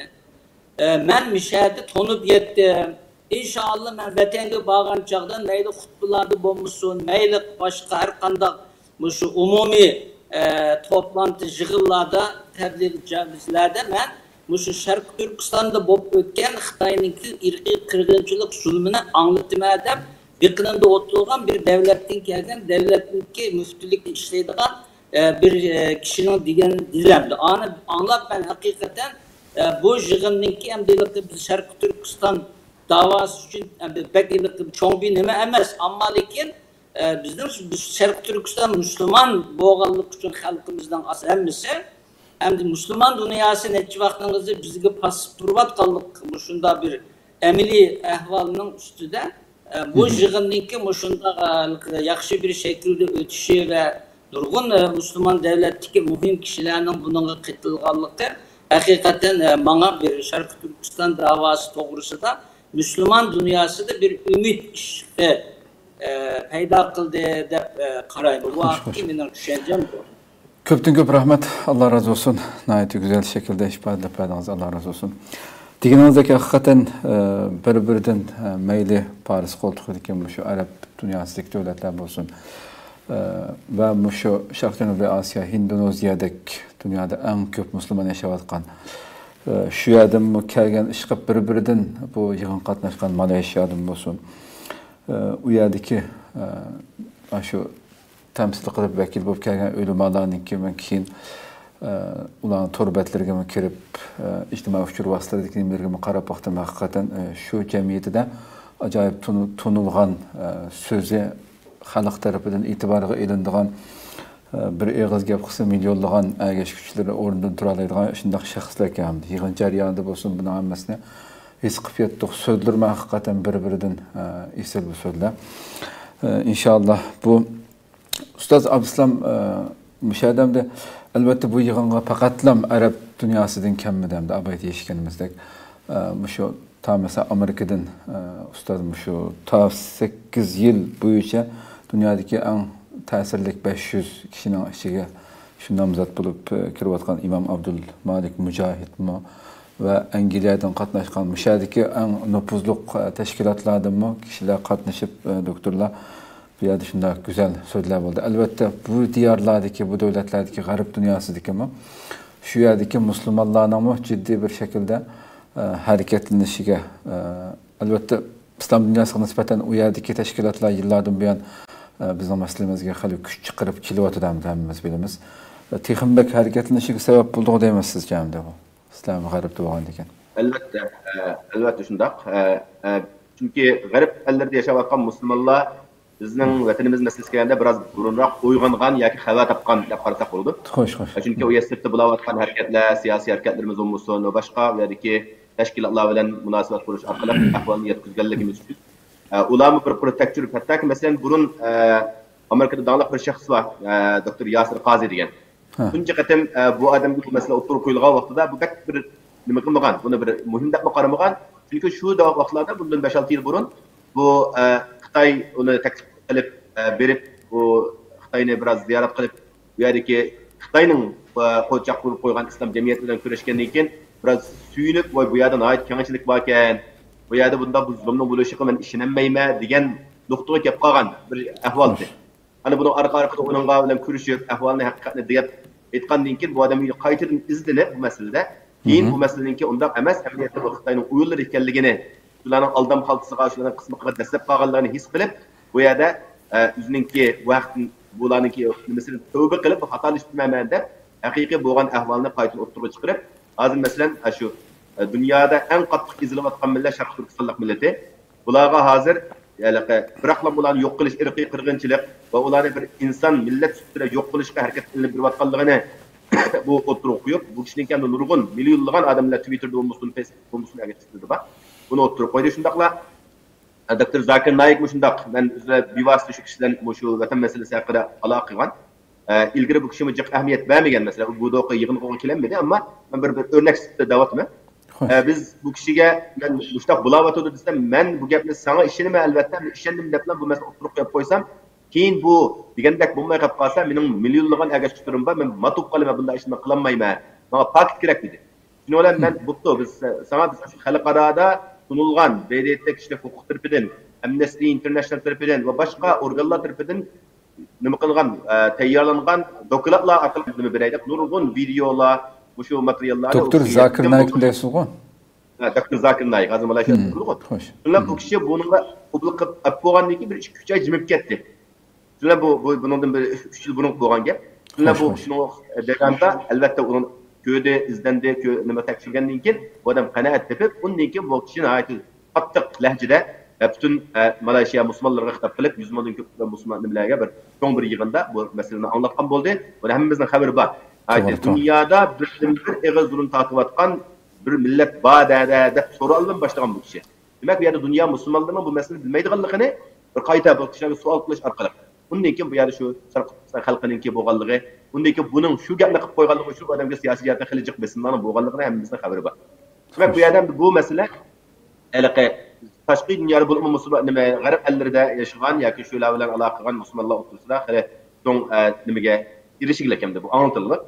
ئە، مەن مۇشۇ يەردە تونۇپ يەتتىم. ئىنشائاللا، مەن ۋەتەنگە بارغان چاغدا مەيلى خۇتبىلاردا بولمىسۇن، مەيلى باشقا ھەر قانداق مۇشۇ ئومۇمىي، ئە، توپلانتى، يىغىنلاردا، تەبلىغ جەلسىلەردە مەن مۇشۇ شەرقىي تۈركىستاندا بولۇپ ئۆتكەن خىتاينىڭكى ئىرقىي قىرغىنچىلىق زۇلمىنى ئاڭلىتىمەن دەپ، بېقىنىمدا ئولتۇرغان بىر دەۋلەتتىن كەلگەن، دەۋلەتنىڭكى مۇفتىلىكتە ئىشلەيدىغان ئە، بىر، ئە، كىشىنىڭ دېگەن دېگەنلىرىدە ئانى ئاڭلاپ، مەن ھەقىقەتەن، ئە، بۇ يىغىننىڭكى ئەمدى بىز شەرقىي تۈركىستان داۋاسى ئۈچۈن ئەمدى بەك چوڭ بىر نېمە ئەمەس، ئەمما لېكىن، ئە، بىزنىڭ شەرقىي تۈركىستان مۇسۇلمان بولغانلىقى ئۈچۈن خەلقىمىزنىڭ ئاس-، ھەممىسى ئەمدى مۇسۇلمان دۇنياسى نەچچە ۋاقتىڭىزدا بىزگە پاسىپ تۇرۇۋاتقانلىق مۇشۇنداق بىر ئەمەلىي ئەھۋالنىڭ ئۈستىدە، ئە، بۇ يىغىننىڭكى مۇشۇنداق، ئە، ياخشى بىر شەكىلدە ئۆتۈشى ۋە نۇرغۇن، ئە، مۇسۇلمان دۆلەتتىكى مۇھىم كىشىلەرنىڭ بۇنىڭغا قېتىلغانلىقى ھەقىقەتەن، ئە، ماڭا بىر شەرقىي تۈركىستان داۋاسى توغرىسىدا مۇسۇلمان دۇنياسىدا بىر ئۈمىد ئىششىقى، ئە، پەيدا قىلدى دەپ، ئە، قارايمەن. بۇ ھەقتىكى مېنىڭ چۈشەنچەم بۇ. كۆپتىن كۆپ رەھمەت، ئاللا رازى بولسۇن. ناھايىتى گۈزەل شەكىلدە ئىپادىلەپ بەردىڭىز، ئاللا رازى بولسۇن. دېگىنىڭىزدەك ھەقىقەتەن، ئە، بىر-بىرىدىن، ئە، مەيلى پارس قولتۇقىدىكى مۇشۇ ئەرەب دۇنياسىدىكى دۆلەتلەر بولسۇن، ئە، ۋە مۇشۇ شەرقىي جەنۇبىي ئاسىيا، ھىندونېزىيەدەك دۇنيادا ئەڭ كۆپ مۇسۇلمان ياشاۋاتقان، ئە، شۇ يەردىنمۇ كەلگەن ئىشقىلىپ بىر-بىرىدىن بۇ يىغىنغا قاتناشقان مالايشىيادىن بولسۇن، ئە، ئۇ يەردىكى، ئە، ئاشۇ تەمسىل قىلىپ ۋەكىل بولۇپ كەلگەن ئۆلىمالارنىڭكى مەن كېيىن، ئە، ئۇلارنىڭ تور بەتلىرىگىمۇ كىرىپ، ئە، ئىجتىمائىي ئۇچۇر ۋاسىتىلىرىدىكى نېمىلىرىگىمۇ قاراپ باقتىم. ھەقىقەتەن، ئە، شۇ جەمئىيىتىدە ئاجايىپ تونۇ-، تونۇلغان، ئە، سۆزى خەلق تەرىپىدىن ئېتىبارغا ئېلىنىدىغان، ئە، بىر ئېغىز گەپ قىلسا مىليونلىغان ئەگەشكۈچىلىرى ئورنىدىن تۇرالايدىغان شۇنداق شەخسلەركەن. يىغىن جەريانىدا بولسۇن، بۇنىڭ ھەممىسىنى ھېس قىلىپ يەتتۇق. سۆزلىرىمۇ ھەقىقەتەن بىر-بىرىدىن، ئە، ئېسىل بۇ سۆزلەر. ئە، ئىنشاللا بۇ ئۇستاز ئابدۇسالام، ئە، مۇشۇ ئادەمدە، ئەلۋەتتە، بۇ يىغىنغا پەقەتلەم ئەرەب دۇنياسىدىن كەلمىدى ئەمدى ئاۋاي دېيىشكىنىمىزدەك، ئە، مۇشۇ تا مەسىلەن ئامېرىكىدىن، ئە، ئۇستاز مۇشۇ تا سەككىز يىل بويىچە دۇنيادىكى ئەڭ تەسىرلىك بەش يۈز كىشىنىڭ ئىچىگە شۇ نامزات بولۇپ، ئە، كىرىۋاتقان ئىمام ئابدۇل مالىك مۇجاھىدمۇ ۋە ئەنگلىيەدىن قاتناشقان مۇشۇ يەردىكى ئەڭ نوپۇزلۇق، ئە، تەشكىلاتلاردىنمۇ كىشىلەر قاتنىشىپ، ئە، دوكتورلار بۇ يەردە شۇنداق گۈزەل سۆزلەر بولدى. ئەلۋەتتە، بۇ دىيارلاردىكى، بۇ دۆلەتلەردىكى غەرب دۇنياسىدىكىمۇ، شۇ يەردىكى مۇسۇلمانلارنىڭمۇ جىددىي بىر شەكىلدە، ئە، ھەرىكەتلىنىشىگە، ئە، ئەلۋەتتە، ئىسلام دۇنياسىغا نىسبەتەن ئۇ يەردىكى تەشكىلاتلار يىللاردىن بۇيان، ئە، بىزنىڭ مەسىلىمىزگە خېلى كۈچ چىقىرىپ كېلىۋاتىدۇ، ھەمدە ھەممىمىز بىلىمىز. ئە، تېخىمۇ بەك ھەرىكەتلىنىشىگە سەۋەب بولىدىغۇ دەيمىز سىزچە ئەمدى بۇ؟ ئىسلام غەربتە بولغاندىكىن. ئەلۋەتتە، ئە، ئەلۋەتتە شۇنداق. ئە، ئە، چۈنكى غەرب ئەللىرىدە ياشاۋاتقان مۇسۇلمانلار بىزنىڭ ۋەتىنىمىز مەسىلىسىگە كەلگەندە بىراز بۇرۇنراق ئويغانغان ياكى خەۋەر تاپقان دەپ قارىساق بولىدۇ. خوش، خوش. چۈنكى ئۇ يەر سىرتتا بولاۋاتقان ھەرىكەتلەر، سىياسىي ھەرىكەتلىرىمىز بولمىسۇن ۋە باشقا ئۇ يەردىكى تەشكىلاتلار بىلەن مۇناسىۋەت قۇرۇش ئارقىلىق ئەھۋالنى يەتكۈزگەنلىكىمىز ئۈچۈن، ئە، ئۇلارمۇ بىر قۇر تەكشۈرۈپ، ھەتتاكى مەسىلەن بۇرۇن، ئە، ئامېرىكىدا داڭلىق بىر شەخس بار، ئە، دوكتور ياسىر قازى دېگەن. ھە. تۇنجى قېتىم، ئە، بۇ ئادەمگە بۇ مەسىلە ئوتتۇرىغا قويۇلغان ۋاقتىدا بۇ بەك بىر نېمە قىلمىغان، بۇنى بىر مۇھىم دەپمۇ قارىمىغان. چۈنكى شۇ ۋاقىتلاردا بۇندىن بەش-ئالتە يىل بۇرۇن بۇ، ئە، خىتاي ئۇنى تەكلىپ قىلىپ، ئە، بېرىپ، بۇ خىتاينى بىراز زىيارەت قىلىپ، بۇ يەردىكى خىتاينىڭ، ئە، قول چاققۇرۇپ قويغان ئىسلام جەمئىيىتى بىلەن كۆرۈشكەندىن كېيىن بىراز سۆيۈنۈپ، ۋاي، بۇ يەردە ناھايىتى كەڭچىلىك باركەن، بۇ يەردە بۇنداق بۇ زۇلۇمنىڭ بولۇشىغا مەن ئىشىنەلمەيمەن دېگەن نۇقتىغا كەپ قالغان بىر ئەھۋال ئىدى. ئەنە بۇنىڭ ئارقا-ئارقىدىن ئۇنىڭغا بىلەن كۆرۈشۈپ، ئەھۋالنى، ھەقىقەتنى دەپ ئېيتقاندىن كېيىن، بۇ ئادەم قايتىدىن ئىزدىنىپ بۇ مەسىلىدە، كېيىن بۇ مەسىلىنىڭكى ئۇنداق ئەمەس، ئەمەلىيەتتە بۇ خىتاينىڭ ئويۇنلىرى ئىكەنلىكىنى، شۇلارنىڭ ئالدام خالتىسىغا، شۇلارنىڭ قىسمىقىغا دەسسەپ قالغانلىقىنى ھېس قىلىپ، بۇ يەردە، ئە، ئۆزىنىڭكى ۋاقتىن، بۇلارنىڭكى نېمىسىنى تەۋبە قىلىپ، بۇ خاتالىشىپتىمەن دەپ، ھەقىقىي بولغان ئەھۋالنى قايتىدىن ئوتتۇرىغا چىقىرىپ، ھازىر مەسىلەن، ئە، شۇ، ئە، دۇنيادا ئەڭ قاتتىق ئېزىلىۋاتقان مىللەت شەرقىي تۈركىستانلىق مىللىتى. بۇلارغا ھازىر، ھېلىقى، بىراقلا بۇلارنى يوق قىلىش ئىرقىي قىرغىنچىلىق ۋە ئۇلارنى بىر ئىنسان، مىللەت سۈپىتىدە يوق قىلىشقا ھەرىكەت ئېلىپ بېرىۋاتقانلىقىنى بۇ ئوتتۇرىغا قويۇپ، بۇ كىشىنىڭكى ئەمدى نۇرغۇن مىليونلىغان ئادەملەر تۋىتتېردا بولمىسۇن، فېيسبۇكتا بولمىسۇن، ئەگەر تىلدا بار، بۇنى ئوتتۇرىغا قويدى. شۇنداقلا دوكتور زاكىر نايىكمۇ شۇنداق، مەن ئۆزى بىۋاسىتە شۇ كىشى بىلەن مۇشۇ ۋەتەن مەسىلىسى ھەققىدە ئالاقە قىلغان. ئە، ئىلگىرى بۇ كىشىمۇ جىق ئەھمىيەت بەرمىگەن، مەسىلەن، ئۇ بۇ دورىغا يىغىنغا كېلەلمىدى، ئەمما مەن بىر، بىر ئۆرنەك سۈپىتىدە دەۋاتىمەن. خوش. ئە، بىز بۇ كىشىگە، مەن مۇشۇنداق بولاۋاتىدۇ دېسەم، مەن بۇ گەپنى ساڭا ئىشىنىمەن، ئەلۋەتتە، مەن ئىشەندىم دەپلا بۇ مەسىلىنى ئوتتۇرىغا قويۇپ قويسام، كېيىن بۇ دېگەندەك بولماي قېلىپ قالسا، مېنىڭ مىليونلىغان ئەگەشكۈچىلىرىم بار، مەن ماتۇپ قالىمەن، بۇنداق ئىشنى مەن قىلالمايمەن، ماڭا پاكىت كېرەك دېدى. شۇنىڭ بىلەن مەن، بوپتۇ، بىز، ساڭا بىز خەلقئارادا تونۇلغان، ب د ت كىشىلىك ھوقۇق تەرىپىدىن، ئەمنەستى ئىنتېرناشنال تەرىپىدىن ۋە باشقا ئورگانلار تەرىپىدىن نېمە قىلغان، ئە، تەييارلانغان دوكلاتلار ئارقىلىق نېمە بېرەيلى، نۇرغۇن ۋىدېئولار، مۇشۇ ماتېرىياللارنى دوكتور زاكىر نايىكنى دەيسىزغۇ؟ ھە، دوكتور زاكىر نايىك، ھازىر مالايشىيادا تۇرىدىغۇ. خوش. شۇنداق بۇ كىشى بۇنىڭغا قوبۇل قىلىپ ئەپ بولغاندىن كېيىن بىر ئىككى، ئۈچ ئاي جىمىپ كەتتى. شۇنداق بۇ، بۇ، بۇنىڭدىن بىر ئۈچ يىل بۇرۇن بولغان گەپ. شۇڭا بۇ ئىشنىڭ جەريانىدا، ئەلۋەتتە، ئۇنىڭ كۆردى، ئىزدەندى، كۆ-، نېمە تەكشۈرگەندىن كېيىن، بۇ ئادەم قانائەت تېپىپ، ئۇندىن كېيىن بۇ كىشى ناھايىتى قاتتىق لەھجىدە، ئە، پۈتۈن، ئە، مالايشىيا مۇسۇلمانلىرىغا خىتاب قىلىپ، يۈز مىڭدىن كۆپ مۇسۇلمان نېمىلەرگە بىر چوڭ بىر يىغىندا بۇ مەسىلىنى ئاڭلاتقان بولدى. بۇنى ھەممىمىزنىڭ خەۋىرى بار. ناھايىتى توغرا، توغرا. دۇنيادا بىردىنبىر ئېغىر زۇلۇم تارتىۋاتقان بىر مىللەت بار دەدە دەپ سورالدىن باشلىغان بۇ كىشى. دېمەك، بۇ يەردە دۇنيا مۇسۇلمانلىرىنىڭ بۇ مەسىلىنى بىلمەيدىغانلىقىنى بىر قايتا بۇ كىشىلەرگە سوئال قىلىش ئارقىلىق، ئۇندىن كېيىن بۇ يەردە شۇ شەرقىي تۈركىستان خەلقىنىڭكى بولغانلىقى، ئۇندىن كېيىن بۇنىڭ شۇ گەپنى قىلىپ قويغانلىقى ئۈچۈن بۇ ئادەمگە سىياسىي جەھەتتىن خېلى جىق بېسىملارنىڭ بولغانلىقىنى ھەممىمىزنىڭ خەۋىرى بار. دېمەك، بۇ يەردە بۇ مەسىلە ھېلىقى تاشقى دۇنيادا بولۇپمۇ مۇسۇلمان، نېمە، غەرب ئەللىرىدە ياشىغان ياكى شۇلار بىلەن ئالاقە قىلغان مۇسۇلمانلار ئوتتۇرىسىدا خېلى چوڭ، ئە، نېمىگە ئېرىشىگلىك ئەمدى بۇ ئاڭلىتىلغان.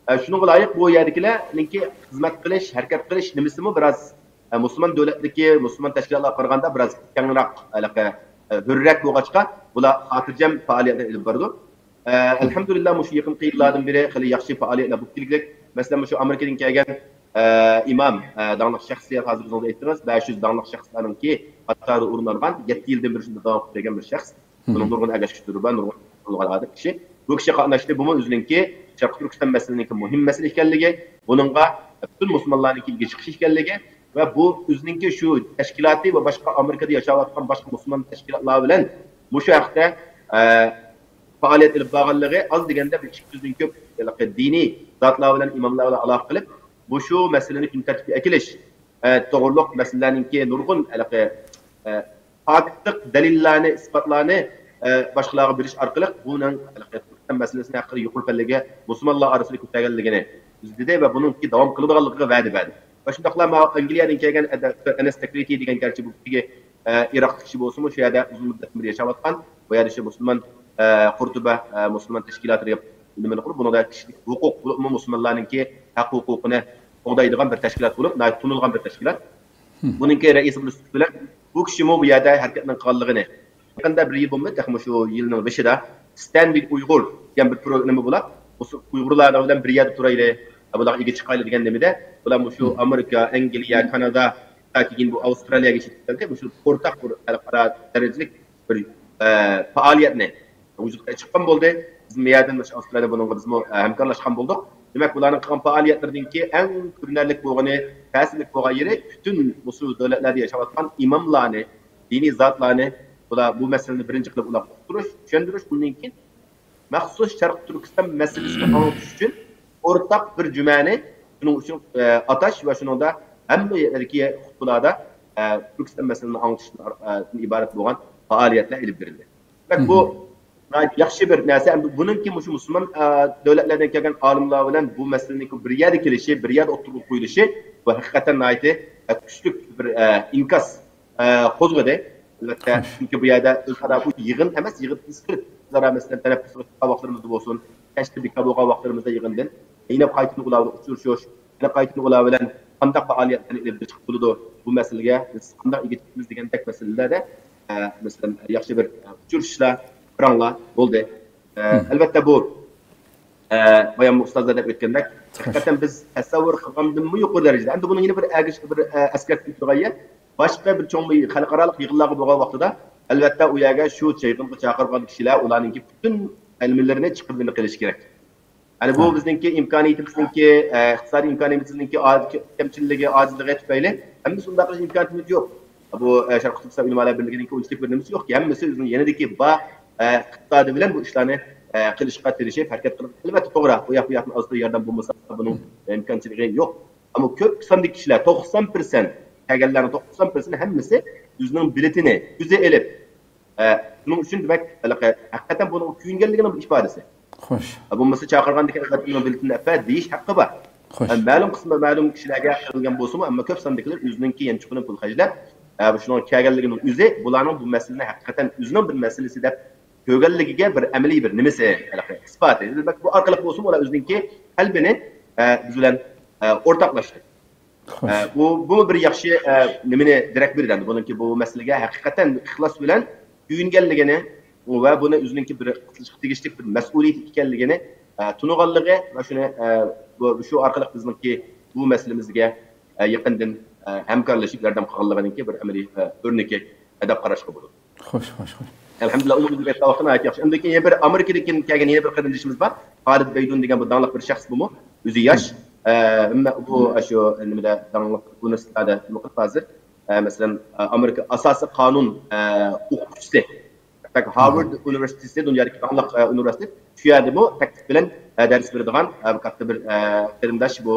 ئە، شۇنىڭغا لايىق بۇ يەردىكىلەرنىڭكى خىزمەت قىلىش، ھەرىكەت قىلىش نېمىسىمۇ بىراز، ئە، مۇسۇلمان دۆلەتلىكى، مۇسۇلمان تەشكىلاتلارغا قارىغاندا بىراز كەڭرەك، ھېلىقى، ئە، ھۆررەك بولغاچقا، بۇلار خاتىرجەم پائالىيەتنى ئېلىپ بارىدۇ. ئە، ئەلھەمدۇلىللا، مۇشۇ يېقىنقى يىللاردىن بېرى خېلى ياخشى پائالىيەتلەر بولۇپ كېلىكلىك. مەسىلەن، مۇشۇ ئامېرىكىدىن كەلگەن، ئە، ئىمام، ئە، داڭلىق شەخسىيەت، ھازىر ئۆزىڭىز ئېيتتىڭىز، بەش يۈز داڭلىق شەخسلەرنىڭكى قاتارىدا ئورۇن ئالغان، يەتتە يىلدىن بېرى شۇنداق داۋام قىلىپ كەلگەن بىر شەخس. بۇنىڭ نۇرغۇن ئەگەشكۈچىلىرى بار، نۇرغۇن ئۇلۇغ ئادەم كىشى. بۇ كىشى قاتناشتى، بۇمۇ ئۆزىنىڭكى شەرقىي تۈركىستان مەسىلىنىڭكى مۇھىم مەسىلە ئىكەنلىكى، بۇنىڭغا پۈتۈن مۇسۇلمانلارنىڭكى ئىگە چىقىشى ئىكەنلىكى ۋە بۇ ئۆزىنىڭكى شۇ تەشكىلاتى ۋە باشقا ئامېرىكىدا ياشاۋاتقان باشقا مۇسۇلمان تەشكىلاتلار بىلەن مۇشۇ ھەقتە، ئە، پائالىيەت ئېلىپ بارغانلىقى، ئاز دېگەندە بىر ئىككى يۈزدىن كۆپ ھېلىقى دىنىي زاتلار بىلەن، ئىماملار بىلەن ئالاقە قىلىپ، مۇشۇ مەسىلىنى كۈن تەرتىپكە ئەكېلىش، ئە، توغرۇلۇق مەسىلىلەرنىڭكى نۇرغۇن ھېلىقى، ئە، پاكىتلىق دەلىللەرنى، ئىسپاتلارنى، ئە، باشقىلارغا بېرىش ئارقىلىق بۇنىڭ ھېلىقى تۈركىستان مەسىلىسىنى ھەققىدە يۇقىرى پەللىگە مۇسۇلمانلار ئارىسىدا كۆتەرگەنلىكىنى دېدى ۋە بۇنىڭكى داۋام قىلىدىغانلىقىغا ۋەدە بەردى. ۋە شۇنداقلا ماۋۇ ئەنگلىيەدىن كەلگەن ئەدە-، ئەنەس تەكرىتى دېگەن گەرچە بۇ كىشىگە، ئە، ئىراقلىق كىشى بولسىمۇ، شۇ يەردە ئۇزۇن مۇددەتتىن بېرى ياشاۋاتقان، بۇ يەردە شۇ مۇسۇلمان، ئە، قۇرتۇبە، ئە، مۇسۇلمان تەشكىلاتى دەپ نېمىنى قۇرۇپ، بۇنىڭدا كىشىلىك ھوقۇق بولۇپمۇ مۇسۇلمانلارنىڭكى ھەق ھوقۇقىنى قوغدايدىغان بىر تەشكىلات بولۇپ، ناھايىتى تونۇلغان بىر تەشكىلات. بۇنىڭكى رەئىسى بولۇش سۈپىتى بىلەن بۇ كىشىمۇ بۇ يەردە ھەرىكەتنىڭ قىلغانلىقىنى يېقىندا بىر يىل بولمىدى، تېخى مۇشۇ يىلنىڭ بېشىدا ستاند ۋىز ئۇيغۇر دېگەن بىر پروگرامما بولاپ، مۇشۇ ئۇيغۇرلار بىلەن بىر يەردە تۇرايلى، بۇلارغا ئىگە چىقايلى دېگەن نېمىدە، بۇلار مۇشۇ ئامېرىكا، ئەنگلىيە، كانادا، كېيىن بۇ ئاۋسترالىيەگە چېتىپ كەلدى. مۇشۇ ئورتاق بىر خەلقئارا دەرىجىلىك بىر، ئە، پائالىيەتنى ۋۇجۇدقا چىققان بولدى. بىزمۇ يەردىن مۇشۇ ئاۋسترالىيە بۇنىڭغا بىزمۇ، ئە، ھەمكارلاشقان بولدۇق. دېمەك، بۇلارنىڭ قىلغان پائالىيەتلىرىدىنكى ئەڭ كۆرۈنەرلىك بولغىنى، تەسىرلىك بولغان يېرى پۈتۈن مۇشۇ دۆلەتلەردە ياشاۋاتقان ئىماملارنى، دىنىي زاتلارنى، بۇلار بۇ مەسىلىنى بىرىنچى قىلىپ ئۇلارغا ئۇقتۇرۇش، چۈشەندۈرۈش، ئۇندىن كېيىن مەخسۇس شەرقىي تۈركىستان مەسىلىسىنى ئاڭلىتىش ئۈچۈن ئورتاق بىر جۈمەنى شۇنىڭ ئۈچۈن، ئە، ئاتاش ۋە شۇنىڭدا ھەممە يەردىكى خۇتبىلاردا، ئە، تۈركىستان مەسىلىسىنى ئاڭلىتىشتىن ئار-، ئە، ئىبارەت بولغان پائالىيەتلەر ئېلىپ بېرىلدى. دېمەك، بۇ ناھايىتى ياخشى بىر نەرسە. ئەمدى بۇنىڭكى مۇشۇ مۇسۇلمان، ئە، دۆلەتلەردىن كەلگەن ئالىملار بىلەن بۇ مەسىلىنىڭ بىر يەردە كېلىشى، بىر يەردە ئوتتۇرىغا قويۇلۇشى، بۇ ھەقىقەتەن ناھايىتى، ئە، كۈچلۈك بىر، ئە، ئىنكاس، ئە، قوزغىدى. ئەلۋەتتە، چۈنكى بۇ يەردە ئۆزئارا بۇ يىغىن ئەمەس، يىغىندىن سىرت، ئۆزئارا، مەسىلەن، تەنەپپۇس قىلغان ۋاقىتلىرىمىزدا بولسۇن، كەچتە بىكار بولغان ۋاقىتلىرىمىزدا يىغىندىن يەنە قايتىدىن ئۇلار بىلەن ئۇچرىشىش، يەنە قايتىدىن ئۇلار بىلەن قانداق پائالىيەتلەرنى ئېلىپ بېرىشقا بولىدۇ، بۇ مەسىلىگە بىز قانداق ئىگە چىقىمىز دېگەندەك مەسىلىلەردە، ئە، مەسىلەن، ياخشى بىر، ئە، ئۇچرىشىشلار، پاراڭلار بولدى. ئە، ئەلۋەتتە، بۇ، ئە، بايام ئۇستازلار دەپ ئۆتكەندەك، ھەقىقەتەن بىز تەسەۋۋۇر قىلغاندىنمۇ يۇقىرى دەرىجىدە. ئەمدى بۇنىڭ يەنە بىر ئەگىش-، بىر، ئە، ئەسكەرتىپ تۇرغان يەر، باشقا بىر چوڭ بىر خەلقئارالىق يىغىنلارغا بولغان ۋاقتىدا، ئەلۋەتتە، ئۇ يەرگە شۇ يىغىنغا چاقىرغان كىشىلەر ئۇلارنىڭكى پۈتۈن ئىلمىلىرىنى چىقىپ قىلىشى كېرەك. يەنى بۇ بىزنىڭكى ئىمكانىيىتىمىزنىڭكى، ئە، ئىقتىسادىي ئىمكانىيىتىمىزنىڭكى ئاز-، كەمچىللىكى، ئاجىزلىقى تۈپەيلى ھەممىسى ئۇنداق قىلىش ئىمكانىيىتىمىز يوق. بۇ، ئە، شەرقىي تۈركىستان ئۆلىمالار بىرلىكىنىڭكى ئۇنچىلىك بىر نېمىسى يوقكى، ھەممىسى ئۆزىنىڭ يېنىدىكى بار، ئە، ئىقتىسادى بىلەن بۇ ئىشلارنى، ئە، قىلىشقا تىرىشىپ، ھەرىكەت قىلىپ، ئەلۋەتتە، توغرا، بۇ ياق، بۇ ياقتىن ئازدۇر ياردەم بولمىسا، بۇنىڭ ئىمكانچىلىكى يوق. ئەمما كۆپ ساندىكى كىشىلەر، توقسان پىرسەنت، كەلگەنلەرنىڭ توقسان پىرسەنتى ھەممىسى ئۆزىنىڭ بېلىتىنى ئۆزى ئېلىپ، ئە، شۇنىڭ ئۈچۈن، دېمەك، ھېلىقى ھەقىقەتەن بۇنىڭغا كۆيۈنگەنلىكىنىڭ بىر ئىپادىسى. خوش. ئە، بولمىسا چاقىرغاندىكىن ئەلۋەتتە ئۇنىڭ بېلىتىنى ئەپە دېيىش ھەققى بار. خوش. ئە، مەلۇم قىسمى، مەلۇم كىشىلەرگە قىلىنغان بولسىمۇ، ئەمما كۆپ ساندىكىلەر ئۆزىنىڭكى يانچۇقىدىن پۇل خەجلەپ، ئە، شۇنىڭغا كەلگەنلىكىنىڭ ئۆزى بۇلارنىڭ بۇ مەسىلىنى ھەقىقەتەن ئۆزىنىڭ بىر مەسىلىسى دەپ كۆرگەنلىكىگە بىر ئەمەلىي بىر نېمىسى، ھېلىقى ئىسپاتى. دېمەك، بۇ ئارقىلىق بولسىمۇ ئۇلار ئۆزىنىڭكى قەلبىنى، ئە، بىز بىلەن، ئە، ئورتاقلاشتى. خوش. ئە، بۇ، بۇ بىر ياخشى، ئە، نېمىنى دېرەك بېرىدۇ ئەمدى. بۇنىڭكى بۇ مەسىلىگە ھەقىقەتەن ئىخلاس بىلەن كۆيۈنگەنلىكىنى ۋە بۇنى ئۆزىنىڭكى بىر قىلىشقا تېگىشلىك بىر مەسئۇلىيىتى ئىكەنلىكىنى، ئە، تونۇغانلىقى ۋە شۇنى، ئە، بۇ، شۇ ئارقىلىق بىزنىڭكى بۇ مەسىلىمىزگە، ئە، يېقىندىن، ئە، ھەمكارلىشىپ ياردەم قىلغانلىقىنىڭكى بىر ئەمەلىي، ئە، ئۆرنىكى دەپ قاراشقا بولىدۇ. خوش، خوش، خوش. ئەلھەمدۇلىللا، ئۇمۇر ئۆزگەرتكەن ۋاقتىدا ناھايىتى ياخشى. ئاندىن كېيىن يەنە بىر ئامېرىكىدىن كەلگەن يەنە بىر قېرىندىشىمىز بار، خالىد بەيدۇن دېگەن، بۇ داڭلىق بىر شەخس بۇمۇ. ئۆزى ياش. ئە، ئەمما بۇ شۇ نېمىدە، داڭلىق ئۇنىۋېرسىتېتلاردا نېمە قىلىپ ھازىر، ئە، مەسىلەن، ئە، ئامېرىكا ئاساسىي قانۇن، ئە، ئوقۇتقۇچىسى. ھارۋارد ئۇنىۋېرسىتېتى، دۇنيادىكى داڭلىق، ئە، ئۇنىۋېرسىتېت. شۇ يەردىمۇ تەكلىپ بىلەن، ئە، دەرس بېرىدىغان، ئە، بىر كاتتا بىر، ئە، قېرىنداش بۇ.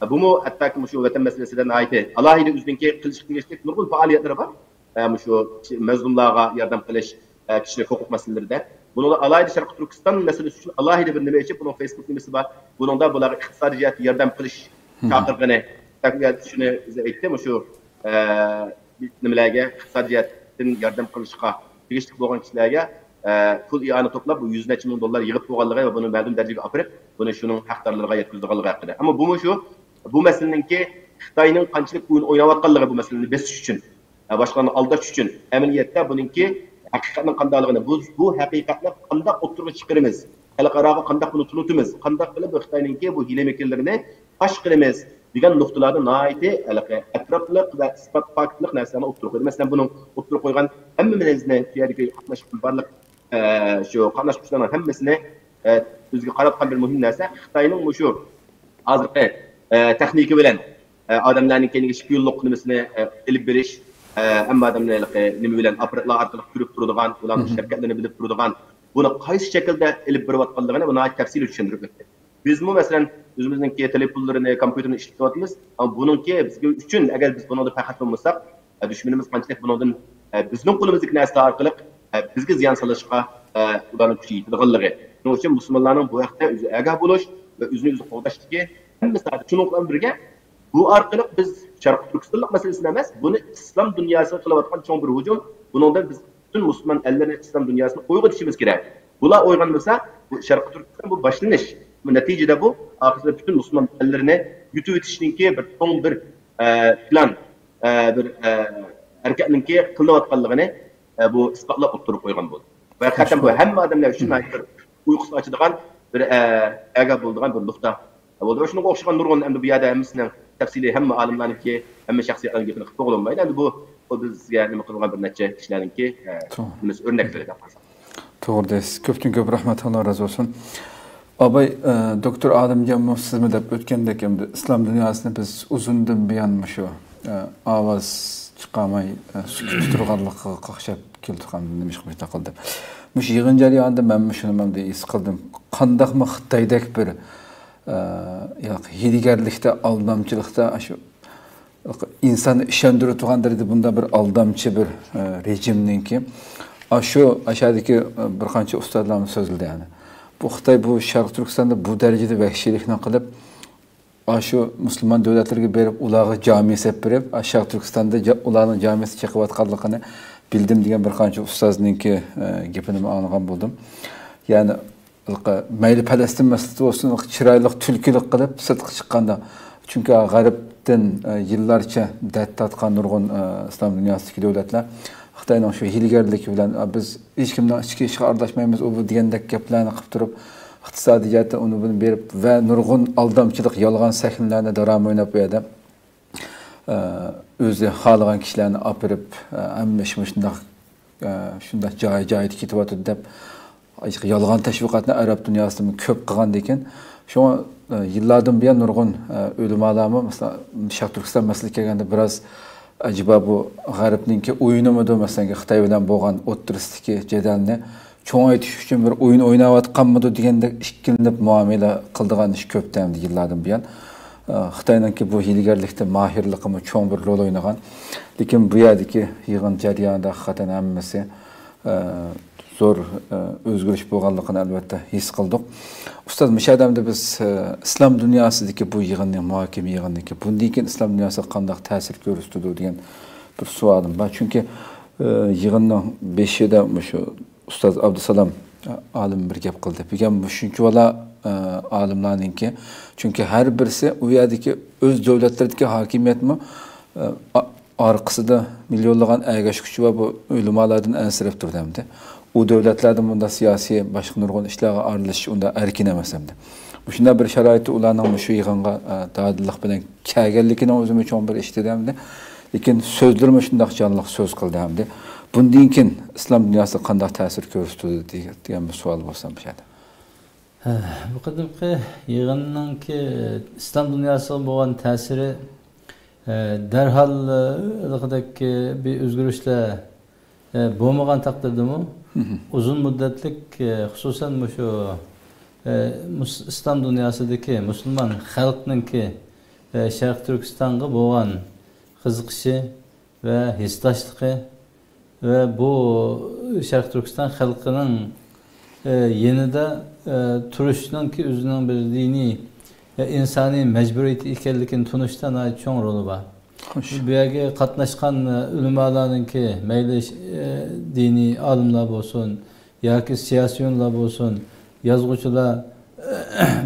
ئە، بۇمۇ ھەتتاكى مۇشۇ ۋەتەن مەسىلىسىدە ناھايىتى ئالاھىدە ئۆزىنىڭكى قىلىشقا تېگىشلىك نۇرغۇن پائالىيەتلىرى بار. ئە، مۇشۇ مەزلۇملارغا ياردەم قىلىش، ئە، كىشىلىك ھوقۇق مەسىلىلىرىدە. بۇنىڭدا ئالاھىدە شەرقىي تۈركىستان مەسىلىسى ئۈچۈن ئالاھىدە بىر نېمە ئېچىپ، بۇنىڭ فېيسبۇك نېمىسى بار. بۇنىڭدا بۇلارغا ئىقتىسادىي جەھەتتە ياردەم قىلىش چاقىرغىنى. شۇنى ئېيتتى، مۇشۇ، ئە، نېمىلەرگە، ئىقتىسادىي جەھەتتىن ياردەم قىلىشقا تېگىشلىك بولغان كىشىلەرگە، ئە، پۇل ئىئانە توپلاپ، بۇ يۈز نەچچە مىڭ دوللار يىغىپ بولغانلىقى ۋە بۇنى مەلۇم دەرىجىگە ئاپىرىپ، بۇنى شۇنىڭ ھەقدارلىرىغا يەتكۈزىدىغانلىقى ھەققىدە. ئەمما بۇمۇ شۇ، بۇ مەسىلىنىڭكى خىتاينىڭ قانچىلىك ئويۇن ئويناۋاتقانلىقى، بۇ مەسىلىنى بېسىش ئۈچۈن، ھە، باشقىلارنى ئالداش ئۈچۈن، ئەمەلىيەتتە بۇنىڭكى ھەقىقەتنىڭ قانداقلىقىنى، بۇ، بۇ ھەقىقەتنى قانداق ئوتتۇرىغا چىقىرىمىز، خەلقئاراغا قانداق بۇنى تونۇتىمىز، قانداق قىلىپ بۇ خىتاينىڭكى بۇ ھىيلە-مىكىرلىرىنى پاش قىلىمىز دېگەن نۇقتىلاردا ناھايىتى ھېلىقى ئەتراپلىق ۋە ئىسپات، پاكىتلىق نەرسىلەرنى ئوتتۇرىغا قويدى. مەسىلەن، بۇنىڭ ئوتتۇرىغا قويغان ھەممە مەنزىلنى، شۇ يەردىكى قاتناشقان بارلىق، ئە، شۇ قاتناشقۇچىلارنىڭ ھەممىسىنى، ئە، ئۆزىگە قاراتقان بىر مۇھىم نەرسە، خىتاينىڭ مۇشۇ ھازىرقى، ئە، تېخنىكا بىلەن، ئە، ئادەملەرنىڭ كەينىگە شپىيونلۇق نېمىسىنى، ئە، ئېلىپ بېرىش، ئە، ھەممە ئادەمنى ھېلىقى نېمە بىلەن، ئاپپاراتلار ئارقىلىق كۆرۈپ تۇرىدىغان، ئۇلارنىڭ ئىش ھەرىكەتلىرىنى بىلىپ تۇرىدىغان، بۇنى قايسى شەكىلدە ئېلىپ بېرىۋاتقانلىقىنى بۇ ناھايىتى تەپسىلىي چۈشەندۈرۈپ ئۆتتى. بىزمۇ، مەسىلەن، ئۆزىمىزنىڭكى تېلېفونلىرىنى، كومپيۇتېرنى ئىشلىتىۋاتىمىز. ئەمما بۇنىڭكى بىزگە ئۈچۈن، ئەگەر بىز بۇنىڭدا پەخىر قىلمىساق، ئە، دۈشمىنىمىز قانچىلىك بۇنىڭدىن، ئە، بىزنىڭ قولىمىزدىكى نەرسىلەر ئارقىلىق، ئە، بىزگە زىيان سېلىشقا، ئە، ئۇلارنىڭ كۈچى يېتىدىغانلىقى. شۇنىڭ ئۈچۈن مۇسۇلمانلارنىڭ بۇ ھەقتە ئۆزى ئاگاھ بولۇش ۋە ئۆزىنى ئۆزى قوغداشتىكى ھەممە ساھەدە، شۇنىڭ بىلەن بىرگە، بۇ ئارقىلىق بىز شەرقىي تۈركىستانلىق مەسىلىسىنى ئەمەس، بۇنى ئىسلام دۇنياسىغا قىلىۋاتقان چوڭ بىر ھۇجۇم. بۇنىڭدىن بىز پۈتۈن مۇسۇلمان ئەللىرىنى، ئىسلام دۇنياسىنى ئويغىتىشىمىز كېرەك. بۇلار ئويغانمىسا، بۇ شەرقىي تۈركىستان بۇ باشلىنىش. بۇ نەتىجىدە بۇ ئاخىرىدا پۈتۈن مۇسۇلمان ئەللىرىنى يۇتۇۋېتىشنىڭكى بىر چوڭ بىر، ئە، پىلان، ئە، بىر، ئە، ھەرىكەتنىڭكى قىلىنىۋاتقانلىقىنى، ئە، بۇ ئىسپاتلاپ ئوتتۇرىغا قويغان بولدى. ۋە ھەقىقەتەن بۇ ھەممە ئادەملەر ئۈچۈن ناھايىتى بىر ئۇيقۇسىنى ئاچىدىغان بىر، ئە، ئاگاھ بولىدىغان بىر نۇقتا بولدى. ۋە شۇنىڭغا ئوخشىغان نۇرغۇن، ئەمدى بۇ يەردە ھەممىسىنىڭ تەپسىلىي، ھەممە ئالىملارنىڭكى، ھەممە شەخسىيەتلەرنىڭ گېپىنى قىلىپ بولۇنمايدۇ. ئەمدى بۇ، بۇ بىزگە نېمە قىلغان بىر نەچچە كىشىلەرنىڭكى، ئە، نېمىسى، ئۆرنەكلىرى دەپ قارىساق. توغرا دەيسىز. كۆپتىن كۆپ رەھمەت، ئاللا رازى بولسۇن. ئاباي، ئە، دوكتور ئادەمجانمۇ سىزمۇ دەپ ئۆتكەندەك، ئەمدى ئىسلام دۇنياسىنى بىز ئۇزۇندىن بۇيان مۇشۇ، ئە، ئاۋاز چىقارماي، ئە، سۈكۈتتە تۇرغانلىقىغا قاقشاپ كېلىۋاتقان نېمە ئىش قىلمىشتا قىلدى. مۇشۇ يىغىن جەريانىدا مەنمۇ شۇنى مەندە ھېس قىلدىم. قانداقمۇ خىتايدەك بىر، ئە، ياق، ھىيلىگەرلىكتە، ئالدامچىلىقتا، شۇ ئىنساننى ئىشەندۈرۈپ تۇرغان دەرىجىدە بۇنداق بىر ئالدامچى بىر، ئە، رېجىمنىڭكى، ئاشۇ ئاشادىكى، ئە، بىر قانچە ئۇستازلارمۇ سۆزلىدى، يەنى. بۇ خىتاي بۇ شەرقىي تۈركىستاندا بۇ دەرىجىدە ۋەھشىيلىكنى قىلىپ، ئاشۇ مۇسۇلمان دۆلەتلىرىگە بېرىپ، ئۇلارغا جامى سېلىپ بېرىپ، ئاشۇ شەرقىي تۈركىستاندا جا-، ئۇلارنىڭ جامىسى چېقىۋاتقانلىقىنى بىلدىم دېگەن بىر قانچە ئۇستازنىڭكى، ئە، گېپىنىمۇ ئاڭلىغان بولدۇم. يەنى، مەيلى پەلەستىن مەسىلىسى بولسۇن، چىرايلىق تۈلكىلىك قىلىپ سىرتقا چىققاندا. چۈنكى غەربتىن، ئە، يىللارچە دەرد تارتقان نۇرغۇن، ئە، ئىسلام دۇنياسىدىكى دۆلەتلەر خىتاينىڭ شۇ ھىيلىگەرلىكى بىلەن، ئە، بىز ھېچكىمنىڭ ئىچكى ئىشىغا ئارىلاشمايمىز، ئۇ بۇ دېگەندەك گەپلەرنى قىلىپ تۇرۇپ، ئىقتىسادىي جەھەتتە ئۇنى بۇنى بېرىپ ۋە نۇرغۇن ئالدامچىلىق، يالغان سەھنىلەرنى دىراما ئويناپ، بۇ يەردە، ئە، ئۆزى خالىغان كىشىلەرنى ئاپىرىپ، ئە، ھەممە ئىش مۇشۇنداق، ئە، شۇنداق جايى-جايىدا كېتىۋاتىدۇ دەپ، يالغان تەشۋىقاتنى ئەرەب دۇنياسىدىمۇ كۆپ قىلغاندىكىن، شۇڭا، ئە، يىللاردىن بۇيان نۇرغۇن، ئە، ئۆلىمالارمۇ، مەسىلەن، شەرقىي تۈركىستان مەسىلىسىگە كەلگەندە، بىراز ئەجەبا بۇ غەربنىڭكى ئويۇنىمىدۇ؟ مەسىلەن، خىتاي بىلەن بولغان ئوتتۇرىسىدىكى جېدەلنى چوڭايتىش ئۈچۈن بىر ئويۇن ئويناۋاتقانمىدۇ دېگەندەك ئىككىلىنىپ مۇئامىلە قىلىدىغان ئىش كۆپتى ئەمدى يىللاردىن بۇيان. ئە، خىتاينىڭكى بۇ ھىيلىگەرلىكتە ماھىرلىقىمۇ چوڭ بىر رول ئوينىغان. لېكىن بۇ يەردىكى يىغىن جەريانىدا ھەقىقەتەن ھەممىسى، ئە، زور، ئە، ئۆزگىرىش بولغانلىقىنى ئەلۋەتتە ھېس قىلدۇق. ئۇستاز، مۇشۇ يەردە بىز، ئە، ئىسلام دۇنياسىدىكى بۇ يىغىننى، مۇھاكىمە يىغىنىدىكى، بۇندىن كېيىن ئىسلام دۇنياسىغا قانداق تەسىر كۆرسىتىدۇ دېگەن بىر سوئالىم بار. چۈنكى، ئە، يىغىننىڭ بېشىدا مۇشۇ ئۇستاز ئابدۇسالام، ئە، ئالىم بىر گەپ قىلدى. بۈگۈن مۇشۇنچىۋالا، ئە، ئالىملارنىڭكى، چۈنكى ھەر بىرسى ئۇ يەردىكى ئۆز دۆلەتلىرىدىكى ھاكىمىيەتمۇ، ئە، ئا-، ئارقىسىدا مىليونلىغان ئەگەشكۈچى بار بۇ ئۆلىمالاردىن ئەنسىرەپ تۇرىدۇ ئەمدى. ئۇ دۆلەتلەردە بۇنداق سىياسىي، باشقا نۇرغۇن ئىشلارغا ئارىلىشىش ئۇنداق ئەركىن ئەمەس ئەمدى. مۇشۇنداق بىر شارائىتتا ئۇلارنىڭ مۇشۇ يىغىنغا، ئە، دادىللىق بىلەن كەلگەنلىكىنىڭ ئۆزىمۇ چوڭ بىر ئىش دېدى ئەمدى. لېكىن سۆزلىرىمۇ شۇنداق جانلىق سۆز قىلدى ئەمدى. بۇندىن كېيىن ئىسلام دۇنياسىغا قانداق تەسىر كۆرسىتىدۇ دېگەن بىر سوئال بولسا مۇشۇ يەردە. ھە، بۇ قېتىمقى يىغىننىڭكى ئىسلام دۇنياسىغا بولغان تەسىرى، ئە، دەرھال، ئە، ھېلىقىدەك، ئە، بىر ئۆزگىرىشلەر، ئە، بولمىغان تەقدىردىمۇ، مھم. ئۇزۇن مۇددەتلىك، ئە، خۇسۇسەن مۇشۇ، ئە، مۇس-، ئىسلام دۇنياسىدىكى مۇسۇلمان خەلقنىڭكى، ئە، شەرقىي تۈركىستانغا بولغان قىزىقىشى، ۋە ھېسداشلىقى ۋە بۇ شەرقىي تۈركىستان خەلقىنىڭ، ئە، يېنىدا، ئە، تۇرۇشنىڭكى ئۆزىنىڭ بىر دىنىي ۋە ئىنسانىي مەجبۇرىيىتى ئىكەنلىكىنى تونۇشتا ناھايىتى چوڭ رولى بار. خوش. بۇ يەرگە قاتناشقان، ئە، ئۆلىمالارنىڭكى مەيلى، ئە، دىنىي ئالىملار بولسۇن ياكى سىياسىيونلار بولسۇن، يازغۇچىلار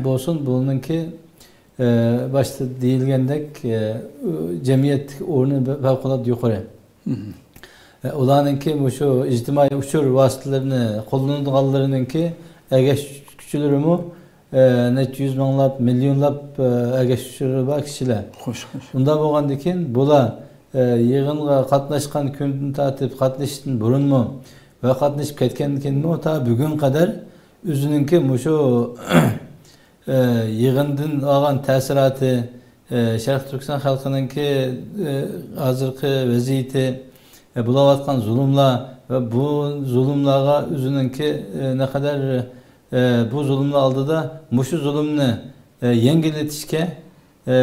بولسۇن، بۇنىڭكى ئە، باشتا دېيىلگەندەك، ئە، جەمئىيەتتىكى ئورنى پەۋقۇلئاددە يۇقىرى. مھم. ئە، ئۇلارنىڭكى مۇشۇ ئىجتىمائىي ئۇچۇر ۋاسىتىلىرىنى قوللىنىدىغانلىرىنىڭكى ئەگەشكۈچىلىرىمۇ، ئە، نەچچە يۈز مىڭلاپ، مىليونلاپ، ئە، ئەگەشكۈچىلىرى بار كىشىلەر. خوش، خوش. ئۇنداق بولغاندىكىن بۇلار، ئە، يىغىنغا قاتناشقان كۈندىن تارتىپ قاتنىشىشتىن بۇرۇنمۇ ۋە قاتنىشىپ كەتكەندىن كېيىنمۇ تا بۈگۈنگە قەدەر ئۆزىنىڭكى مۇشۇ ئە، يىغىندىن ئالغان تەسىراتى، ئە، شەرقىي تۈركىستان خەلقىنىڭكى، ئە، ھازىرقى ۋەزىيىتى، ئە، بولاۋاتقان زۇلۇملار ۋە بۇ زۇلۇملارغا ئۆزىنىڭكى، ئە، نەقەدەر، ئە، بۇ زۇلۇملار ئالدىدا مۇشۇ زۇلۇمنى، ئە، يەڭگىللىتىشكە، ئە،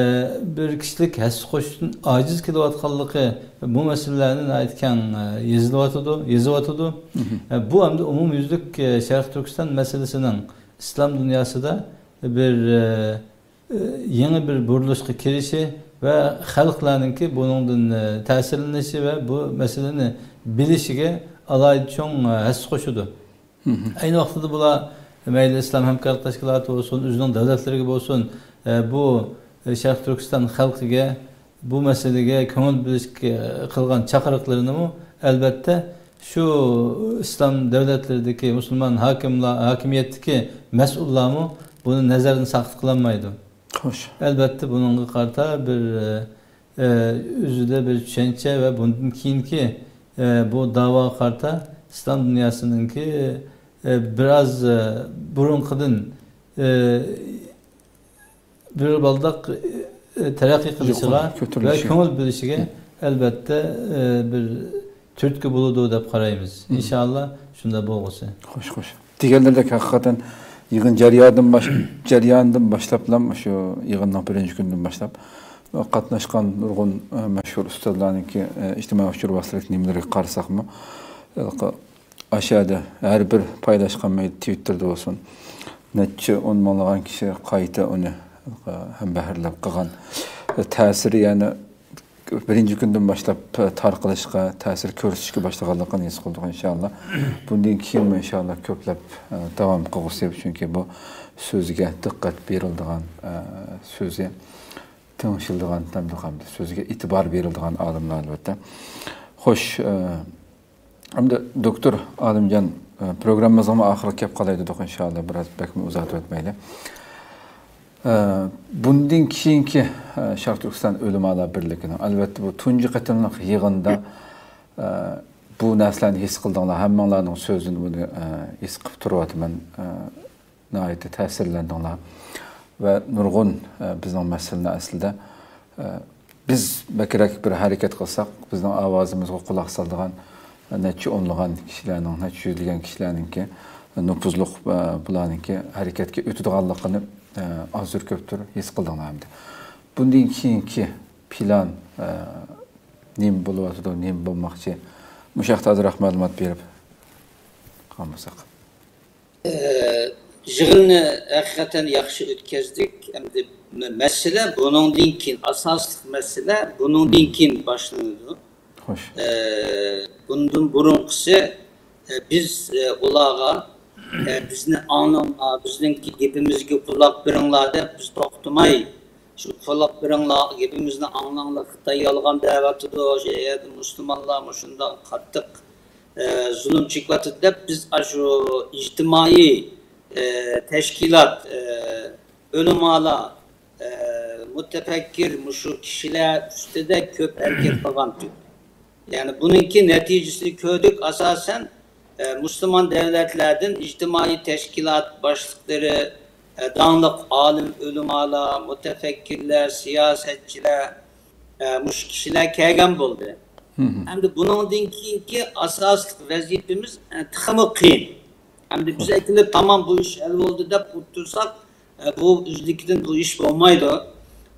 بىر كىشىلىك ھەسسە قوشۇشتىن ئاجىز كېلىۋاتقانلىقى، بۇ مەسىلىلەرنى ناھايىتى كەڭ، ئە، يېزىلىۋاتىدۇ، يېزىۋاتىدۇ. مھم. ئە، بۇ ئەمدى ئومۇميۈزلۈك، ئە، شەرقىي تۈركىستان مەسىلىسىنىڭ، ئىسلام دۇنياسىدا بىر، ئە، يېڭى بىر بۇرۇلۇشقا كىرىشى ۋە خەلقلەرنىڭكى بۇنىڭدىن، ئە، تەسىرلىنىشى ۋە بۇ مەسىلىنى بىلىشىگە ئالاھىدە چوڭ، ئە، ھەسسە قوشىدۇ. مھم. ئەينى ۋاقتىدا بۇلار مەيلى ئىسلام ھەمكارلىق تەشكىلاتى بولسۇن، ئۆزىنىڭ دۆلەتلىرىگە بولسۇن، ئە، بۇ، ئە، شەرقىي تۈركىستان خەلقىگە بۇ مەسىلىگە كۆڭۈل بۆلۈشكە قىلغان چاقىرىقلىرىنىمۇ، ئەلۋەتتە، شۇ ئىسلام دۆلەتلىرىدىكى مۇسۇلمان ھاكىملار، ھاكىمىيەتتىكى مەسئۇللارمۇ بۇنى نەزەردىن ساقىت قىلالمايدۇ. خوش. ئەلۋەتتە، بۇنىڭغا قارىتا بىر، ئە، ئۆزىدە بىر چۈشەنچە ۋە بۇندىن كېيىنكى، ئە، بۇ داۋاغا قارىتا ئىسلام دۇنياسىنىڭكى، ئە، بىراز، ئە، بۇرۇنقىدىن، ئە، بىر بالداق، ئى، تەرەققىي قىلىشىغا يۇقىرى كۆتۈرۈلۈشى. ۋە كۆڭۈل بۆلۈشىگە، ھە، ئەلۋەتتە، ئى، بىر تۈرتكە بولىدۇ دەپ قارايمىز. مم. ئىنشاللا شۇنداق بولغۇسى. خوش، خوش. دېگەنلىرىدەك، ھەقىقەتەن يىغىن جەريانىدىن باش-، جەريانىدىن باشلاپلا، شۇ يىغىننىڭ بىرىنچى كۈنىدىن باشلاپ قاتناشقان نۇرغۇن، ئى، مەشھۇر ئۇستازلارنىڭكى، ئى، ئىجتىمائىي ئۇچۇر ۋاسىتىلىرىدىكى نېمىلىرىگە قارىساقمۇ، ھېلىقى ئاشۇ يەردە ھەر بىر پايلاشقان مەيلى تىۋىتتېردا بولسۇن، نەچچە ئون مىڭلىغان كىشى قايتا ئۇنى ھەمبەھىرلەپ قىلغان تەسىرى، يەنى بىرىنچى كۈندىن باشلاپ تارقىلىشقا، تەسىر كۆرسىتىشكە باشلىغانلىقىنى ھېس قىلدۇق، ئىنشاللا. بۇندىن كېيىنمۇ، ئىنشاللا، كۆپلەپ، ئە، داۋام قىلغۇسى، چۈنكى بۇ سۆزگە دىققەت بېرىلىدىغان، ئە، سۆزى تىڭشىلىدىغان، ھەمدە سۆزىگە ئېتىبار بېرىلىدىغان ئالىملار، ئەلۋەتتە. خوش، ئە، ئەمدى دوكتور ئالىمجان، ئە، پروگراممىمىزنىڭمۇ ئاخىرىغا كەپ قالاي دېدۇق، ئىنشاللا، بىراز بەكمۇ ئۇزارتىۋەتمەيلى. ئە، بۇندىن كېيىنكى، ئە، شەرقىي تۈركىستان ئۆلىمالار بىرلىكىنىڭ، ئەلۋەتتە، بۇ تۇنجى قېتىملىق يىغىندا، ئە، بۇ نەرسىلەرنى ھېس قىلدىڭلار، ھەممىڭلارنىڭ سۆزىدىن بۇنى، ئە، ھېس قىلىپ تۇرۇۋاتىمەن. ئە، ناھايىتى تەسىرلەندىڭلار. ۋە نۇرغۇن، ئە، بىزنىڭ مەسىلىنى ئەسلىدە، ئە، بىز بەكرەك بىر ھەرىكەت قىلساق، بىزنىڭ ئاۋازىمىزغا قۇلاق سالىدىغان نەچچە ئونلىغان كىشىلەرنىڭ، نەچچە يۈزلىگەن كىشىلەرنىڭكى نوپۇزلۇق، ئە، بۇلارنىڭكى ھەرىكەتكە ئۆتىدىغانلىقىنى، ئە، ئازدۇر كۆپتۇر ھېس قىلدىڭلار ئەمدى. بۇندىن كېيىنكى پىلان، ئە، نېمە بولۇۋاتىدۇ، نېمە بولماقچى؟ مۇشۇ ھەقتە ئازراق مەلۇمات بېرىپ قالمىساق. ئە، يىغىننى ھەقىقەتەن ياخشى ئۆتكەزدۇق. ئەمدى مە-، مەسىلە بۇنىڭدىن كېيىن، ئاساسلىق مەسىلە بۇنىڭدىن كېيىن باشلىنىدۇ. خوش. ئە، بۇندىن بۇرۇنقىسى، ئە، بىز، ئە، ئۇلارغا، ئە، بىزنى ئاڭلاڭلار، بىزنىڭكى گېپىمىزگە قۇلاق بېرىڭلار دەپ، بىز توختىماي، شۇ قۇلاق بېرىڭلار، گېپىمىزنى ئاڭلاڭلار، خىتاي يالغان دەۋاتىدۇ، شۇ يەردە مۇسۇلمانلار مۇشۇنداق قاتتىق ئە، زۇلۇم چېكىۋاتىدۇ دەپ، بىز ئاشۇ ئىجتىمائىي، ئە، تەشكىلات، ئە، ئۆلىمالار، ئە، مۇتەپەككىر مۇشۇ كىشىلەر ئۈستىدە كۆپ ھەرىكەت قىلغانتۇق. يەنى بۇنىڭكى نەتىجىسىنى كۆردۇق، ئاساسەن، ئە، مۇسۇلمان دۆلەتلەردىن ئىجتىمائىي تەشكىلات باشلىقلىرى، ئە، داڭلىق ئالىم، ئۆلىمالار، مۇتەپەككۇرلار، سىياسەتچىلەر، ئە، مۇشۇ كىشىلەر كەلگەن بولدى. ئەمدى بۇنىڭدىن كېيىنكى ئاساسلىق ۋەزىپىمىز، ئە، تېخىمۇ قىيىن. ئەمدى بىز ئەكېلىپ، تامام، بۇ ئىش ھەل بولدى دەپ ئولتۇرساق، ئە، بۇ ئۆزلۈكىدىن بۇ ئىش بولمايدۇ.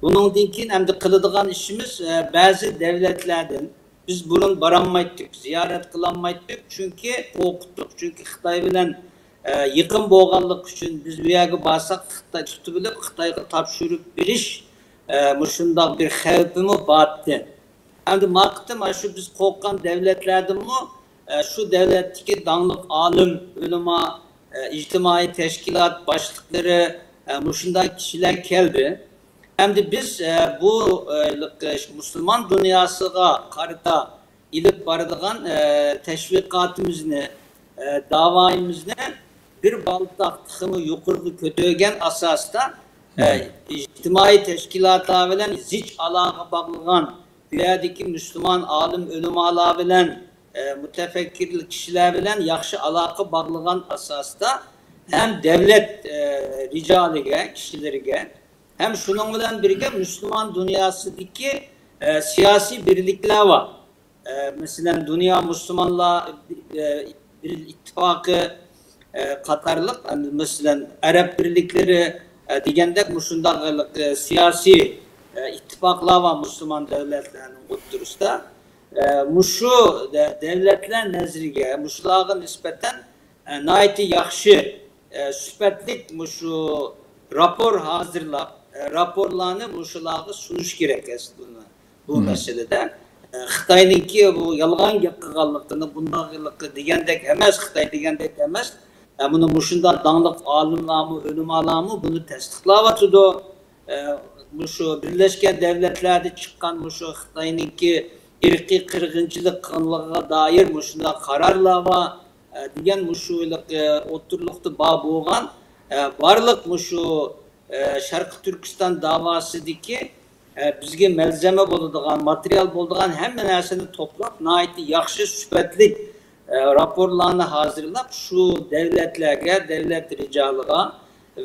بۇنىڭدىن كېيىن ئەمدى قىلىدىغان ئىشىمىز، ئە، بەزى دۆلەتلەردىن، بىز بۇرۇن بارالمايتتۇق، زىيارەت قىلالمايتتۇق، چۈنكى قورقۇتتۇق، چۈنكى خىتاي بىلەن، ئە، يېقىن بولغانلىقى ئۈچۈن بىز بۇ يەرگە بارساق خىتاي تۇتۇۋېلىپ خىتايغا تاپشۇرۇپ بېرىش، ئە، مۇشۇنداق بىر خەۋپىمۇ بارتتى. ئەمدى ما قېتىم شۇ بىز قورققان دۆلەتلەردىنمۇ، ئە، شۇ دۆلەتتىكى داڭلىق ئالىم، ئۆلىما، ئە، ئىجتىمائىي تەشكىلات باشلىقلىرى، ئە، مۇشۇنداق كىشىلەر كەلدى. ئەمدى بىز، ئە، بۇ، ئە، مۇسۇلمان دۇنياسىغا قارىتا ئېلىپ بارىدىغان، ئە، تەشۋىقاتىمىزنى، ئە، داۋايىمىزنى بىر بالداق تېخىمۇ يۇقىرىغا كۆتۈرگەن ئاساستا، ئە، ئىجتىمائىي تەشكىلاتلار بىلەن زىچ ئالاقە باغلىغان، بۇ يەردىكى مۇسۇلمان ئالىم ئۆلىمالار بىلەن، ئە، مۇتەپەككۇر كىشىلەر بىلەن ياخشى ئالاقە باغلىغان ئاساستا ھەم دۆلەت، ئە، رىجالىگە، كىشىلىرىگە، ھەم شۇنىڭ بىلەن بىرگە مۇسۇلمان دۇنياسىدىكى، ئە، سىياسىي بىرلىكلەر بار. ئە، مەسىلەن، دۇنيا مۇسۇلمانلار، ئە، بىر ئىتتىپاقى، ئە، قاتارلىق، ئە، مەسىلەن، ئەرەب بىرلىكلىرى، ئە، دېگەندەك مۇشۇنداق، ئە، سىياسىي، ئە، ئىتتىپاقلار بار مۇسۇلمان دۆلەتلەرنىڭ ئوتتۇرىسىدا. ئە، مۇشۇ دە-، دۆلەتلەر نەزىرىگە مۇشۇلارغا نىسبەتەن، ئە، ناھايىتى ياخشى، ئە، سۈپەتلىك مۇشۇ راپور ھازىرلاپ، ئە، راپورلارنى مۇشۇلارغا سۇنۇش كېرەك ئەسلىدە بۇ مەسىلىدە. ئە، خىتاينىڭكى بۇ يالغان گەپ قىلغانلىقىنى، بۇنداق دېگەندەك ئەمەس، خىتاي دېگەندەك ئەمەس. ئە، بۇنى مۇشۇنداق داڭلىق ئالىملارمۇ، ئۆلىمالارمۇ بۇنى تەستىقلاۋاتىدۇ. ئە، مۇشۇ بىرلەشكەن دەۋلەتلەردە چىققان مۇشۇ خىتاينىڭكى ئىرقىي قىرغىنچىلىق قىلغانلىقىغا دائىر مۇشۇنداق قارارلار بار، ئە، دېگەن مۇشۇ ھېلىقى ئوتتۇرىلىقتا بار بولغان، ئە، بارلىق مۇشۇ، ئە، شەرقىي تۈركىستان داۋاسىدىكى، ئە، بىزگە مەلزەمە بولىدىغان، ماتېرىيال بولىدىغان ھەممە نەرسىنى توپلاپ، ناھايىتى ياخشى سۈپەتلىك، ئە، راپورلارنى ھازىرلاپ، شۇ دەۋلەتلەرگە، دەۋلەت رىجالىغا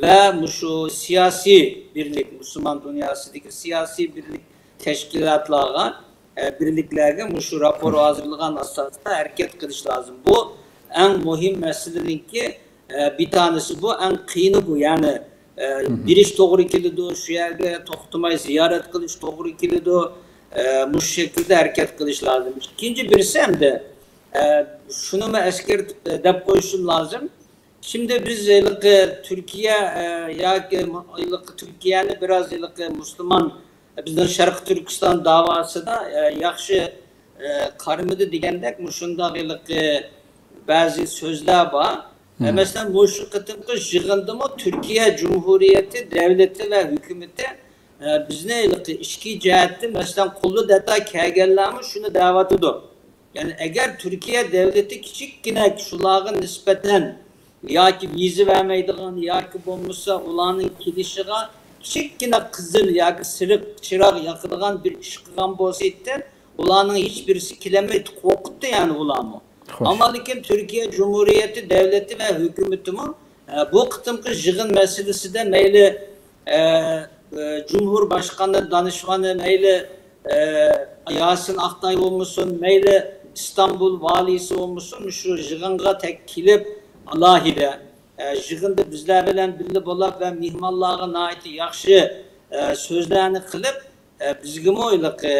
ۋە مۇشۇ سىياسىي بىرلىك، مۇسۇلمان دۇنياسىدىكى سىياسىي بىرلىك تەشكىلاتلارغا، ئە، بىرلىكلەرگە مۇشۇ راپور ھازىرلىغان ئاساستا ھەرىكەت قىلىش لازىم. بۇ ئەڭ مۇھىم مەسىلىنىڭكى، ئە، بىر تانىسى بۇ، ئەڭ قىيىنى بۇ. يەنى، ئە، بېرىش توغرا كېلىدۇ، شۇ يەرگە توختىماي زىيارەت قىلىش توغرا كېلىدۇ. ئە، مۇشۇ شەكىلدە ھەرىكەت قىلىش لازىم. ئىككىنچى بىرسى ئەمدى، ئە، شۇنىمۇ ئەسكەرتىپ، ئە، دەپ قويۇشۇم لازىم. شىمدى بىز ھېلىقى تۈركىيە، ئە، ياكى ھېلىقى تۈركىيەنى بىراز ھېلىقى مۇسۇلمان، بىزنىڭ شەرقىي تۈركىستان داۋاسىدا، ئە، ياخشى، ئە، قارىمىدى دېگەندەك مۇشۇنداق ھېلىقى بەزى سۆزلەر بار. ئە، مەسىلەن، مۇشۇ قېتىمقى يىغىندىمۇ تۈركىيە جۇمھۇرىيىتى دەۋلىتى ۋە ھۆكۈمىتى، ئە، بىزنى ھېلىقى ئىچكى جەھەتتىن، مەسىلەن، قوللىدى، ھەتتا كەلگەنلەرمۇ شۇنى دەۋاتىدۇ. يەنى ئەگەر تۈركىيە دەۋلىتى كىچىككىنە شۇلارغا نىسبەتەن ياكى ۋىزا بەرمەيدىغان ياكى بولمىسا ئۇلارنىڭ كېلىشىغا كىچىككىنە قىزىل ياكى سېرىق چىراغ ياقىدىغان بىر ئىش قىلغان بولسا ئىدى، ئۇلارنىڭ ھېچ بىرسى كېلەلمەيتتى، قورقۇتتى يەنى ئۇلارمۇ. ئەمما لېكىن تۈركىيە جۇمھۇرىيىتى دەۋلىتى ۋە ھۆكۈمىتىمۇ، ئە، بۇ قېتىمقى يىغىن مەسىلىسىدە مەيلى، ئە، ئە، جۇمھۇر باشقانى، دانىشمانى، مەيلى، ئە، ياسىن ئاقتاي بولمىسۇن، مەيلى ئىستانبۇل ۋالىيسى بولمىسۇن، شۇ يىغىنغا تەك كېلىپ، ئالاھىدە، ئە، يىغىندا بىزلەر بىلەن بىللە بولاپ ۋە مېھمانلارغا ناھايىتى ياخشى، ئە، سۆزلەرنى قىلىپ، ئە، بىزگىمۇ ھېلىقى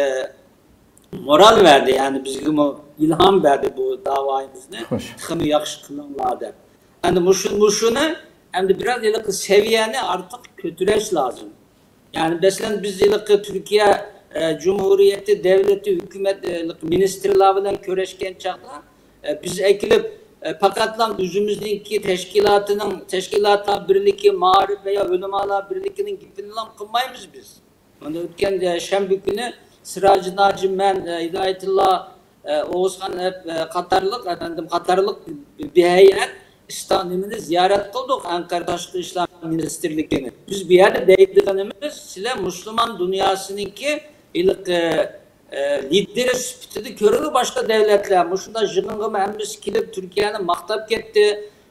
مورال بەردى، يەنى بىزگىمۇ ئىلھام بەردى بۇ داۋايىمىزنى تېخىمۇ ياخشى قىلىڭلار دەپ. ئەمدى مۇشۇ، مۇشۇنى ئەمدى بىراز ھېلىقى سەۋىيەنى ئارتۇق كۆتۈرۈش لازىم. يەنى مەسىلەن، بىز ھېلىقى تۈركىيە، ئە، جۇمھۇرىيىتى دەۋلىتى ھۆكۈمەت، ھېلىقى مىنىستىرلار بىلەن كۆرۈشكەن چاغدا، ئە، بىز ئەكېلىپ، ئە، پەقەتلا ئۆزىمىزنىڭكى تەشكىلاتىنىڭ، تەشكىلاتلار بىرلىكى، مائارىپ ۋە يا ئۆلىمالار بىرلىكىنىڭ گېپىنىلا قىلمايمىز بىز. مانا ئۆتكەن، ئە، شەنبە كۈنى سىراجىدىن ھاجى، مەن، ئە، ھىدايەتۇللا، ئە، ئوغۇزخان، ئە، قاتارلىق، ئەپەندىم قاتارلىق بىر ھەيئەت ئىستان-، نېمىنى زىيارەت قىلدۇق، ئەنقەرە تاشقى ئىشلار مىنىستىرلىكىنى. بىز بۇ يەردە دەيدىغىنىمىز، سىلەر مۇسۇلمان دۇنياسىنىڭكى ھېلىقى، ئە، لىدىرى سۈپىتىدە كۆرىدۇ باشقا دۆلەتلەر. مۇشۇنداق يىغىنغىمۇ ھەممىسى كېلىپ، تۈركىيەنى ماختاپ كەتتى.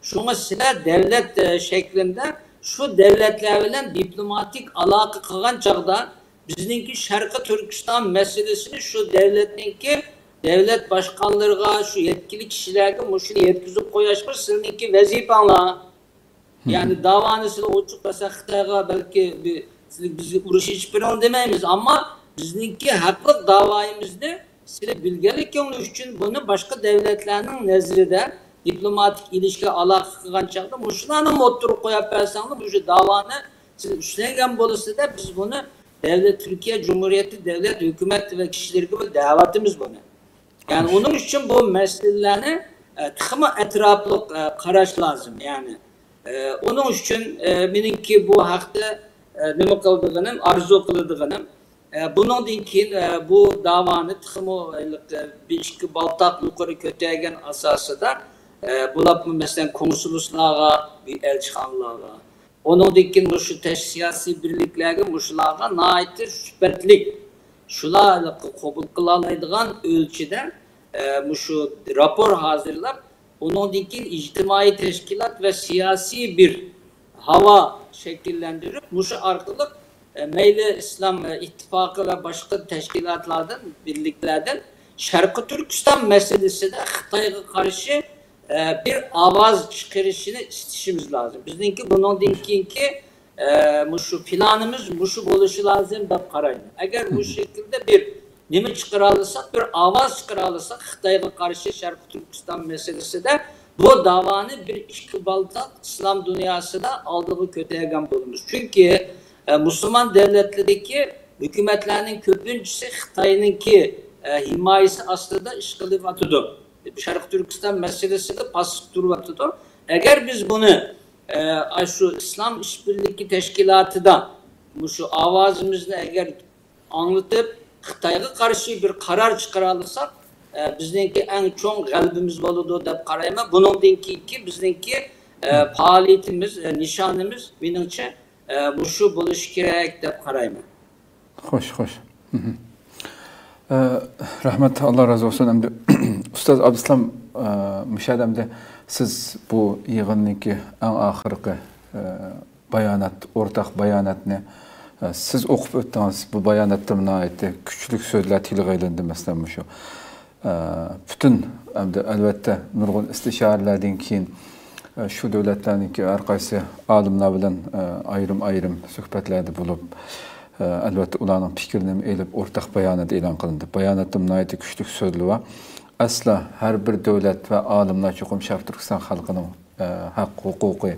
شۇڭا سىلەر دۆلەت، ئە، شەكلىندە شۇ دۆلەتلەر بىلەن دىپلوماتىك ئالاقە قىلغان چاغدا، بىزنىڭكى شەرقىي تۈركىستان مەسىلىسىنى شۇ دۆلەتنىڭكى دۆلەت باشقانلىرىغا، شۇ يەتكىلىك كىشىلەرگە مۇشۇنى يەتكۈزۈپ قويۇشقا سىلىڭكى ۋەزىپەڭلار. يەنى داۋانى سىلەر ئوچۇق قىلسا خىتايغا بەلكى بىر، سىلەر بىزگە ئۇرۇش ئېچىپ بېرىڭ دېمەيمىز، ئەمما بىزنىڭكى ھەقلىق داۋايىمىزنى سىلەر بىلگەنلىكىڭلار ئۈچۈن بۇنى باشقا دۆلەتلەرنىڭ نەزىرىدە دىپلوماتىك ئېلىشكە ئالاقە قىلغان چاغدا مۇشۇلارنى ئوتتۇرىغا قويۇپ بەرسەڭلار، مۇشۇ داۋانى سىلەر ئۈستلەنگەن بولىسىلەر دەپ بىز بۇنى دۆلەت، تۈركىيە جۇمھۇرىيىتى دۆلەت ھۆكۈمەت ۋە كىشىلىرىگە بىر دەۋاتىمىز بۇنى. يەنى ئۇنىڭ ئۈچۈن بۇ مەسىلىلەرنى، ئە، تېخىمۇ ئەتراپلىق، ئە، قاراش لازىم. يەنى، ئە، ئۇنىڭ ئۈچۈن، ئە، مېنىڭكى بۇ ھەقتە، ئە، نېمە قىلىدىغىنىم، ئارزۇ قىلىدىغىنىم، ئە، بۇنىڭدىن كېيىن، ئە، بۇ داۋانى تېخىمۇ، ئە، بىر ئىككى بالتاق يۇقىرى كۆتەرگەن ئاساسىدا، ئە، بولۇپمۇ، مەسىلەن، كونسۇللۇقلارغا، ئەلچىخانىلارغا، ئۇنىڭدىن كېيىن مۇشۇ تەش-، سىياسىي بىرلىكلەرگە مۇشۇلارغا ناھايىتى سۈپەتلىك، شۇلار قوبۇل قىلالايدىغان ئۆلچىدە، ئە، مۇشۇ راپور ھازىرلاپ، ئۇنىڭدىن كېيىن ئىجتىمائىي تەشكىلات ۋە سىياسىي بىر ھاۋا شەكىللەندۈرۈپ، مۇشۇ ئارقىلىق، ئە، مەيلى ئىسلام، ئە، ئىتتىپاقى ۋە باشقا تەشكىلاتلاردىن، بىرلىكلەردىن شەرقىي تۈركىستان مەسىلىسىدە خىتايغا قارشى ئە، بىر ئاۋاز چىقىرىشىنى ئىستىشىمىز لازىم. بىزنىڭكى بۇنىڭدىن كېيىنكى، ئە، مۇشۇ پىلانىمىز مۇشۇ بولۇشى لازىم دەپ قارايمەن. ئەگەر بۇ شەكىلدە بىر نېمە چىقىرالىساق، بىر ئاۋاز چىقىرالىساق، خىتايغا قارشى شەرقىي تۈركىستان مەسىلىسىدە بۇ داۋانى بىر ئىككى بالداق ئىسلام دۇنياسىدا ئالدىغا كۆتەرگەن بولىمىز. چۈنكى، ئە، مۇسۇلمان دۆلەتلىرىدىكى ھۆكۈمەتلەرنىڭ كۆپىنچىسى خىتاينىڭكى، ئە، ھىمايىسى ئاستىدا ئىش قىلىۋاتىدۇ. شەرقىي تۈركىستان مەسىلىسىدە پاسسىپ تۇرۇۋاتىدۇ. ئەگەر بىز بۇنى، ئە، ئاشۇ ئىسلام ئىشبىرلىكى تەشكىلاتىدا مۇشۇ ئاۋازىمىزنى ئەگەر ئاڭلىتىپ، خىتايغا قارشى بىر قارار چىقىرالىساق، ئە، بىزنىڭكى ئەڭ چوڭ غەلىبىمىز بولىدۇ دەپ قارايمەن. بۇنىڭدىن كېيىنكى بىزنىڭكى، ئە، پائالىيىتىمىز، ئە، نىشانىمىز، مېنىڭچە، ئە، مۇشۇ بولۇشى كېرەك دەپ قارايمەن. خوش، خوش. مهم. ئە، رەھمەت، ئاللا رازى بولسۇن. ئەمدى ئۇستاز ئابدۇسالام، ئە، مۇشۇ يەردە ئەمدى سىز بۇ يىغىننىڭكى ئەڭ ئاخىرقى، ئە، بايانات، ئورتاق باياناتنى، ئە، سىز ئوقۇپ ئۆتتىڭىز. بۇ باياناتتا ناھايىتى كۈچلۈك سۆزلەر تىلغا ئېلىندى، مەسىلەن، مۇشۇ. ئە، پۈتۈن، ئەمدى ئەلۋەتتە نۇرغۇن ئىستىشارىلەردىن كېيىن، ئە، شۇ دۆلەتلەرنىڭكى ھەر قايسى ئالىملار بىلەن، ئە، ئايرىم-ئايرىم سۆھبەتلەردە بولۇپ، ئە، ئەلۋەتتە ئۇلارنىڭ پىكرىنى ئېلىپ ئورتاق بايانات ئېلان قىلىندى. باياناتتا ناھايىتى كۈچلۈك سۆزلىرى بار. ئەسلا ھەر بىر دۆلەت ۋە ئالىملار چوقۇم شەرقىي تۈركىستان خەلقىنىڭ، ئە، ھەق ھوقۇقى،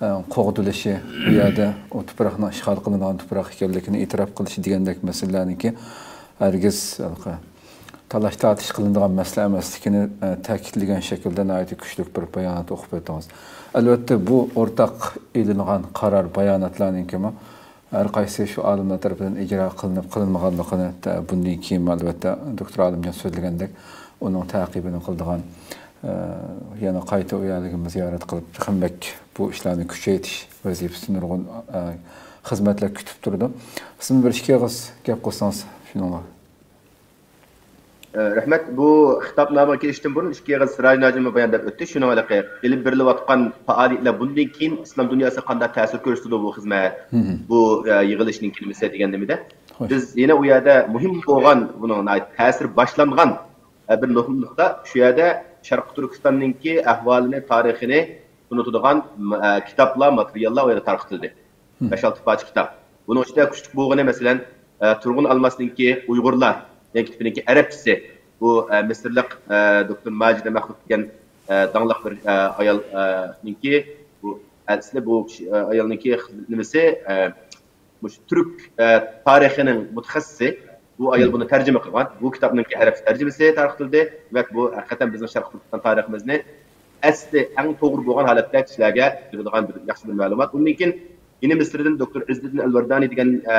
ئە، قوغدىلىشى، بۇ يەردە ئۇ تۇپراقنىڭ ئىشغال قىلىنغان تۇپراق ئىكەنلىكىنى ئېتىراپ قىلىشى دېگەندەك مەسىلىلەرنىڭكى ھەرگىز ھېلىقى تالاش-تارتىش قىلىنىدىغان مەسىلە ئەمەسلىكىنى، ئە، تەكىتلىگەن شەكىلدە ناھايىتى كۈچلۈك بىر بايانات ئوقۇپ ئۆتتىڭىز. ئەلۋەتتە، بۇ ئورتاق ئېلىنغان قارار باياناتلارنىڭكىمۇ ھەر قايسى شۇ ئالىملار تەرىپىدىن ئىجرا قىلىنىپ قىلىنمىغانلىقىنى، ئە، بۇندىن كېيىن، ئەلۋەتتە، دوكتور ئالىمجان سۆزلىگەندەك، ئۇنىڭ تەقىبىنى قىلىدىغان، ئە، يەنە قايتا ئۇ يەرلىكىمۇ زىيارەت قىلىپ، تېخىمۇ بەك بۇ ئىشلارنى كۈچەيتىش ۋەزىپىسى نۇرغۇن، ئە، خىزمەتلەر كۈتۈپ تۇرىدۇ. سىزمۇ بىر ئىككى ئېغىز گەپ قىلسىڭىز شۇنىڭغا. ئە، رەھمەت. بۇ خىتابنامىغا كىرىشتىن بۇرۇن ئىككى ئېغىز سىراج ناجىممۇ بايان دەپ ئۆتتى. شۇنىڭ ھېلىقى ئېلىپ بېرىلىۋاتقان پائالىيەتلەر بۇندىن كېيىن ئىسلام دۇنياسىغا قانداق تەسىر كۆرسىتىدۇ بۇ خىزمەت، بۇ، ئە، يىغىلىشنىڭ كېلىمىسى دېگەن نېمىدە. خوش. بىز يەنە ئۇ يەردە مۇھىم بولغان، بۇنىڭ ناھايىتى تەسىرى باشلانغان، ئە، بىر مۇھىم نۇقتا، شۇ يەردە شەرقىي تۈركىستاننىڭكى ئەھۋالىنى، تارىخىنى تونۇتىدىغان، ئە، كىتابلار، ماتېرىياللار ئۇ يەردە تارقىتىلدى. بەش-ئالتە پارچە كىتاب. بۇنىڭ ئىچىدە كۈچلۈك بولغىنى، مەسىلەن، ئە، تۇرغۇن ئالماسنىڭكى ئۇيغۇرلار دېگەن كىتابىنىڭكى ئەرەبچىسى. بۇ، ئە، مىسىرلىق، ئە، دوكتور ماجىدە مەخلۇق دېگەن، ئە، داڭلىق بىر، ئە، ئايال، ئە، نىڭكى، بۇ، ئەسلى بۇ كىشى، ئە، ئايالنىڭكى نېمىسى، ئە، مۇشۇ تۈرك، ئە، تارىخىنىڭ مۇتەخەسسىسى. بۇ ئايال بۇنى تەرجىمە قىلغان. بۇ كىتابنىڭكى ئەرەبچە تەرجىمىسى تارقىتىلدى. دېمەك، بۇ ھەقىقەتەن بىزنىڭ شەرقىي تۈركىستان تارىخىمىزنى ئەسلى ئەڭ توغرا بولغان ھالەتتە كىشىلەرگە بېرىدىغان بىر ياخشى بىر مەلۇمات. ئۇندىن كېيىن يەنە مىسىردىن دوكتور ئىززىدىن ئەلۋەردانى دېگەن، ئە،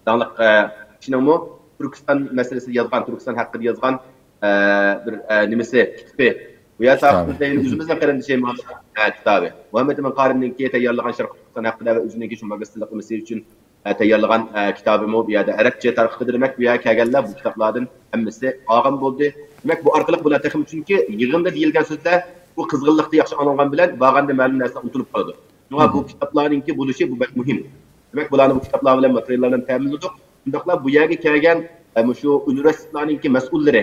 داڭلىق، ئە، كىشىنىڭمۇ تۈركىستان مەسىلىسىدە يازغان، تۈركىستان ھەققىدە يازغان، ئە، بىر، ئە، نېمىسى، كىتابى. بۇ يەر كىتابى. تارىخىمىزدا يەنە ئۆزىمىزنىڭ قېرىندىشى، ئە، كىتابى. مۇھەممەد ئىمىن قارىمنىڭكى تەييارلىغان شەرقىي تۈركىستان ھەققىدە ۋە ئۆزىنىڭكى شۇ ماگىستىرلىق نېمىسى ئۈچۈن ئە، تەييارلىغان، ئە، كىتابىمۇ بۇ يەردە ئەرەبچە تارقىتىلدى. دېمەك، بۇ يەرگە كەلگەنلەر بۇ كىتابلاردىن ھەممىسى ئالغان بولدى. دېمەك، بۇ ئارقىلىق بۇلار تېخىمۇ، چۈنكى يىغىندا دېيىلگەن سۆزلەر بۇ قىزغىنلىقتا ياخشى ئاڭلانغان بىلەن بارغاندا مەلۇم نەرسە ئۇنتۇلۇپ قالىدۇ. شۇڭا بۇ كىتابلارنىڭكى بولۇشى بۇ بەك مۇھىم. دېمەك، بۇلارنى بۇ كىتابلار بىلەن ماتېرىياللار بىلەن تەمىنلىدۇق. شۇنداقلا بۇ يەرگە كەلگەن، ئە، مۇشۇ ئۇنىۋېرسىتېتلارنىڭكى مەسئۇللىرى،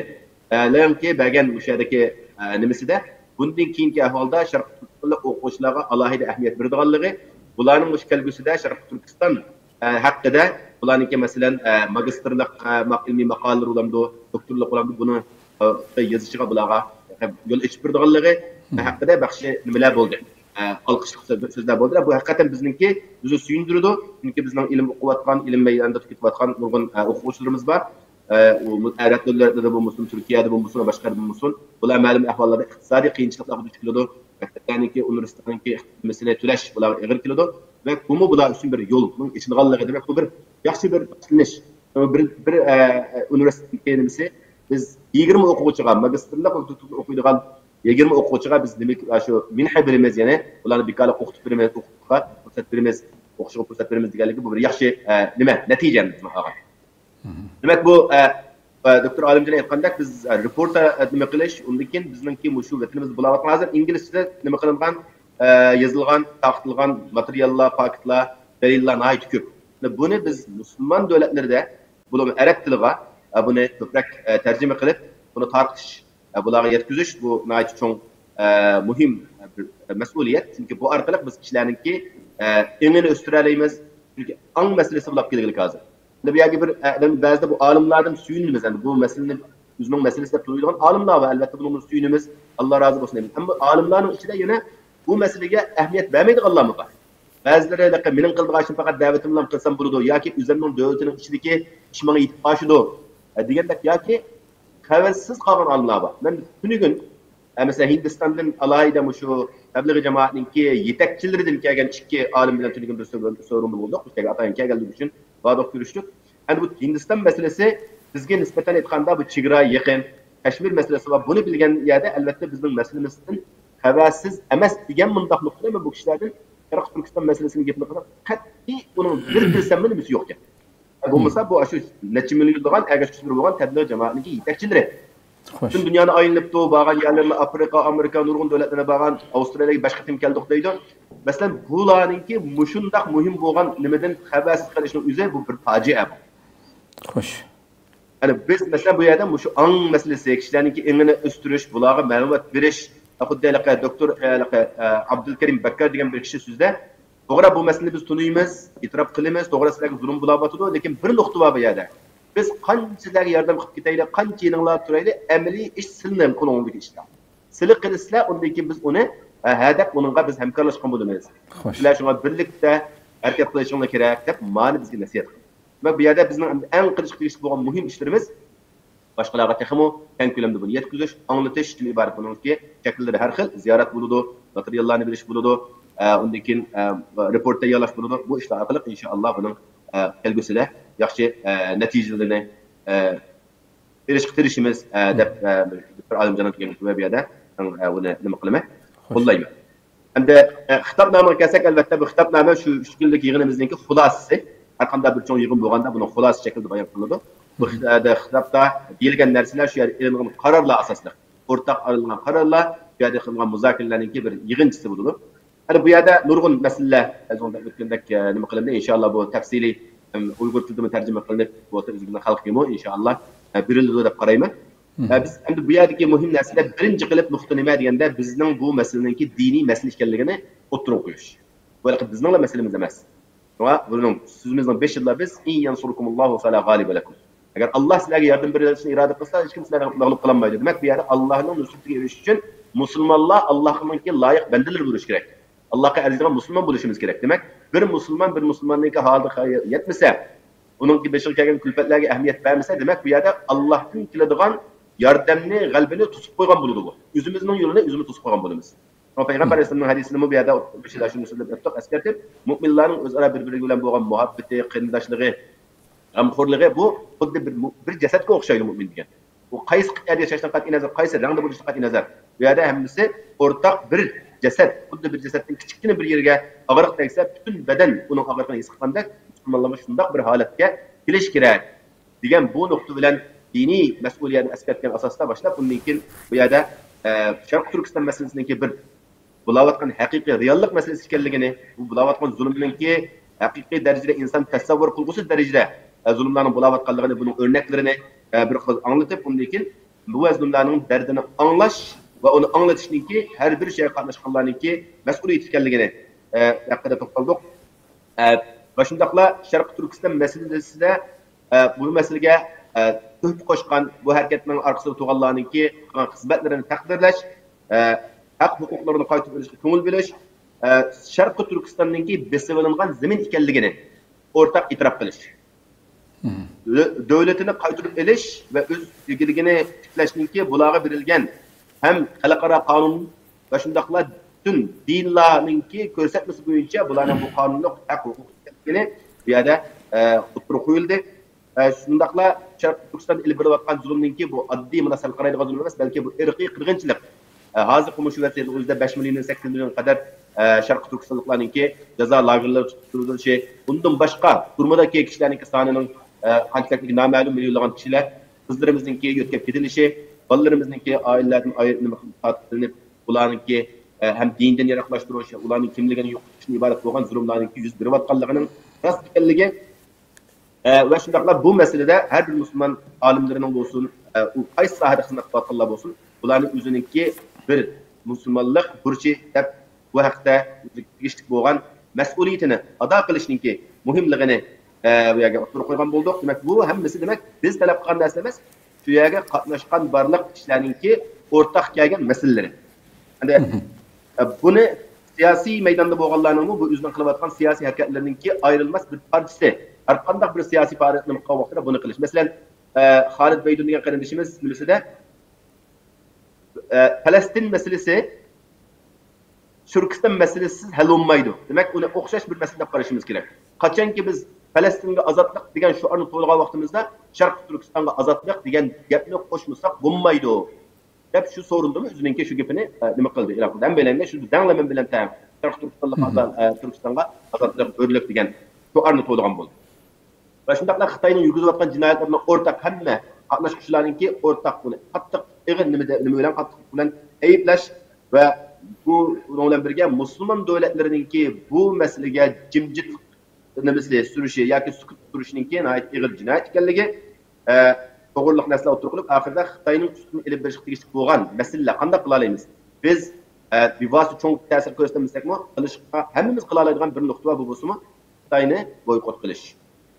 ئە، لەرنىڭكى بەرگەن مۇشۇ يەردىكى، ئە، نېمىسىدە، بۇندىن كېيىنكى ئەھۋالدا شەرقىي تۈركىستانلىق ئوقۇغۇچىلارغا ئالاھىدە ئەھمىيەت بېرىدىغانلىقى، بۇلارنىڭ مۇشۇ كەلگۈسىدە شەرقىي تۈركىستان، ئە، ھەققىدە بۇلارنىڭكى، مەسىلەن، ئە، ماگىستىرلىق، ئە، ماق-، ئىلمىي ماقالىلىرى بولامدۇ، دوكتورلۇق بولامدۇ، بۇنى، ئە، يېزىشىغا بۇلارغا يول ئېچىپ بېرىدىغانلىقى ھەققىدە بەخشى نېمىلەر بولدى. ئە، ئالقىشلىق سۆز-، سۆزلەر بولدى. بۇ ھەقىقەتەن بىزنىڭكى، بىزنى سۆيۈندۈرىدۇ. چۈنكى بىزنىڭ ئىلىم ئوقۇۋاتقان، ئىلىم مەيدانىدا كېتىۋاتقان نۇرغۇن، ئە، ئوقۇغۇچىلىرىمىز بار. ئە، ئۇ مۇ-، ئە، رەت دۆلەتلىرىدە بولمىسۇن، تۈركىيەدە بولمىسۇن، باشقا يەردە بولمىسۇن، بۇلار مەلۇم ئەھۋاللاردا ئىقتىسادىي قىيىنچىلىقلارغا دۇچ كېلىدۇ. مەكتەپلەرنىڭكى، ئۇنىۋېرسىتېتلارنىڭكى مەسىلىنى تۆلەش بۇلارغا ئېغىر كېلىدۇ. ۋە بۇمۇ بۇلار ئۈچۈن بىر يولنىڭ ئېچىلغانلىقى، دېمەك، بۇ بىر ياخشى بىر باشلىنىش. بىر، بىر، ئە، ئۇنىۋېرسىتېتنىڭكى نېمىسى، بىز يىگىرمە ئوقۇغۇچىغا، ماگىستىرلىق ۋە دوكتورلۇق ئوقۇيدىغان يىگىرمە ئوقۇغۇچىغا بىز نېمە، شۇ مىنھە بېرىمىز، يەنى بۇلارنى بىكارلىق ئوقۇتۇپ بېرىمىز، ئوقۇتۇشقا پۇرسەت بېرىمىز، ئوقۇشىغا پۇرسەت بېرىمىز دېگەنلىكى بۇ بىر ياخشى، ئە، نېمە، نەتىجە بىزنىڭ ئالغان. دېمەك، بۇ، ئە، ئە، دوكتور ئالىمجان ئېيتقاندەك، بىز، ئە، رېپورت، ئە، نېمە قىلىش، ئۇندىن كېيىن بىزنىڭكى مۇشۇ ۋەتىنىمىزدە بولۇۋاتقان، ھازىر ئىنگلىزچىدە نېمە قىلىنغان، ئە، يېزىلغان، تارقىتىلغان ماتېرىياللار، پاكىتلار، دەلىللار ناھايىتى كۆپ. بۇنى بىز مۇسۇلمان دۆلەتلىرىدە، بولۇپمۇ ئەرەب تىلىغا، ئە، بۇنى كۆپرەك، ئە، تەرجىمە قىلىپ، بۇنى تارقىتىش، ئە، بۇلارغا يەتكۈزۈش، بۇ ناھايىتى چوڭ، ئە، مۇھىم، ئە، بىر، ئە، مەسئۇلىيەت. چۈنكى بۇ ئارقىلىق بىز كىشىلەرنىڭكى، ئە، ئېڭىنى ئۆستۈرەلەيمىز. چۈنكى ئاڭ مەسىلىسى بولۇپ كەلگىلى ھازىر. ئەمدى بۇ يەرگە بىر، ئە، ئادەم بەزىدە بۇ ئالىملاردىن سۆيۈنىمىز. ئەمدى بۇ مەسىلىنى ئۆزىنىڭ مەسىلىسى دەپ تونۇيدىغان ئالىملار بار. ئەلۋەتتە، بۇنىڭدىن سۆيۈنىمىز. ئاللا رازى بولسۇن دەيمىز. ئەمما ئالىملارنىڭ ئىچىدە يەنە بۇ مەسىلىگە ئەھمىيەت بەرمەيدىغانلارمۇ بار. بەزىلىرى، «مېنىڭ قىلىدىغان ئىشىم پەقەت دەۋېتىم بىلەن قىلسام بولىدۇ» ياكى «ئۆزۈمنىڭ دۆلىتىنىڭ ئىچىدىكى ئىش ماڭا يېتىپ قالىدۇ» دېگەندەك ياكى خەۋەرسىز قالغان ئالىملار بار. مەن تۈنۈگۈن، ئە، مەسىلەن، ھىندىستاندىن ئالاھىدە مۇشۇ تەبلىغىي جامائەتنىڭكى يېتەكچىلىرىدىن كەلگەن ئىككى ئالىم بىلەن تۈنۈگۈن بىر سۆ-، سورۇندا بولدۇق. بۇ يەرگە ئاتايىن كەلگەنلىكى ئۈچۈن بارلىق كۆرۈشتۇق. ئەمدى بۇ ھىندىستان مەسىلىسى بىزگە نىسبەتەن ئېيتقاندا بۇ چېگرا يېقىن، كەشمىر مەسىلىسى بار. بۇنى بىلگەن يەردە، ئەلۋەتتە، بىزنىڭ مەسىلىمىزدىن خەۋەرسىز ئەمەس دېگەن مۇنداق نۇقتىدا مەن بۇ كىشىلەردىن شەرقىي تۈركىستان مەسىلىسىنى گېپىنى قىلسام، قەتئىي ئۇنىڭ بىر پىرسەنتمۇ نېمىسى يوقكەن. بولمىسا، بۇ ئاشۇ نەچچە مىليونلىغان ئەگەشكۈچىلىرى بولغان تەبلىغ جامائەتنىڭكى يېتەكچىلىرى. پۈتۈن دۇنيانى ئايلىنىپتۇ، بارغان يەرلىرىنى، ئافرىقا، ئامېرىكا، نۇرغۇن دۆلەتلەرگە بارغان، ئاۋسترالىيەگە بەش قېتىم كەلدۇق دەيدۇ. مەسىلەن، بۇلارنىڭكى مۇشۇنداق مۇھىم بولغان نېمىدىن خەۋەرسىز قېلىشنىڭ ئۆزى بۇ بىر پاجىئە بۇ. خوش. يەنى بىز، مەسىلەن، بۇ يەردە مۇشۇ ئاڭ مەسىلىسى، كىشىلەرنىڭكى ئېڭىنى ئۆستۈرۈش، بۇلارغا مەلۇمات بېرىش، خۇددى ھېلىقى دوكتور، ھېلىقى، ئابدۇلكەرىم بەككەر دېگەن بىر كىشى سۆزلە، توغرا، بۇ مەسىلىنى بىز تونۇيمىز، ئېتىراپ قىلىمىز، توغرا، سىلەرگە زۇلۇم بولاۋاتىدۇ، لېكىن بىر نۇقتا بار بۇ يەردە. بىز قانچە سىلەرگە ياردەم قىلىپ كېتەيلى، قانچە يېنىڭلاردا تۇرايلى، ئەمەلىي ئىش سىلىنىڭ قولۇڭدىكى ئىشلار. سىلى قىلىسىلەر، ئۇندىن كېيىن بىز ئۇنى، ھە، ھە دەپ ئۇنىڭغا بىز ھەمكارلاشقان بولىمىز. خوش. سىلەر شۇڭا بىرلىكتە ھەرىكەت قىلىشىڭلار كېرەك دەپ مانا بىزگە نەسىھەت قىلدى. دېمەك، بۇ يەردە بىزنىڭ ئەڭ قىلىشقا تېگىشلىك بولغان مۇھىم ئىشلىرىمىز باشقىلارغا تېخىمۇ كەڭ كۆلەمدە بۇنى يەتكۈزۈش، ئاڭلىتىشتىن ئىبارەت. بۇنىڭكى شەكىللىرى ھەر خىل، زىيارەت بولىدۇ، ماتېرىياللارنى بېرىش بولىدۇ، ئە، ئۇندىن كېيىن، ئە، رېپورت تەييارلاش بولىدۇ. بۇ ئىشلار ئارقىلىق ئىنشائاللا بۇنىڭ، ئە، كەلگۈسىدە ياخشى، ئە، نەتىجىلىرىنى، ئە، بېرىشقا تىرىشىمىز، ئە، دەپ، ئە، بىر ئالىمجاننىڭ دېگەن بۇ يەردە، ئە، بۇنى نېمە قىلىمەن؟ خوش. قوللايمەن. ئەمدى، ئە، خىتابنامىغا كەلسەك، ئەلۋەتتە، بۇ خىتابنامە شۇ ئۈچ كۈنلۈك يىغىنىمىزنىڭكى خۇلاسىسى. ھەر قانداق بىر چوڭ يىغىن بولغاندا، بۇنىڭ خۇلاسە شەكلىدە بايان قىلىنىدۇ. بۇ خىت-، ئە، خىتابتا دېيىلگەن نەرسىلەر شۇ يەردە ئېلىنغان قارارلار ئاساسلىق. ئورتاق ئېلىنغان قارارلار، شۇ يەردە قىلىنغان مۇزاكىرىلەرنىڭكى بىر يىغىنچىسى بولىدۇ. ئەنە بۇ يەردە نۇرغۇن مەسىلىلەر، ئۆتكەندەك، ئە، نېمە قىلىندى. ئىنشائاللا، بۇ تەپسىلىي، ئەم، ئۇيغۇر تىلىدىمۇ تەرجىمە قىلىنىپ، بۇ ئۆزىمىزنىڭ خەلقىگىمۇ، ئىنشائاللا، ئە، بېرىلىدۇ دەپ قارايمەن. ئە، بىز ئەمدى بۇ يەردىكى مۇھىم نەرسىلەر، بىرىنچى قىلىپ نۇقتا نېمە دېگەندە، بىزنىڭ بۇ مەسىلىنىڭكى دىنىي مەسىلە ئىكەنلىكىنى ئوتتۇرىغا قويۇش. بۇ ھېلىقى بىزنىڭلا مەسىلىمىز ئەمەس. شۇڭا بۇنىڭ سۆزىمىزنىڭ بېشىدا بىز، «ئىن يەنسۇركۇمۇللاھۇ فەلا غالىبە لەكۇم.» ئەگەر ئاللا سىلەرگە ياردەم بېرىۋېلىشنى ئىرادە قىلسا، ھېچكىم سىلەرنى مەغلۇپ قىلالمايدۇ. دېمەك، بۇ يەردە ئاللانىڭ نۇسرىتىگە ئېرىشىش ئۈچۈن مۇسۇلمانلار ئاللانىڭكى لايىق بەندىلىرى بولۇشى كېرەك. ئاللاغا ئەرزىيدىغان مۇسۇلمان بولۇشىمىز كېرەك. دېمەك، بىر مۇسۇلمان بىر مۇسۇلماننىڭكى ھالىغا يەتمىسە، ئۇنىڭكى بېشىغا كەلگەن كۈلپەتلەرگە ئەھمىيەت بەرمىسە، دېمەك، بۇ يەردە ئاللاھتىن كېلىدىغان ياردەمنى، غەلىبىنى توسۇپ قويغان بولىدۇ بۇ. ئۆزىمىزنىڭ يولىنى ئۆزىمىز توسۇپ قويغان بولىمىز. شۇڭا پەيغەمبەر ئەلەيھىسسالامنىڭ ھەدىسىنىمۇ بۇ يەردە بىر شەكىلدە شۇنى سۆزلەپ ئۆتتۇق، ئەسكەرتىپ، مۆمىنلارنىڭ ئۆزئارا بىر-بىرى بىلەن بولغان مۇھەببىتى، قېرىنداشلىقى، غەمخورلۇقى، بۇ خۇددى بىر مۇ-، بىر جەسەتكە ئوخشايدۇ مۆمىن دېگەن. ئۇ قايسى يەردە ياشاشتىن قەتئىينەزەر، قايسى رەڭدە بولۇشىدىن قەتئىينەزەر، بۇ يەردە ھەممىسى ئورتاق بىر جەسەت. خۇددى بىر جەسەتتىن كىچىككىنە بىر يېرىگە ئاغرىق تەگسە، پۈتۈن بەدەن ئۇنىڭ ئاغرىقىنى ھېس قىلغاندەك، مۇسۇلمانلارمۇ شۇنداق بىر ھالەتكە كېلىش كېرەك دېگەن بۇ نۇقتا بىلەن دىنىي مەسئۇلىيەتنى ئەسكەرتكەن ئاساستا باشلاپ، ئۇندىن كېيىن بۇ يەردە، ئە، شەرقىي تۈركىستان مەسىلىسىنىڭكى بىر بولاۋاتقان ھەقىقىي رېئاللىق مەسىلىسى ئىكەنلىكىنى، بۇ بولاۋاتقان زۇلۇمنىڭكى ھەقىقىي دەرىجىدە ئىنسان تەسەۋۋۇر قىلغۇسىز دەرىجىدە، ئە، زۇلۇملارنىڭ بولاۋاتقانلىقىنى، بۇنىڭ ئۆرنەكلىرىنى، ئە، بىر قىز ئاڭلىتىپ، ئۇندىن كېيىن بۇ مەزلۇملارنىڭ دەردىنى ئاڭلاش ۋە ئۇنى ئاڭلىتىشنىڭكى ھەر بىر شەيئىگە قاتناشقانلارنىڭكى مەسئۇلىيىتى ئىكەنلىكىنى، ئە، ھەققىدە توختالدۇق. ئە، ۋە شۇنداقلا شەرقىي تۈركىستان مەسىلىسىدە، ئە، بۇ مەسىلىگە، ئە، تۆھپە قوشقان، بۇ ھەرىكەتنىڭ ئارقىسىدا تۇرغانلارنىڭكى قىلغان خىزمەتلىرىنى تەقدىرلەش، ئە، ھەق ھوقۇقلىرىنى قايتۇرۇپ ئېلىشقا كۆڭۈل بۆلۈش، ئە، شەرقىي تۈركىستاننىڭكى بېسىۋېلىنغان زېمىن ئىكەنلىكىنى ئورتاق ئېتىراپ قىلىش. دۆ-، دۆلىتىنى قايتۇرۇپ ئېلىش ۋە ئۆز ئىگىلىكىنى تىكلەشنىڭكى بۇلارغا بېرىلگەن ھەم خەلقئارا قانۇن ۋە شۇنداقلا پۈتۈن دىنلارنىڭكى كۆرسەتمىسى بويىچە بۇلارنىڭ بۇ قانۇنلۇق ھەق ھوقۇق ئىكەنلىكىنى بۇ يەردە، ئە، ئوتتۇرىغا قويۇلدى. ئە، شۇنداقلا شەرقىي تۈركىستاندا ئېلىپ بېرىلىۋاتقان زۇلۇمنىڭكى بۇ ئاددىي مۇنداق سەل قارايدىغان زۇلۇم ئەمەس، بەلكى بۇ ئىرقىي قىرغىنچىلىق. ئە، ھازىرقى مۇشۇ ۋەزىيەتنىڭ ئۆزىدە بەش مىليوندىن سەككىز مىليون قەدەر، ئە، شەرقىي تۈركىستانلىقلارنىڭكى جازا لاگېرلىرىدا تۇتۇپ تۇرۇلۇشى، ئۇندىن باشقا تۈرمىدىكى كىشىلەرنىڭكى سانىنىڭ، ئە، قانچىلىكلىكى نامەلۇم، مىليونلىغان كىشىلەر، قىزلىرىمىزنىڭكى يۆتكەپ كېتىلىشى، بالىلىرىمىزنىڭكى ئائىلىلەردىن ئايرىلىپ، ئۇلارنىڭكى، ئە، ھەم دىنىدىن يىراقلاشتۇرۇش، ئۇلارنىڭ كىملىكىنى يوقىتىشتىن ئىبارەت بولغان زۇلۇملارنىڭكى يۈز بېرىۋاتقانلىقىنىڭ راست ئىكەنلىكى، ئە، ۋە شۇنداقلا بۇ مەسىلىدە ھەر بىر مۇسۇلمان ئالىملىرىنىڭ بولسۇن، ئە، ئۇ قايسى ساھەدە خىزمەت قىلىۋاتقانلار بولسۇن، بۇلارنىڭ ئۆزىنىڭكى بىر مۇسۇلمانلىق بۇرچى دەپ، بۇ ھەقتە تېگىشلىك بولغان مەسئۇلىيىتىنى ئادا قىلىشنىڭكى مۇھىملىقىنى، ئە، بۇ يەرگە ئوتتۇرىغا قويغان بولدۇق. دېمەك، بۇ ھەممىسى، دېمەك، بىز تەلەپ قىلغان نەرسە ئەمەس، شۇ يەرگە قاتناشقان بارلىق كىشىلەرنىڭكى ئورتاق كەلگەن مەسىلىلىرى. ئەمدى، ئە، بۇنى سىياسىي مەيداندا بولغانلارنىڭمۇ بۇ ئۆزىنىڭ قىلىۋاتقان سىياسىي ھەرىكەتلىرىنىڭكى ئايرىلماس بىر پارچىسى. ھەر قانداق بىر سىياسىي پارتىيە نېمە قىلغان ۋاقتىدا بۇنى قىلىش. مەسىلەن، ئە، خالىد بەيدۇن دېگەن قېرىندىشىمىز نېمىسىدە، ئە، پەلەستىن مەسىلىسى تۈركىستان مەسىلىسىز ھەل بولمايدۇ. دېمەك، ئۇنى ئوخشاش بىر مەسىلە دەپ قارىشىمىز كېرەك. قاچانكى بىز پەلەستىنگە ئازادلىق دېگەن شوئارنى توۋلىغان ۋاقتىمىزدا، شەرقىي تۈركىستانغا ئازادلىق دېگەن گەپنى قوشمىساق بولمايدۇ، دەپ شۇ سورۇندىمۇ ئۆزىنىڭكى شۇ گېپىنى، ئە، نېمە قىلدى، ئېلان قىلدى. ھەممەيلەنگە شۇ دەڭلەر مەن بىلەن تەڭ، شەرقىي تۈركىستانلىق ئازاد، ئە، تۈركىستانغا ئازادلىق، ھۆرلۈك دېگەن شوئارنى توۋلىغان بولدى. ۋە شۇنداقلا خىتاينىڭ يۈرگۈزۈۋاتقان جىنايەتلىرىنىڭ ئورتاق ھەممە قاتناشقۇچىلارنىڭكى ئورتاق بۇنى قاتتىق ئېغىر نېمە دە-، نېمە بىلەن، قاتتىقلىق بىلەن ئەيىبلەش ۋە بۇ، بۇنىڭ بىلەن بىرگە مۇسۇلمان دۆلەتلىرىنىڭكى بۇ مەسىلىگە جىمجىتلىق نېمىسى سۈرۈشى ياكى سۈكۈت تۇرۇشنىڭكى ناھايىتى ئېغىر جىنايەت ئىكەنلىكى، ئە، توغرىلىق نەرسىلەر ئوتتۇرىغا قويۇلۇپ، ئاخىرىدا خىتاينىڭ ئۈستىدىن ئېلىپ بېرىشقا تېگىشلىك بولغان مەسىلىلەر قانداق قىلالايمىز؟ بىز، ئە، بىۋاسىتە چوڭ تەسىر كۆرسەتمىسەكمۇ، قىلىشقا ھەممىمىز قىلالايدىغان بىر نۇقتا بار، بۇ بولسىمۇ خىتاينى بويكوت قىلىش.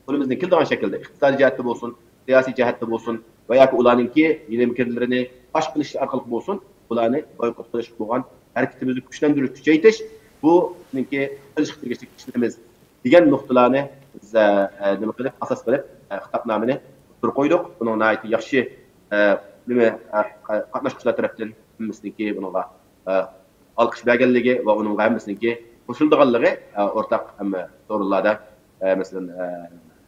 قولىمىزدىن كېلىدىغان شەكىلدە ئىقتىسادىي جەھەتتە بولسۇن، سىياسىي جەھەتتە بولسۇن ۋە ياكى ئۇلارنىڭكى يېرىم كىرلىرىنى پاش قىلىش ئارقىلىق بولسۇن، بۇلارنى بويكوت قىلىشقا بولغان ھەرىكىتىمىزنى كۈچلەندۈرۈش، كۈچەيتىش، بۇ بىزنىڭكى قىلىشقا تېگىشلىك ئىشلىرىمىز دېگەن نۇقتىلارنى بىز، ئە، ئە، نېمە قىلىپ، ئاساس قىلىپ، ئە، خىتابنامىنى ئوتتۇرىغا قويدۇق. بۇنىڭ ناھايىتى ياخشى، ئە، نېمە، ئە، قاتناشقۇچىلار تەرەپتىن ھەممىسىنىڭكى بۇنىڭغا، ئە، ئالقىش بەرگەنلىكى ۋە ئۇنىڭغا ھەممىسىنىڭكى قوشۇلىدىغانلىقى، ئە، ئورتاق ھەممە سورۇنلاردا، ئە، مەسىلەن، ئە،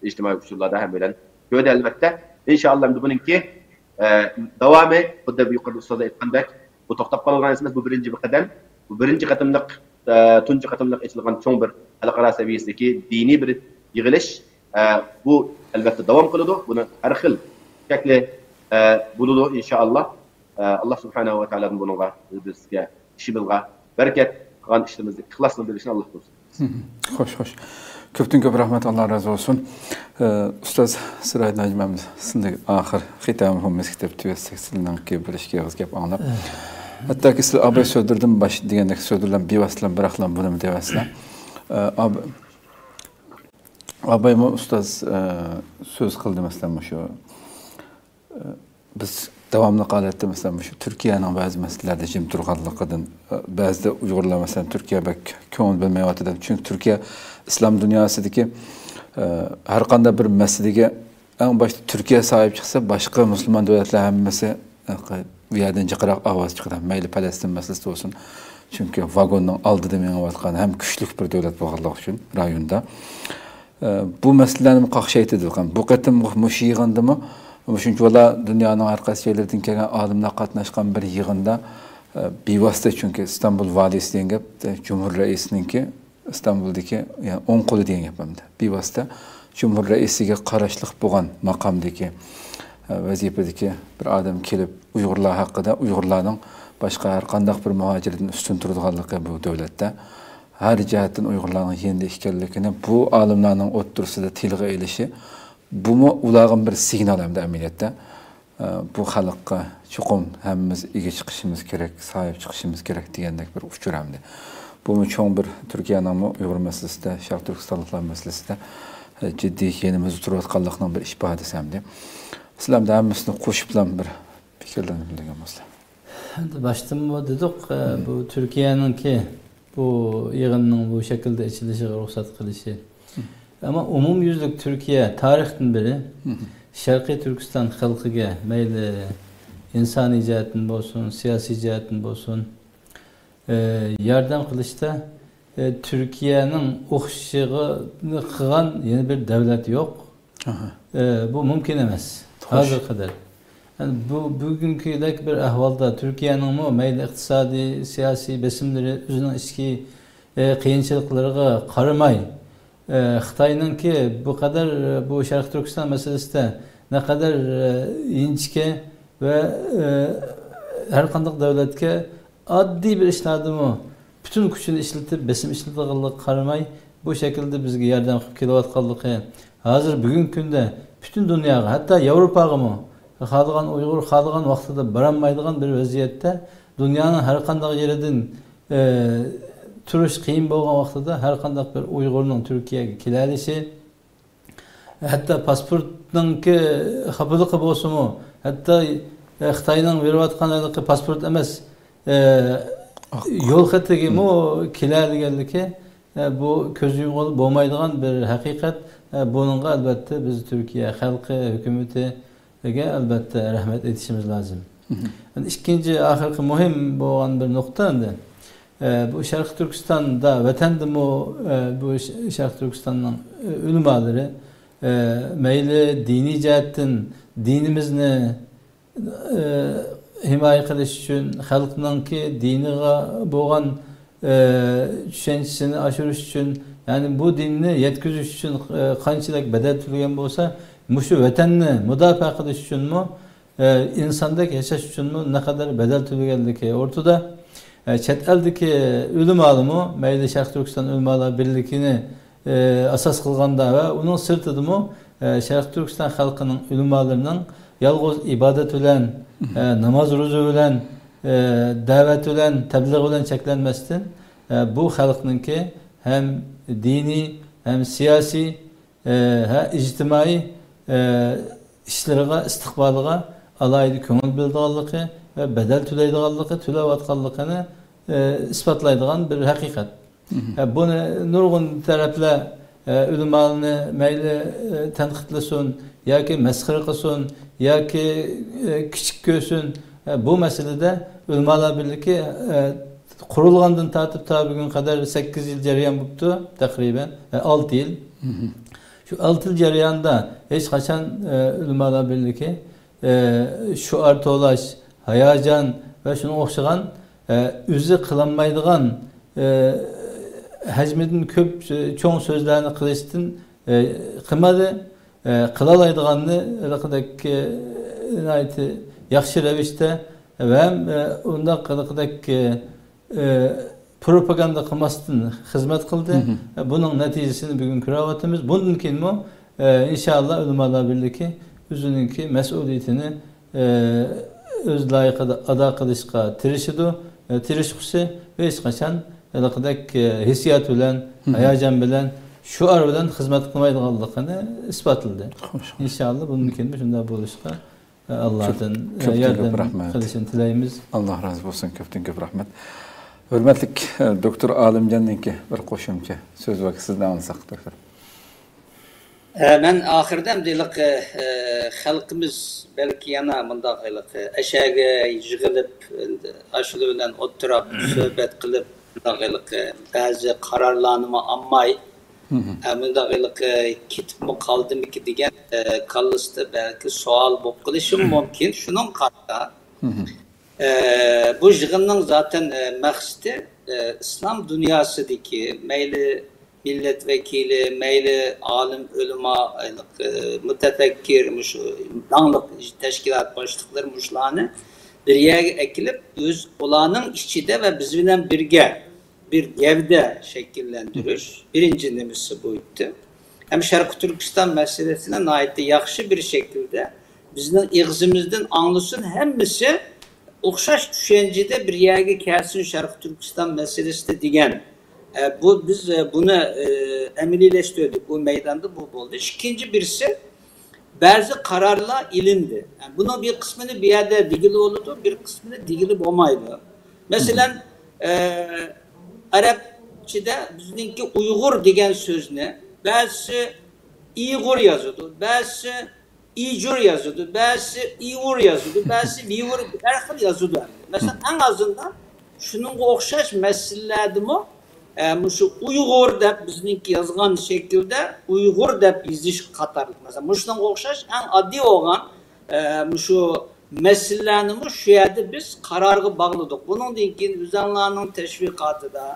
ئىجتىمائىي ئۇچۇرلاردا ھەممە بىلەن كۆردى، ئەلۋەتتە. ئىنشائاللا، ئەمدى بۇنىڭكى، ئە، داۋامى، خۇددى يۇقىرىدا ئۇستاز ئېيتقاندەك، بۇ توختاپ قالغان ئەمەس، بۇ بىرىنچى بىر قەدەم. بۇ بىرىنچى قېتىملىق، ئە، تۇنجى قېتىملىق ئېچىلغان چوڭ بىر خەلقئارا سەۋىيەسىدىكى دىنىي بىر يىغىلىش. ئە، بۇ، ئەلۋەتتە، داۋام قىلىدۇ. بۇنىڭ ھەر خىل شەكلى، ئە، بولىدۇ، ئىنشائاللا. ئە، ئاللا سۇبھانەھۇ ۋە تائالادىن بۇنىڭغا، بىزگە، ئىشىمىزغا بەرىكەت، قىلغان ئىشلىرىمىزنى ئىخلاسنى بېرىشىنى ئاللا بۇيرۇسۇن. خوش، خوش. كۆپتىن كۆپ رەھمەت، ئاللا رازى بولسۇن. ئە، ئۇستاز سىراجدىن ھاجىم، سىزنى ئاخىر خىتامى ھۇممىس كىتاب تۈگەتسەك، سىزنىڭكى بىر ئىككى ئېغىز گەپ ئاڭلاپ. ھەتتاكى سىز ئاباي سۆزلىرىدىن باش دېگەندەك سۆزلىرىدىن بىۋاسىتە بىراقلا بۇنىمۇ دەۋەتسىلەر. ئە، ئاب-، ئابايمۇ ئۇستاز، ئە، سۆز قىلدى، مەسىلەن، مۇشۇ، ئە، بىز داۋاملىق ھالەتتە، مەسىلەن، مۇشۇ تۈركىيەنىڭ بەزى مەسىلىلەردە جىم تۇرغانلىقىدىن، ئە، بەزىدە ئۇيغۇرلار، مەسىلەن، تۈركىيە بەك كۆڭۈل بۆلمەيۋاتىدۇ. چۈنكى تۈركىيە ئىسلام دۇنياسىدىكى، ئە، ھەر قانداق بىر مەسىلىگە ئەڭ باشتا تۈركىيە ساھىب چىقسا، باشقا مۇسۇلمان دۆلەتلەر ھەممىسى، ئە، بۇ يەردىن جىقراق ئاۋاز چىقىدۇ. مەيلى پەلەستىن مەسىلىسى بولسۇن، چۈنكى ۋاگوننىڭ ئالدىدا مېڭىۋاتقان ھەم كۈچلۈك بىر دۆلەت بولغانلىقى ئۈچۈن رايوندا. ئە، بۇ مەسىلىلەرنى قاقشايتىدۇ. بۇ قېتىم مۇشۇ يىغىندىمۇ مۇشۇنچىۋالا دۇنيانىڭ ھەر قايسى جايلىرىدىن كەلگەن ئالىملار قاتناشقان بىر يىغىندا، ئە، بىۋاسىتە، چۈنكى ئىستانبۇل ۋالىيسى دېگەن گەپ، ئە، جۇمھۇر رەئىسىنىڭكى ئىستانبۇلدىكى، يەنى ئوڭ قولى دېگەن گەپ ئەمدى. بىۋاسىتە جۇمھۇر رەئىسىگە قاراشلىق بولغان ماقامدىكى، ئە، ۋەزىپىدىكى بىر ئادەم كېلىپ، ئۇيغۇرلار ھەققىدە، ئۇيغۇرلارنىڭ باشقا ھەر قانداق بىر مۇھاجىردىن ئۈستۈن تۇرىدىغانلىقى بۇ دۆلەتتە، ھەر جەھەتتىن ئۇيغۇرلارنىڭ يېنىدا ئىكەنلىكىنى بۇ ئالىملارنىڭ ئوتتۇرىسىدا تىلغا ئېلىشى، بۇمۇ ئۇلارغا بىر سىگنال ئەمدى ئەمەلىيەتتە. ئە، بۇ خەلققە چوقۇم ھەممىمىز ئىگە چىقىشىمىز كېرەك، ساھىب چىقىشىمىز كېرەك دېگەندەك بىر ئۇچۇر ئەمدى. بۇمۇ چوڭ بىر تۈركىيەنىڭمۇ ئۇيغۇر مەسىلىسىدە، شەرقىي تۈركىستانلىقلار مەسىلىسىدە، ئە، جىددىي يېنىمىزدا تۇرۇۋاتقانلىقىنىڭ بىر ئىپادىسى ئەمدى. سىلەر ئەمدى ھەممىسىنى قوشۇپلا بىر پىكىرلىرىنى بىلدۈرگەن بولسىلا. ئەمدى باشتىنمۇ دېدۇق، ئە، بۇ تۈركىيەنىڭكى بۇ يىغىننىڭ بۇ شەكىلدە ئېچىلىشىغا رۇخسەت قىلىشى. ئەمما ئومۇميۈزلۈك تۈركىيە تارىختىن بېرى شەرقىي تۈركىستان خەلقىگە مەيلى ئىنسانىي جەھەتتىن بولسۇن، سىياسىي جەھەتتىن بولسۇن، ئە، ياردەم قىلىشتا، ئە، تۈركىيەنىڭ ئوخشىشىغا قىلغان يەنە بىر دۆلەت يوق. ئاھا. ئە، بۇ مۇمكىن ئەمەس. خوش. ھازىرغا قەدەر. يەنى بۇ، بۈگۈنكىدەك بىر ئەھۋالدا تۈركىيەنىڭمۇ مەيلى ئىقتىسادىي، سىياسىي بېسىملىرى، ئۆزىنىڭ ئىچكى، ئە، قىيىنچىلىقلىرىغا قارىماي، ئە، خىتاينىڭكى بۇ قەدەر، ئە، بۇ شەرقىي تۈركىستان مەسىلىسىدە نەقەدەر، ئە، ئىنچىكە ۋە، ئە، ھەر قانداق دۆلەتكە ئاددىي بىر ئىشلاردىمۇ پۈتۈن كۈچىنى ئىشلىتىپ، بېسىم ئىشلىتىدىغانلىقىغا قارىماي، بۇ شەكىلدە بىزگە ياردەم قىلىپ كېلىۋاتقانلىقى، ھازىر بۈگۈنكى كۈندە پۈتۈن دۇنياغا، ھەتتا ياۋروپاغىمۇ خالىغان ئۇيغۇر خالىغان ۋاقتىدا بارالمايدىغان بىر ۋەزىيەتتە، دۇنيانىڭ ھەر قانداق يېرىدىن، ئە، تۇرۇش قىيىن بولغان ۋاقتىدا، ھەر قانداق بىر ئۇيغۇرنىڭ تۈركىيەگە كېلەلىشى، ھەتتا پاسپورتنىڭكى خاپىلىقى بولسىمۇ، ھەتتا، ئە، خىتاينىڭ بېرىۋاتقان ھېلىقى پاسپورت ئەمەس، ئە، ئاق. يول خېتىگىمۇ كېلەلىگەنلىكى، ئە، بۇ كۆز يۇمغىلى بولمايدىغان بىر ھەقىقەت. ئە، بۇنىڭغا ئەلۋەتتە بىز تۈركىيە خەلقى، ھۆكۈمىتىگە ئەلۋەتتە رەھمەت ئېيتىشىمىز لازىم. مهم. ئەمدى ئىككىنچى، ئاخىرقى مۇھىم بولغان بىر نۇقتا ئەمدى. ئە، بۇ شەرقىي تۈركىستاندا، ۋەتەندىمۇ، ئە، بۇ ش-، شەرقىي تۈركىستاننىڭ، ئە، ئۆلىمالىرى، ئە، مەيلى دىنىي جەھەتتىن دىنىمىزنى، ئە، ھىمايە قىلىش ئۈچۈن، خەلقنىڭكى دىنىغا بولغان، ئە، چۈشەنچىسىنى ئاشۇرۇش ئۈچۈن، يەنى بۇ دىننى يەتكۈزۈش ئۈچۈن، ئە، قانچىلىك بەدەل تۆلىگەن بولسا، مۇشۇ ۋەتەننى مۇداپىئە قىلىش ئۈچۈنمۇ، ئە، ئىنساندەك ياشاش ئۈچۈنمۇ نەقەدەر بەدەل تۆلىگەنلىكى ئوتتۇرىدا. ئە، چەت ئەلدىكى ئۆلىمالىرىمۇ، مەيلى شەرقىي تۈركىستان ئۆلىمالار بىرلىكىنى، ئە، ئاساس قىلغاندا ۋە ئۇنىڭ سىرتىدىمۇ، ئە، شەرقىي تۈركىستان خەلقىنىڭ ئۆلىمالىرىنىڭ يالغۇز ئىبادەت بىلەن، ئە، ناماز روزا بىلەن، ئە، دەۋەت بىلەن، تەبلىغ بىلەن چەكلەنمەستىن، ئە، بۇ خەلقنىڭكى ھەم دىنىي، ھەم سىياسىي، ئە، ھە، ئىجتىمائىي، ئە، ئىشلىرىغا، ئىستىقبالىغا ئالاھىدە كۆڭۈل بۆلىدىغانلىقى ۋە بەدەل تۆلەيدىغانلىقى، تۆلەۋاتقانلىقىنى، ئە، ئىسپاتلايدىغان بىر ھەقىقەت. مهم. ئە، بۇنى نۇرغۇن تەرەپلەر، ئە، ئۆلىمالارنى مەيلى، ئە، تەنقىدلىسۇن ياكى مەسخىرە قىلسۇن ياكى، ئە، كىچىك كۆرسۇن. ئە، بۇ مەسىلىدە ئۆلىمالار بىرلىكى، ئە، قۇرۇلغاندىن تارتىپ تا بۈگۈنگە قەدەر سەككىز يىل جەريان بوپتۇ، تەقرىبەن، ئە، ئالتە يىل. مهم. شۇ ئالتە يىل جەريانىدا ھېچقاچان، ئە، ئۆلىمالار بىرلىكى، ئە، شوئار توۋلاش، ھاياجان ۋە شۇنىڭغا ئوخشىغان، ئە، ئۆزى قىلالمايدىغان، ئە، ھەجمىدىن كۆپ، چوڭ سۆزلەرنى قىلىشتىن، ئە، قىلمىدى. ئە، قىلالايدىغاننى ھېلىقىدەك، ئە، ناھايىتى ياخشى رەۋىشتە ۋە ھەم، ئە، ئۇنداق ھېلىقىدەك، ئە، ئە، پروپاگاندا قىلماستىن خىزمەت قىلدى. مهم. ئە، بۇنىڭ نەتىجىسىنى بۈگۈن كۆرۈۋاتىمىز. بۇندىن كېيىنمۇ، ئە، ئىنشائاللا، ئۆلىمالار بىرلىكى ئۆزىنىڭكى مەسئۇلىيىتىنى، ئە، ئۆز لايىقىدا ئادا قىلىشقا تىرىشىدۇ. ئە، تىرىشقۇسى ھېچقاچان ھېلىقىدەك، ئە، ھېسسىيات بىلەن، مهم. ھاياجان بىلەن، شوئار بىلەن خىزمەت قىلمايدىغانلىقىنى ئىسپاتلىدى. خوش، خوش. ئىنشائاللا، بۇندىن كېيىنمۇ شۇنداق بولۇشقا ئاللادىن، كۆپ-، كۆپتىن كۆپ ياردەم رەھمەت. قىلىشىنى تىلەيمىز. ئاللا رازى بولسۇن، كۆپتىن كۆپ رەھمەت. ھۆرمەتلىك، ئە، دوكتور ئالىمجاننىڭكى بىر قوشۇمچە سۆزى بار، سىزدىن ئاڭلىساق، دوكتور. ئە، مەن ئاخىرىدا ئەمدى ھېلىقى، ئە، خەلقىمىز بەلكى يەنە مۇنداق ھېلىقى ئەشەگە يىغىلىپ، ئاشۇلار بىلەن ئولتۇراپ، سۆھبەت قىلىپ، مۇنداق ھېلىقى بەزى قارارلارنىمۇ ئالماي، ئە، مۇنداق ھېلىقى كېتىپمۇ قالدىمىكىن دېگەن، ئە، كاللىسىدا بەلكى سوئال بولۇپ قېلىشىمۇ مۇمكىن. شۇنىڭغا قارىتا، ئە، بۇ يىغىننىڭ زاتەن، ئە، مەقسىتى، ئىسلام دۇنياسىدىكى مەيلى مىللەت ۋەكىلى، مەيلى ئالىم، ئۆلىما، مۇتەپەككىر، مۇشۇ داڭلىق تەشكىلات باشلىقلىرى مۇشۇلارنى بىر يەرگە ئەكېلىپ، ئۆز، ئۇلارنىڭ ئىچىدە ۋە بىز بىلەن بىرگە بىر گەۋدە شەكىللەندۈرۈش بىرىنچى نېمىسى بۇ ئىدى. ھەم شەرقىي تۈركىستان مەسىلىسىنى ناھايىتى ياخشى بىر شەكىلدە بىزنىڭ ئېغىزىمىزدىن ئاڭلىسۇن، ھەممىسى ئوخشاش چۈشەنچىدە بىر يەرگە كەلسۇن شەرقىي تۈركىستان مەسىلىسىدە دېگەن. ئە، بۇ، بىز، ئە، بۇنى، ئە، ئەمەلىيلەشتۈردۇق. بۇ مەيداندا بۇ بولدى. ئىككىنچى بىرسى، بەزى قارارلار ئېلىندى. ئە، بۇنىڭ بىر قىسمىنى بۇ يەردە دېگىلى بولىدۇ، بىر قىسمىنى دېگىلى بولمايدۇ. مەسىلەن، ئە، ئەرەبچىدە بىزنىڭكى ئۇيغۇر دېگەن سۆزنى بەزىسى ئىغۇر يازىدۇ، بەزىسى ئىجۇر يازىدۇ، بەزىسى ئىۋۇر يازىدۇ، بەزىسى ۋىۋۇر، ھەر خىل يازىدۇ. مەسىلەن، ئەڭ ئازىندان شۇنىڭغا ئوخشاش مەسىلىلەردىمۇ، ئە، مۇشۇ ئۇيغۇر دەپ بىزنىڭكى يازغان شەكىلدە ئۇيغۇر دەپ يېزىش قاتارلىق. مەسىلەن، مۇشۇنىڭغا ئوخشاش ئەڭ ئاددىي بولغان، ئە، مۇشۇ مەسىلىلەرنىمۇ شۇ يەردە بىز قارارغا باغلىدۇق. بۇنىڭدىن كېيىن ئۆزۈڭلارنىڭ تەشۋىقاتىدا،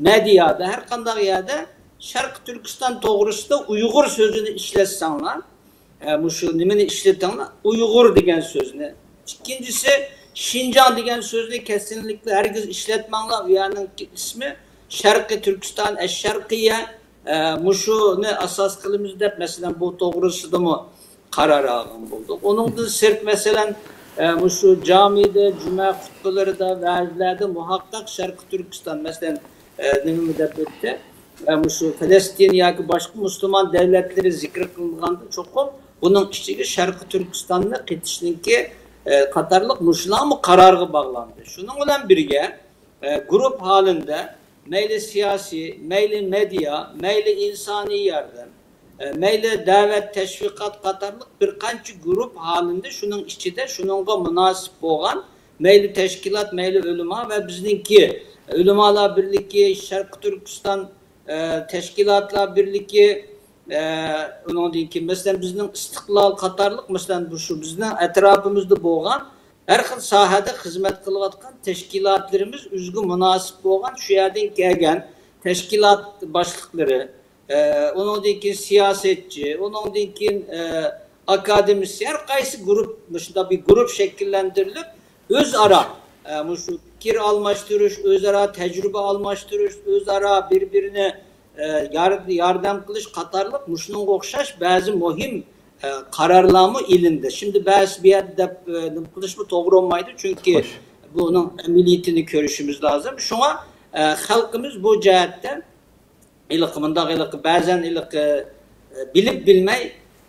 مېدىيادا، ھەر قانداق يەردە شەرقىي تۈركىستان توغرىسىدا ئۇيغۇر سۆزىنى ئىشلەتسەڭلار، ئە، مۇشۇ نېمىنى ئىشلىتىڭلار؟ ئۇيغۇر دېگەن سۆزنى. ئىككىنچىسى، شىنجاڭ دېگەن سۆزنى كەسىنلىكلا ھەرگىز ئىشلەتمەڭلار. ئۇ يەرنىڭ ئىسمى شەرقىي تۈركىستان، ئەششەرقىيە. ئە، مۇشۇنى ئاساس قىلىمىز دەپ، مەسىلەن، بۇ توغرىسىدىمۇ قارار ئالغان بولدۇق. ئۇنىڭدىن سىرت، مەسىلەن، ئە، مۇشۇ جامىدە، جۈمە خۇتبىلىرىدا، ۋەزلەردە مۇھەققەق شەرقىي تۈركىستان، مەسىلەن، ئە، نېمىمۇ دەپ ئۆتتى؟ ئە، مۇشۇ فەلەستىن ياكى باشقا مۇسۇلمان دەۋلەتلىرى زىكىر قىلىنغاندا، چوقۇم بۇنىڭ ئىچىگە شەرقىي تۈركىستاننى قېتىشنىڭكى، ئە، قاتارلىق مۇشۇلارمۇ قارارغا باغلاندى. شۇنىڭ بىلەن بىرگە، ئە، گۇرۇپ ھالىندە مەيلى سىياسىي، مەيلى مېدىيا، مەيلى ئىنسانىي ياردەم، ئە، مەيلى دەۋەت، تەشۋىقات قاتارلىق بىر قانچە گۇرۇپ ھالىندە، شۇنىڭ ئىچىدە شۇنىڭغا مۇناسىپ بولغان مەيلى تەشكىلات، مەيلى ئۆلىما ۋە بىزنىڭكى ئۆلىمالار بىرلىكى، شەرقىي تۈركىستان، ئە، تەشكىلاتلار بىرلىكى، ئە، ئۇنىڭدىن كېيىن، مەسىلەن، بىزنىڭ ئىستىقلال قاتارلىق، مەسىلەن، بۇ شۇ بىزنىڭ ئەتراپىمىزدا بولغان ھەر خىل ساھەدە خىزمەت قىلىۋاتقان تەشكىلاتلىرىمىز ئۆزىگە مۇناسىپ بولغان شۇ يەردىن كەلگەن تەشكىلات باشلىقلىرى، ئە، ئۇنىڭدىن كېيىن سىياسەتچى، ئۇنىڭدىن كېيىن، ئە، ئاكادېمىسى، ھەر قايسى گۇرۇپ، مۇشۇنداق بىر گۇرۇپ شەكىللەندۈرۈلۈپ، ئۆزئارا، ئە، مۇشۇ پىكىر ئالماشتۇرۇش، ئۆزئارا تەجرىبە ئالماشتۇرۇش، ئۆزئارا بىر-بىرىنى، ئە، يار-، ياردەم قىلىش قاتارلىق مۇشۇنىڭغا ئوخشاش بەزى مۇھىم، ئە، قارارلارمۇ ئېلىندى. شىمدى بەزى بۇ يەردە دەپ، ئە، نېمە قىلىشمۇ توغرا بولمايدۇ، چۈنكى خوش. بۇنىڭ ئەمەلىيىتىنى كۆرۈشىمىز لازىم. شۇڭا، ئە، خەلقىمىز بۇ جەھەتتە ھېلىقى مۇنداق، ھېلىقى بەزەن ھېلىقى، ئە، بىلىپ بىلمەي،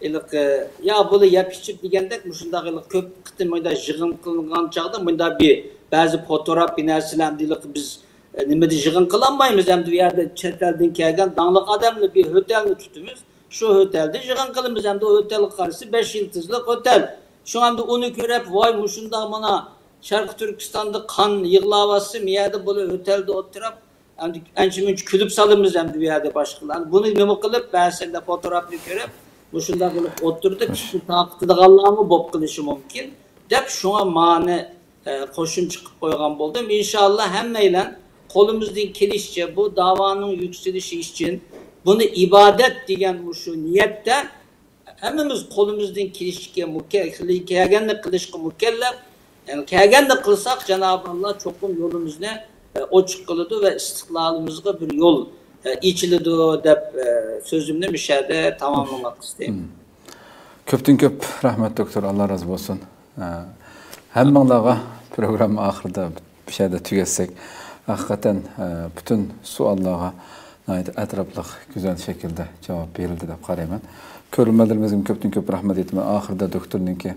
ھېلىقى يا بۇلا يەپ ئىچىپ دېگەندەك، مۇشۇنداق ھېلىقى كۆپ قېتىم مۇنداق يىغىن قىلىنغان چاغدا مۇنداق بىر بەزى فوتوگراف، بىر نەرسىلەر ھەمدە ھېلىقى بىز، ئە، نېمىدە يىغىن قىلالمايمىز، ھەمدە ئۇ يەردە چەت ئەلدىن كەلگەن داڭلىق ئادەمنى بىر ھۆتەلنى تۇتىمىز. شۇ ھۆتەلدە يىغىن قىلىمىز، ھەمدە ئۇ ھۆتەلگە قارىسا بەش يىلتىزلىق ھۆتەل. شۇڭا ھەمدە ئۇنى كۆرۈپ، ۋاي، مۇشۇنداق مانا شەرقىي تۈركىستاندا قان يىغلاۋاتسا، مۇ يەردە بۇلا ھۆتەلدە ئولتۇرۇپ، ئەمدى ئانچە مۇنچە كۈلۈپ سالىمىز ئەمدى بۇ يەردە باشقىلار. بۇنى نېمە قىلىپ، بەزىدە فوتوگرافنى كۆرۈپ، مۇشۇنداق قىلىپ ئولتۇردى، كىشىنى تارقىتىدىغانلارمۇ بولۇپ قېلىشى مۇمكىن، دەپ شۇڭا مانى، ئە، قوشۇمچە قىلىپ قويغان بولدۇم. ئىنشاللا ھەممەيلەن قولىمىزدىن كېلىشىچە بۇ داۋانىڭ يۈكسىلىشى ئۈچۈن بۇنى ئىبادەت دېگەن مۇشۇ نىيەتتە ھەممىمىز قولىمىزدىن كېلىشىچە مۇكە-، كەلگەننى قىلىشقا مۇكەللەپ. يەنى كەلگەننى قىلساق، جانابى ئاللا چوقۇم يولىمىزنى، ئە، ئوچۇق قىلىدۇ ۋە ئىستىقلالىمىزغا بىر يول، ئە، ئېچىلىدۇ دەپ، ئە، سۆزۈمنى مۇشۇ يەردە تاماملىماققا ئىستەيمەن. كۆپتىن كۆپ رەھمەت، دوكتور. ئاللا رازى بولسۇن. ئە، ھەممىڭلارغا پروگرامما ئاخىرىدا بىر شەيدە تۈگەتسەك، ھەقىقەتەن، ئە، پۈتۈن سوئاللارغا ناھايىتى ئەتراپلىق، گۈزەل شەكىلدە جاۋاب بېرىلدى دەپ قارايمەن. كۆرۈرمەنلىرىمىزگىمۇ كۆپتىن كۆپ رەھمەت ئېيتىمەن. ئاخىرىدا دوكتورنىڭكى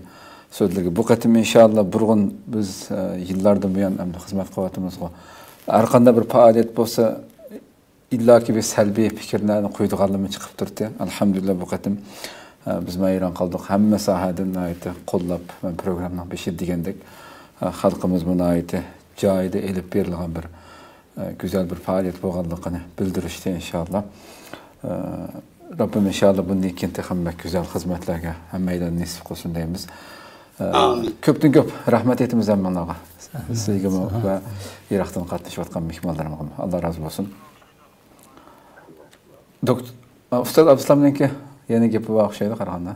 سۆزلىرىگە، بۇ قېتىم ئىنشاللا بۇرغۇن بىز، ئە، يىللاردىن بۇيان ئەمدى خىزمەت قىلىۋاتىمىزغۇ. ھەر قانداق بىر پائالىيەت بولسا، ئىللاكى بىر سەلبىي پىكىرلەرنى قويىدىغانلىرىمۇ چىقىپ تۇردى. ئەلھەمدۇلىللا، بۇ قېتىم، ئە، بىزمۇ ھەيران قالدۇق. ھەممە ساھەدىن ناھايىتى قوللاپ، مەن پروگراممىنىڭ بېشىدا دېگەندەك، ئە، خەلقىمىزمۇ ناھايىتى جايىدا ئېلىپ بېرىلغان بىر، ئە، گۈزەل بىر پائالىيەت بولغانلىقىنى بىلدۈرۈشتى، ئىنشاللا. ئە، رەببىم ئىنشاللا بۇندىن كېيىن تېخىمۇ بەك گۈزەل خىزمەتلەرگە ھەممەيلەننى نېسىپ قىلسۇن دەيمىز. ئامىن. كۆپتىن كۆپ رەھمەت ئېيتىمىز ھەممىڭلارغا. سىزگىمۇ ۋە يىراقتىن قاتنىشىۋاتقان مېھمانلىرىمغىمۇ. ئاللا رازى بولسۇن. دوكتور، ئۇستاز ئابدۇسالامنىڭكى يەنە گېپى بار ئوخشايدۇ قارىغاندا.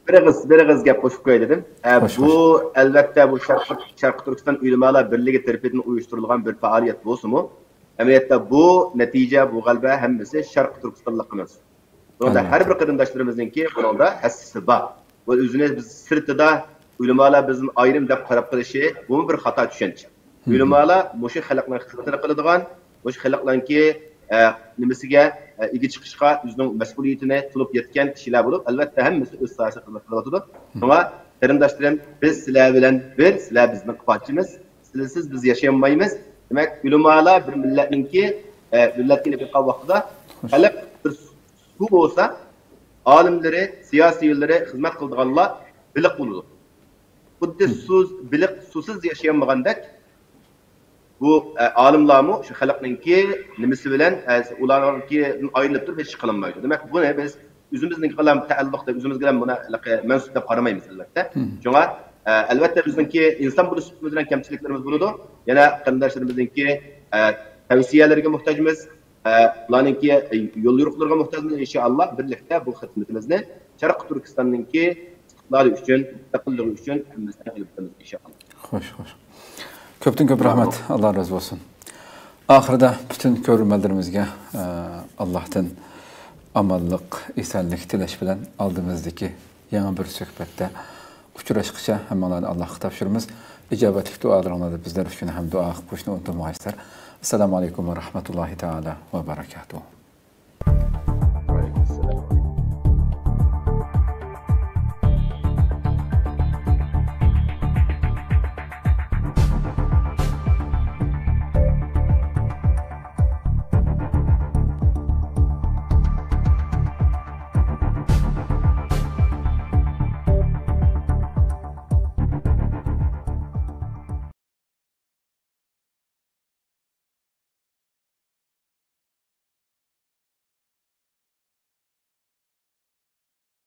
بىر ئېغىز، بىر ئېغىز گەپ قوشۇپ قوياي دېدىم. ئە، خوش، بۇ، خوش. ئەلۋەتتە، بۇ شەرقىي، شەرقىي تۈركىستان ئۆلىمالار بىرلىكى تەرىپىدىن ئۇيۇشتۇرۇلغان بىر پائالىيەت بولسىمۇ، ئەمەلىيەتتە بۇ نەتىجە، بۇ غەلىبە ھەممىسى شەرقىي تۈركىستانلىققا مەنسۇپ. بۇنىڭدا ھەر بىر قېرىنداشلىرىمىزنىڭكى بۇنىڭدا ھەسسىسى بار. بۇ ئۆزىنى بىز سىرتىدا ئۆلىمالار بىزدىن ئايرىم دەپ قاراپ قېلىشى، بۇمۇ بىر خاتا چۈشەنچە. ئۆلىمالار مۇشۇ خەلقنىڭ خىزمىتىنى قىلىدىغان، مۇشۇ خەلقنىڭكى، ئە، نېمىسىگە، ئە، ئىگە چىقىشقا ئۆزىنىڭ مەسئۇلىيىتىنى تونۇپ يەتكەن كىشىلەر بولۇپ، ئەلۋەتتە ھەممىسى ئۆز ساھەسىدە خىزمەت قىلىۋاتىدۇ. شۇڭا قېرىنداشلىرىم، بىز سىلەر بىلەن بىر، سىلەر بىزنىڭ ئىپادىچىمىز. سىلەرسىز بىز ياشىيالمايمىز. دېمەك، ئۆلىمالار بىر مىللەتنىڭكى، ئە، مىللەتكە نېمە قىلغان ۋاقتىدا خەلق بىر سۇ بولسا، ئالىملىرى، سىياسىيونلىرى، خىزمەت قىلىدىغانلار بېلىق بولىدۇ. خۇددى سۇ، بېلىق سۇسىز ياشىيالمىغاندەك، بۇ، ئە، ئالىملارمۇ شۇ خەلقنىڭكى نېمىسى بىلەن، ئە، ئۇلارنىڭكىدىن ئايرىلىپ تۇرۇپ ھېچ ئىش قىلالمايدۇ. دېمەك، بۇنى بىز ئۆزىمىزنىڭكى بىلەن تەئەللۇق دەپ، ئۆزىمىزگە بىلەن بۇنى مەنسۇپ دەپ قارىمايمىز، ئەلۋەتتە. شۇڭا، ئە، ئەلۋەتتە، بىزنىڭكى ئىنسان بولۇش سۈپىتىمىز بىلەن كەمچىلىكلىرىمىز بولىدۇ. يەنە قېرىنداشلىرىمىزنىڭكى، ئە، تەۋسىيەلىرىگە موھتاجمىز. ئە، ئۇلارنىڭكى، ئە، يول يورۇقلىرىغا موھتاجمىز. ئىنشائاللا، بىرلىكتە بۇ خىزمىتىمىزنى شەرقىي تۈركىستاننىڭكى ئىستىقلالى ئۈچۈن، مۇستەقىللىقى ئۈچۈن ھەممىسىنى ئېلىپ بېرىمىز، ئىنشائاللا. خوش، خوش. كۆپتىن كۆپ رەھمەت. ئاللا رازى بولسۇن. ئاخىرىدا پۈتۈن كۆرۈرمەنلىرىمىزگە، ئە، ئاللاھتىن ئامانلىق، ئېسەنلىك تىلەش بىلەن ئالدىمىزدىكى يېڭى بىر سۆھبەتتە ئۇچراشقىچە ھەممىڭلارنى ئاللاھقا تاپشۇرىمىز. ئىجابەتلىك دۇئالىرىڭلاردا بىزلەر ئۈچۈن ھەم دۇئا قىلىپ قويۇشنى ئۇنتۇمىغايسىلەر. ئەسسالامۇ ئەلەيكۇم ۋە رەھمەتۇللاھى تائالا ۋە بەرەكاتۇھۇ.